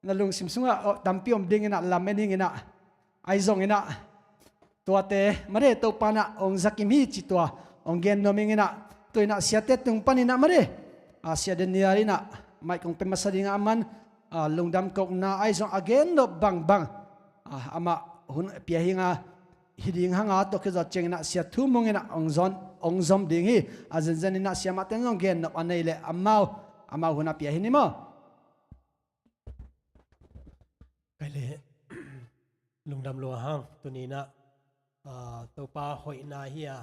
na lungsim sungah, oh, tampi om dinginah lamen inginah, ahi zonginah tuate made Topa nah hong zakim hi ci tua hong gen nuam inginah, tuinah siate tung paninah made, ah, Sia Daniel inah maih kong pe masa dingah aman, ah, lungdam kokna ahi zong a gennop bangbang, ah, amah hun pia hinga hi ding hanga tua khit zawh cianginah Sia Thu Mung inah hong zon, hong zom ding hi. A zenzen inah siamahte in zong gennop a nei leh amau, amau hun a pia hi ni maw? Kai leh lungdam lua hang tuninah, ah, Topa hoihna hi a.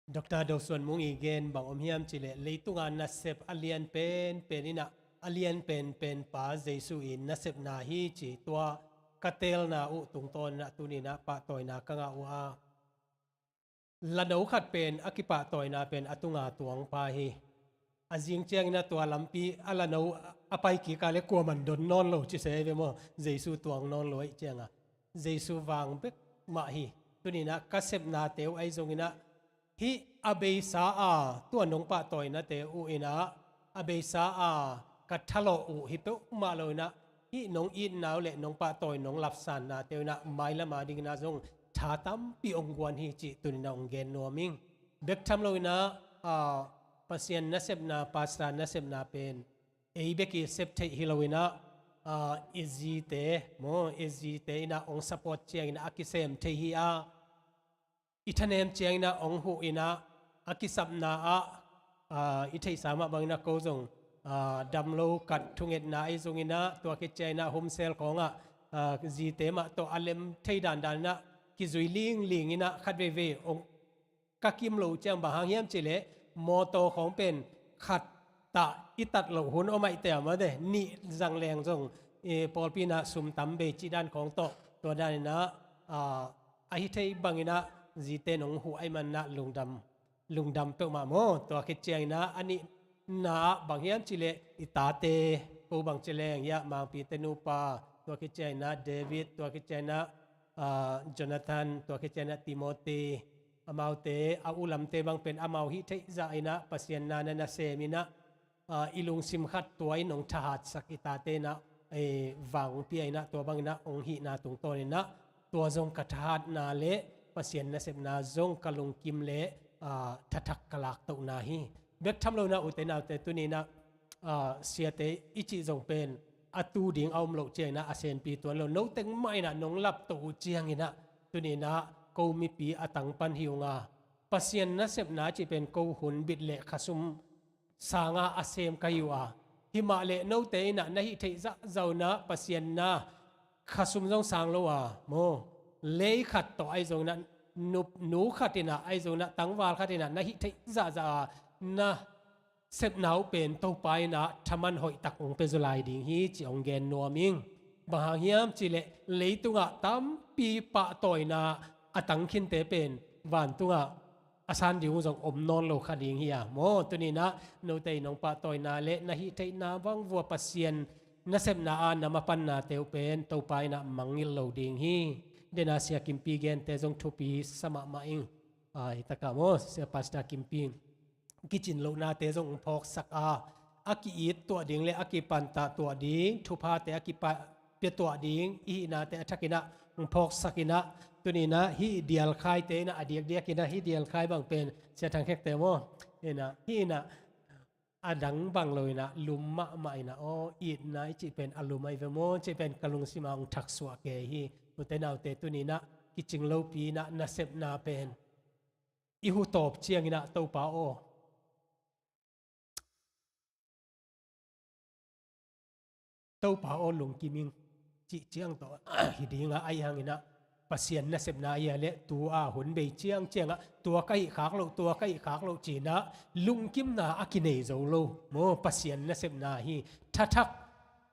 Doctor Do Suan Mung i gen bang om hiam cileh, leitunga nasep a lian penpen inah, a lian penpen pa Jesu i nasepna hi ci tua ka teelna uh tungtawninah tuninah pahtawina ka ngah uh a, lano khat pen a kipahtawina pen a tunga tuang pa hi. A zing cianginah tua lampi a lano a pai kika le kuaman don nawn lo ci se ve maw? Jesu tuang nawn lo aih cianga Jesu vang bek mah hi. Tuninah ka sepnate uh ahi zonginah hih a beisa a tua nong pahtawinate uh inah a beisa a ka thalawh uh hi peuhmah lo inah hih nong itna uh le nong pahtawi nong lapsannate uh inah mailam a dinginah zong tha tampi hong guan hi cih tuninah hong gen nuam ing. Bek tham lo inah, ah, Pasian nasepna, pastor nasepna pen ei bek i sep theih hi lo inah, ah, i zite maw, i zite inah hong support cianginah a kisem thei hi a, i thanem cianginah hong huh inah a kisapna ah, ah, i theihsa mah banginah ko zong, ah, damlo kat thungetna ahi zonginah tua khit cianginah homesel khawngah, ah, zite mah tawh a lem thei dandaninah kizui linglinginah khat veivei hong ka kim lo uh ciang bang hang hiam cileh mawtaw khawng pen khat tah i tat loh hun om aihte a mate nih zang leng zong, eh, pawlpi inah sum tam bei cih dan khawng tawh tua daninah, ah, ahi thei banginah zite nong huh ahi maninah lungdam, lungdam peuhmah maw? Tua khit cianginah a nihna ah bang hiam cileh i tate, ko bang cileng hiah Mangpite nupa, tua khit cianginah David, tua khit cianginah, ah, Jonathan, tua khit cianginah Timothy, amaute a ulamte bang pen amau hih theih zahinah Pasian na na nasem inah, ah, i lungsim khat tua in hong thahatsak i tate inah, eh, vang hong pia inah tua banginah hong hihna tungtawninah tua zong ka thahatna le Pasian nasepna zong ka lungkim le, ah, thathak ka laktohna hi. Bek tham lo inah ute naute tuninah, ah, siate i cih zong pen a tu ding a om loh cianginah a senpi tuan lo. Noteng mah inah nong laptoh uh cianginah tuninah ko mipi a tangpan hi unga Pasian nasepna cih pen ko hun bit le khasum sanga a sem ka hi uh a, himah le note inah na hih theih zahzah unah Pasian na khasum zong sang lo a maw, lei khat tawh ahi zonginah nu, nu khat inah ahi zonginah tangval khat inah na hih theih zahzah a na sepna uh pen Topa inah thaman hoihtak hong pia zaw lai ding hi ci hong gen nuam ing. Bang hang hiam cileh leitungah tampi pahtawina a tangkhinte pen vantungah a san ding uh zong om nawn lo kha ding hi a maw? Tuninah note in hong pahtawina le na hih theihna bang vua Pasian nasepna a na mapannate uh pen Topa inah mangngilh lo ding hi. Dena Sia Kimpi gente zong thupi sa mahmah ing. Ai, takah maw, Sia Pastor Kimpi kicin lohnate zong hong phawksak a, a ki-it tuah ding le a kipantah tuah ding, thuphate a kipa, pia tuah ding i hihnate a thakinah hong phawksak inah, tuninah hih dialkhaite inah a diakdiak inah hih dialkhai bang pen Sia Thang Khekte maw? Inah, hih inah a dang bang lo inah lum mahmah inah aw, itna i cih pen a lum ahi ve maw? Cih pen ka lungsim ah hong thaksuah kei hi. Ute naute tuninah kicing lopi inah nasepna pen i hu tawp cianginah Topa aw, Topa aw lungkim ing cih ciang tawh hi dinga ahi hanginah Pasian nasepna ahi a le tua hun bei ciang ciangah tua ka hih khak loh, tua ka hih khak loh cinah lungkimna a kinei zo lo maw? Pasian nasepna hi. Thathak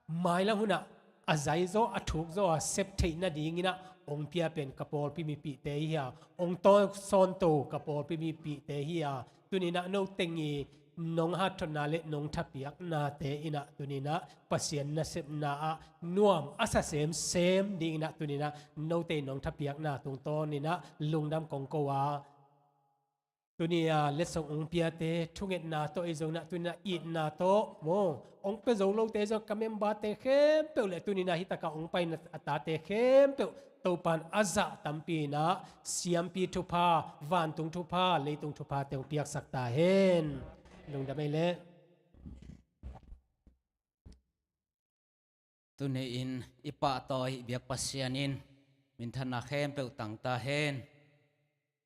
mailam hunah a zaizaw a thukzaw a sep theih nadinginah hong pia pen ka pawlpi mipihte hi a, hong tawsawnto ka pawlpi mipihte hi a, tuninah no teng i nong hatthotna le nong thapiaknate inah tuninah Pasian nasepna ah nuam a sa semsem dinginah tuninah note nong thapiakna tungtawninah lungdam kong ko a, tuni a letsong hong piate thungetna tawh ei zonginah tuninah itna tawh maw hong pia zo lote zong ka memberte khempeuh le tuninah hitakah hong paina a tate khempeuh Topan a zah tampi inah siampi thupha, vantung thupha, leitung thuphate hong piaksak ta hen. Lungdam ei leh. Tuni-in i pahtawi i biak Pasian in minthanna khempeuh tang ta hen.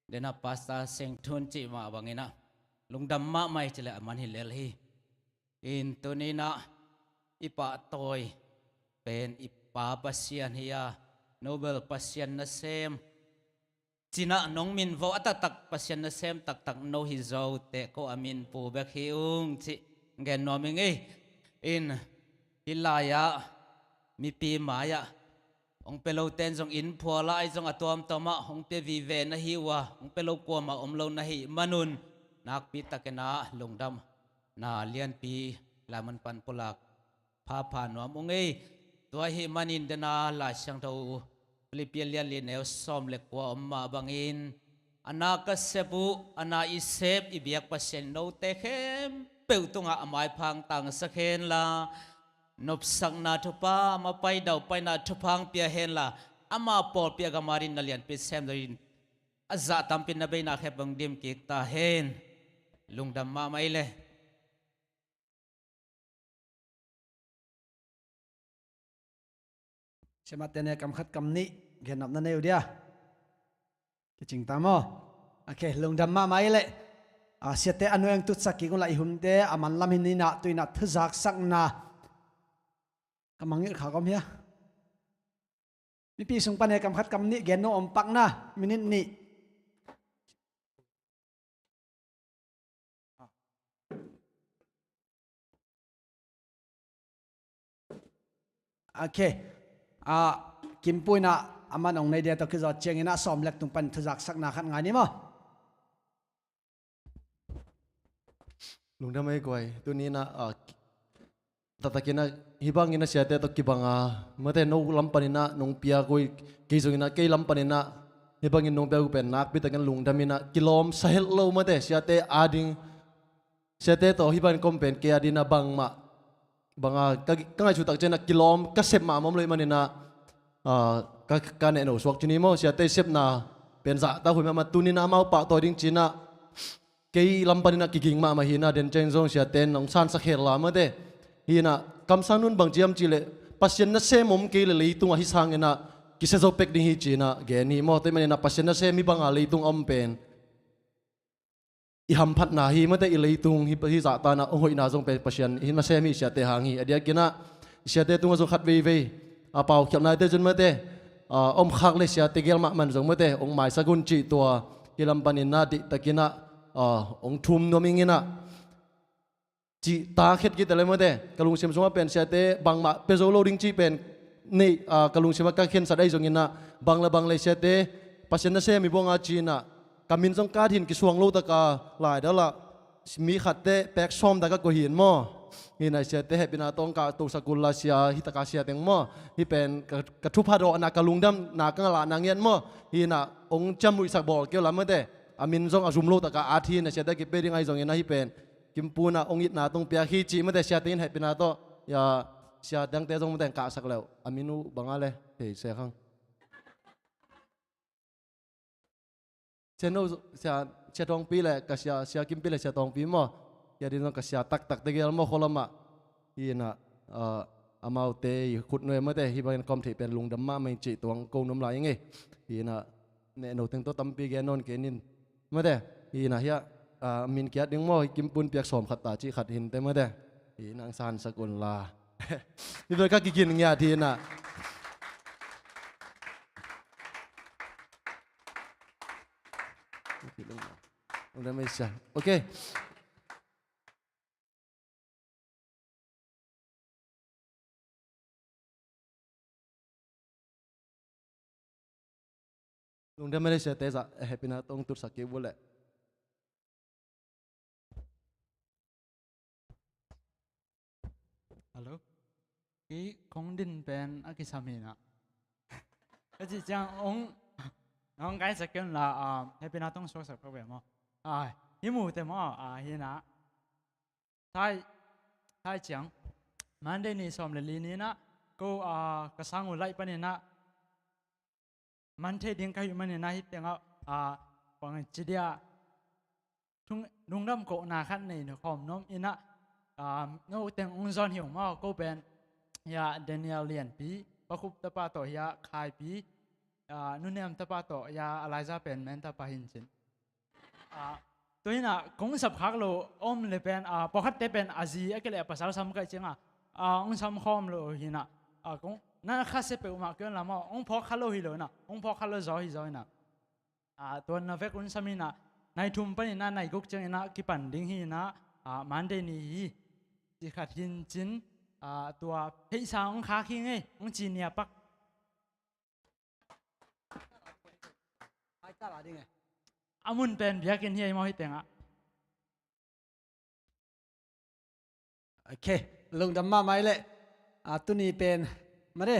Dena Pastor Seng Thun cih mah banginah lungdam mahmah i cih leh a man hi lel hi. In tuninah i pahtawi pen i Pa Pasian hi a, Nobel Pasian nasem cinah nong minvo a taktak Pasian nasem taktak no hi zo teh ko a min pu bek hi ung cih gen nuam ing ei. In hih lai-ah mipi mai-ah hong pia lote in zong inn phual ah ahi zong a tuamtuam ah hong pia vive na hi uh a, hong pia lo kuamah om lo na hi manun nakpi takin ah lungdamna lianpi Lai Mun pan pulak phapha nuam ung ei. Tua ahih manin dena Lai Siangtho Philippi lian li neu sawm le kua om mah bangin, a na ka sep uh, a na i sep i biak Pasian note khempeuh tungah a maipha hong tangsak henla, nopsakna thupha, a mapai daupaina thupha hong pia henla, ama pawlpi a gam adingin na lianpi sem dingin a zah tampi na beina khempeuh hong dim kik ta hen. Lungdam mahmah ei leh. Siamahte ne kam khat kam nih gennopna nei uh dia? Kicing ta maw? Ok, lungdam mahmah ei leh. Ah, siate a nuai hong tutsak kik unla i hunte a manlam hi inah tuinah thuzaksakna ka mangngilh kha ka om hia? Mipi sung pan he kam khat kam nih gen nung om pakna minute nih. Ok. Ah, Kimpu inah a man hong nei dia tawh kizawt ciangin ah sawm lek tung pan thuzaksakna khat ngai ni maw? Lungdam ei guai. Tuni inah, ah, taktakin ah hih bangin ah siate tawh kibang a, mate, no lam panin ah nong pia koi, kei zongin ah kei lam panin ah hih bangin nong pia koi pen nakpi takin lungdam inah kilawm sa het lo, mate, siate ading, siate tawh hih bangin ka om pen kei adingin ah bangmah bang a ka, ka ngaihsut tak ciangin ah kilawm ka sep mahmah om lo ahih manin ah, ah, ka, ka nehno suak ci ni maw, siate sepna pen zahtak huai mahmah. Tuni inah amau pahtawi ding ci inah kei lam panin ah kiging mahmah hi inah, den ciang zong siate in hong sansak het la, mate. Hi inah kamsang nun bang ci hiam cih leh Pasian nasem om kei leh leitung ah hih sangin ah kisia zo pek ding hi ci inah gen hi maw. Tua ahih manin ah Pasian nasem hih bang a leitung a om pen i hamphatna hi, mate, i leitung hi, hih zahtakna hong hoihna zong pen Pasian hih nasem hi, siate hang hi. A diakin ah siate tungah zong khat veivei a paukhialhnate zong, mate, a, om khak leh siate gel mahmah in zong, mate, hong maisak un cih tua hih lam panin ah deihtakin ah, a, hong thum nuam ing inah. Cih ta khet kit leh, mate, ka lungsim sungah pen siate bangmah pia zo lo ding cih pen nei, a, ka lungsim ah ka khensat ahi zongin ah bang le bang le siate Pasian nasem hi buang a ci inah ka min zong ka at hi in kisuang lo tak a, laidal ah mi khatte pek sawm tak a koih hi in maw. Hi inah siate hehpihna tawh hong kahtosak unla sia, hih tak a sia teng maw, hih pen ka, ka thupha dawhna, ka lungdamna ka ngalahna ngiat maw. Hi inah hong ciamnuihsak bawl kei unla, mate, a min zong a zum lo tak a at hi inah siate kipia ding ahi zongin ah hih pen Kimpu inah hong itna tawh hong piak hi cih, mate, sia teng in hehpihna tawh, ya, sia dangte zong, mate, hong kahsak leuh. A min uh bang a leh thei se khang. Sia no, sia, sia Tawngpi leh ka sia, sia Kimpi leh sia Tawngpi maw. Sia ding zong ka sia taktakte gel maw, khualam ah. Hi inah, ah, amaute i khut nuai, mate, hih bangin ka om theih pen lungdam mahmah ing cih tua hong ko nuam lai ing ei. Hi inah nehno teng tawh tampi gen nawn kei ning, mate. Hi inah hiah, ah, min kiat ding maw, hih Kimpu in piak sawm khat ta cih khat hi inteh, mate. Hi inah hong sansak unla. Hih bel ka kigin ngiat hi inah. Ok. Lungdam Malaysia te zah a hehpihna tawh hong tutsak kik uh leh. Hello. Hih kong din pen a kisam hi na. Ka cih ciang hong, hong kaisak kei un la, ah, hehpihna tawh hong suaksak pah ve maw. Ah, hih mute maw, ah, hi na. Thai, Thai ciang. Monday ni sawm le li ni na. Ko, ah, ka sang uh laih panin na. Man thei ding ka hih manin ah hih tengah, ah, bang ci dia, lungdam kohna khat nei khawm nuam in ah, ah, no teng hong zawn hi ung maw, ko pen Hia Daniel Lianpi, Pa Khup tapa tawh Hia Khaipi, ah, Nu Niam tapa tawh Hia Eliza pen men tapa hi in cin. Ah, tu hi na, kong sap khak lo om le pen, ah, pawlkhatte pen a zi a kei le a pasal sam kaih ciang a, ah, hong sam khawm lo hi na, ah, kong na khasia peuhmah kei un la maw, hong phawk kha lo hi lo na, hong phawk kha lo zaw hi zaw hi na. Ah, tua na vek hun sam hi na, nai thum panin na nai guk ciangin na kipan ding hi na, ah, Monday ni hi, ci khat hi in cin, ah, tua pheisa hong khak hi ngei, hong ci nia pak. A mun pen biakinn hi ei maw hih tengah. Ok, lungdam mahmah i leh. Ah, tuni pen, mare,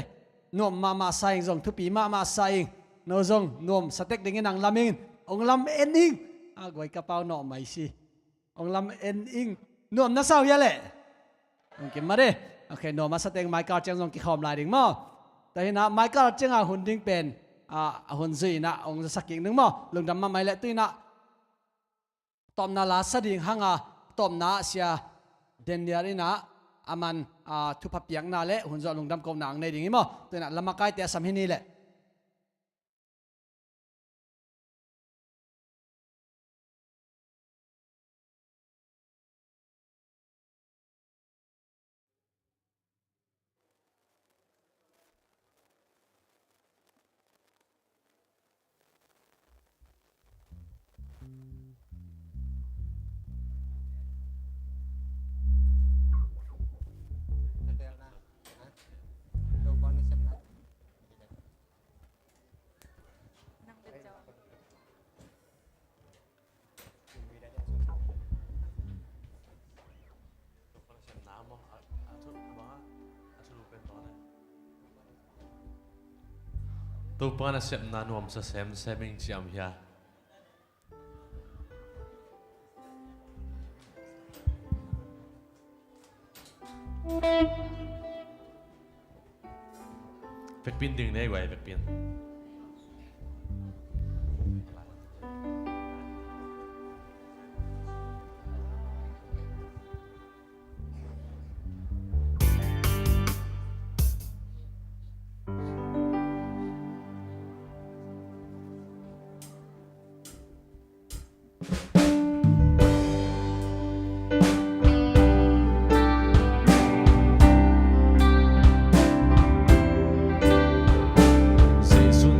nuam mahmah sa ing zong, thupi mahmah sa ing. No zong, nuam sa tek dingin ang lam ing, hong lam en ing. Ah, guai ka pau nawh mai si. Hong lam en ing. Nuam na sa uh hia leh. Hong kim mare. Ok, nuam a sa teng Michael ciang zong kikhawm lai ding maw. Tua hi na Michael ciang a hun ding pen, ah, a hun zui na hong zasak kik ding maw. Lungdam mahmah i leh tu hi na. Tawpna la sa ding hang a, tawpna ah Sia Daniel in a, a man, ah, thupha piakna le hun zawh lungdam kohna ang nei ding hi maw. Tu hi na lamakaite a sam hi ni leh. Topa nasepna nuamsa semsem ing ci hiam hia? Vekpi in ding nei guai, vekpi in. Jesu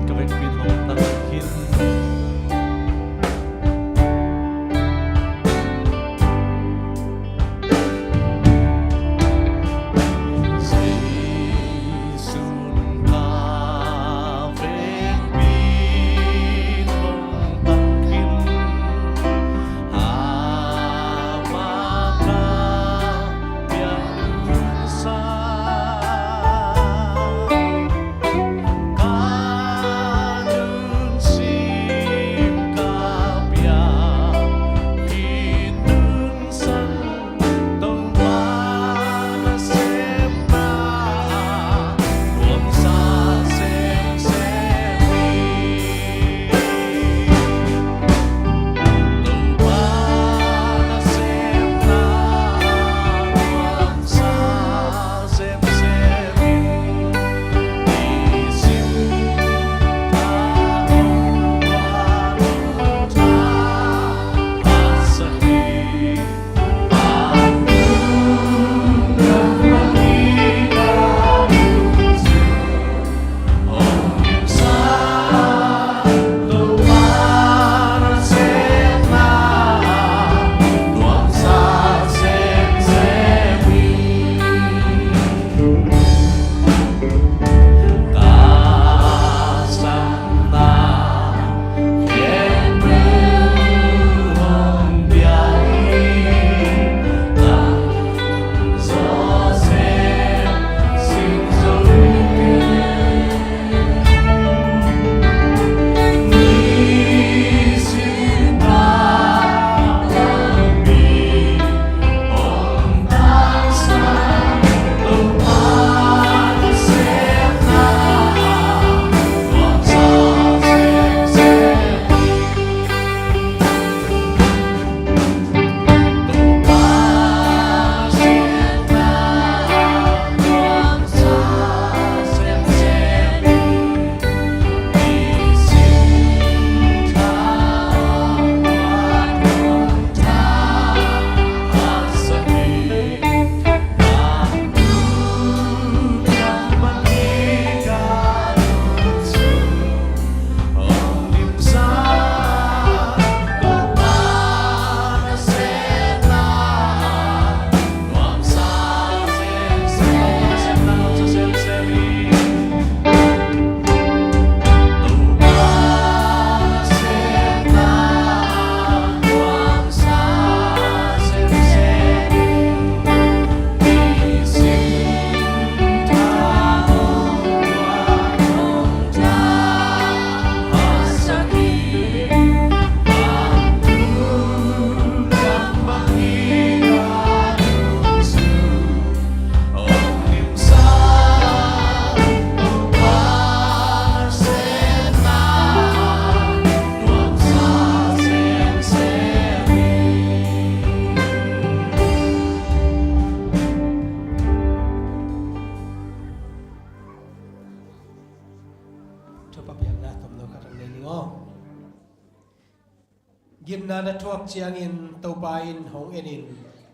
Gimna na thuak ciangin Topa in hong enin,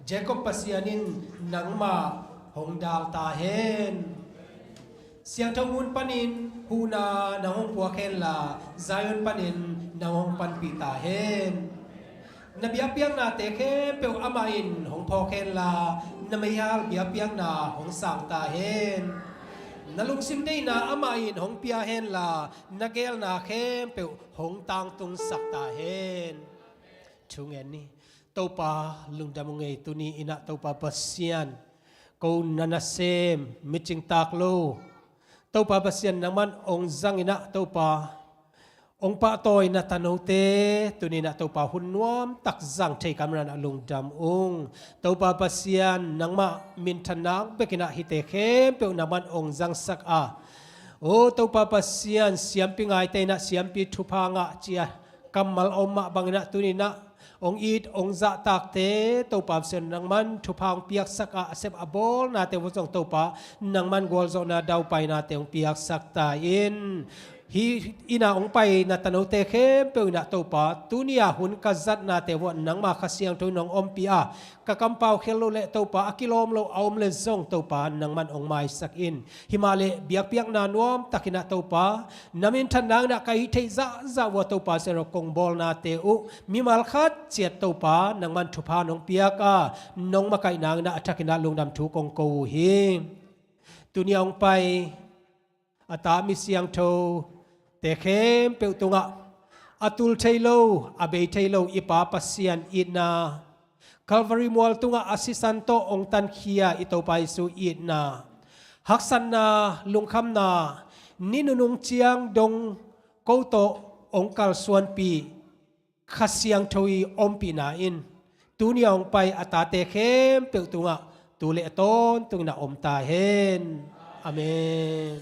Jacob Pasian in nangmah hong dal ta hen. Siangtho Ngun panin huhna nang hong puak henla, Zion panin nang hong panpih ta hen. Na biakpiaknate khempeuh amah in hong phawk henla, na meihal biakpiakna hong sang ta hen. Na lungsim deihna amah in hong pia henla, na geelna khempeuh hong tangtungsak ta hen. Thu ngen ni. Topa lungdam ung ei, tuni in ah Topa Pasian, ko na nasem, micing tak lo, Topa Pasian nangman ong zang in ah Topa, ong pahtawi na tanote tuni in ah Topa hun nuam tak zang thei ka hih manin ah lungdam ung. Topa Pasian nangmah minthan nang bek in ah hihte khempeuh nangman ong zangsak a, o Topa Pasian, siampi ngaite in ah siampi thupha ngah ci-a kammal a om mah bangin ah tuni in ah ong it ong zahtakte Topa Pasian nangman thupha ong piaksak a, a sep a bawlnate uh zong Topa nangman gualzawhna daupainate ong piaksak ta in. Hih in ah ong pai na tanote khempeuh in ah Topa, tuni a hun ka zatnate uh ah nangma Kha Siangtho in ong ompih a, ka kampau khel loh leh Topa a kilawm lo a om leh zong Topa nangman ong maisak in. Himah leh biakpiakna nuam tak in ah Topa, na minthan nang in ah ka hih theih zahzah uh ah Topa Pasian aw, kong bawlnate uh mimal khat ciat Topa nangman thupha nong piak a, nong makaih nang in ah a thak in ah lungdam thu kong ko uh hi. Tuni a ong pai a ta mi siangthote khempeuh tungah a tul thei lo, a bei thei lo i Pa Pasian itna, Calvary mual tungah a sisan tawh ong tankhia i Topa Jesu itna, haksatna, lungkhamna, ni nunung ciang dong ko tawh ong kalsuanpih Kha Siangtho i ompihna in tuni a ong pai a tate khempeuh tungah tu le a tawntung in ah om ta hen. Amen.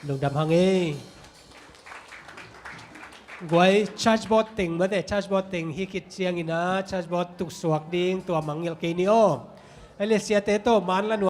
Lungdam hang ei. Guai, church board teng mate, church board teng hi khit ciangin ah church board tuksuak ding tua mangngilh kei ni aw. Ei le siate tawh man la nuam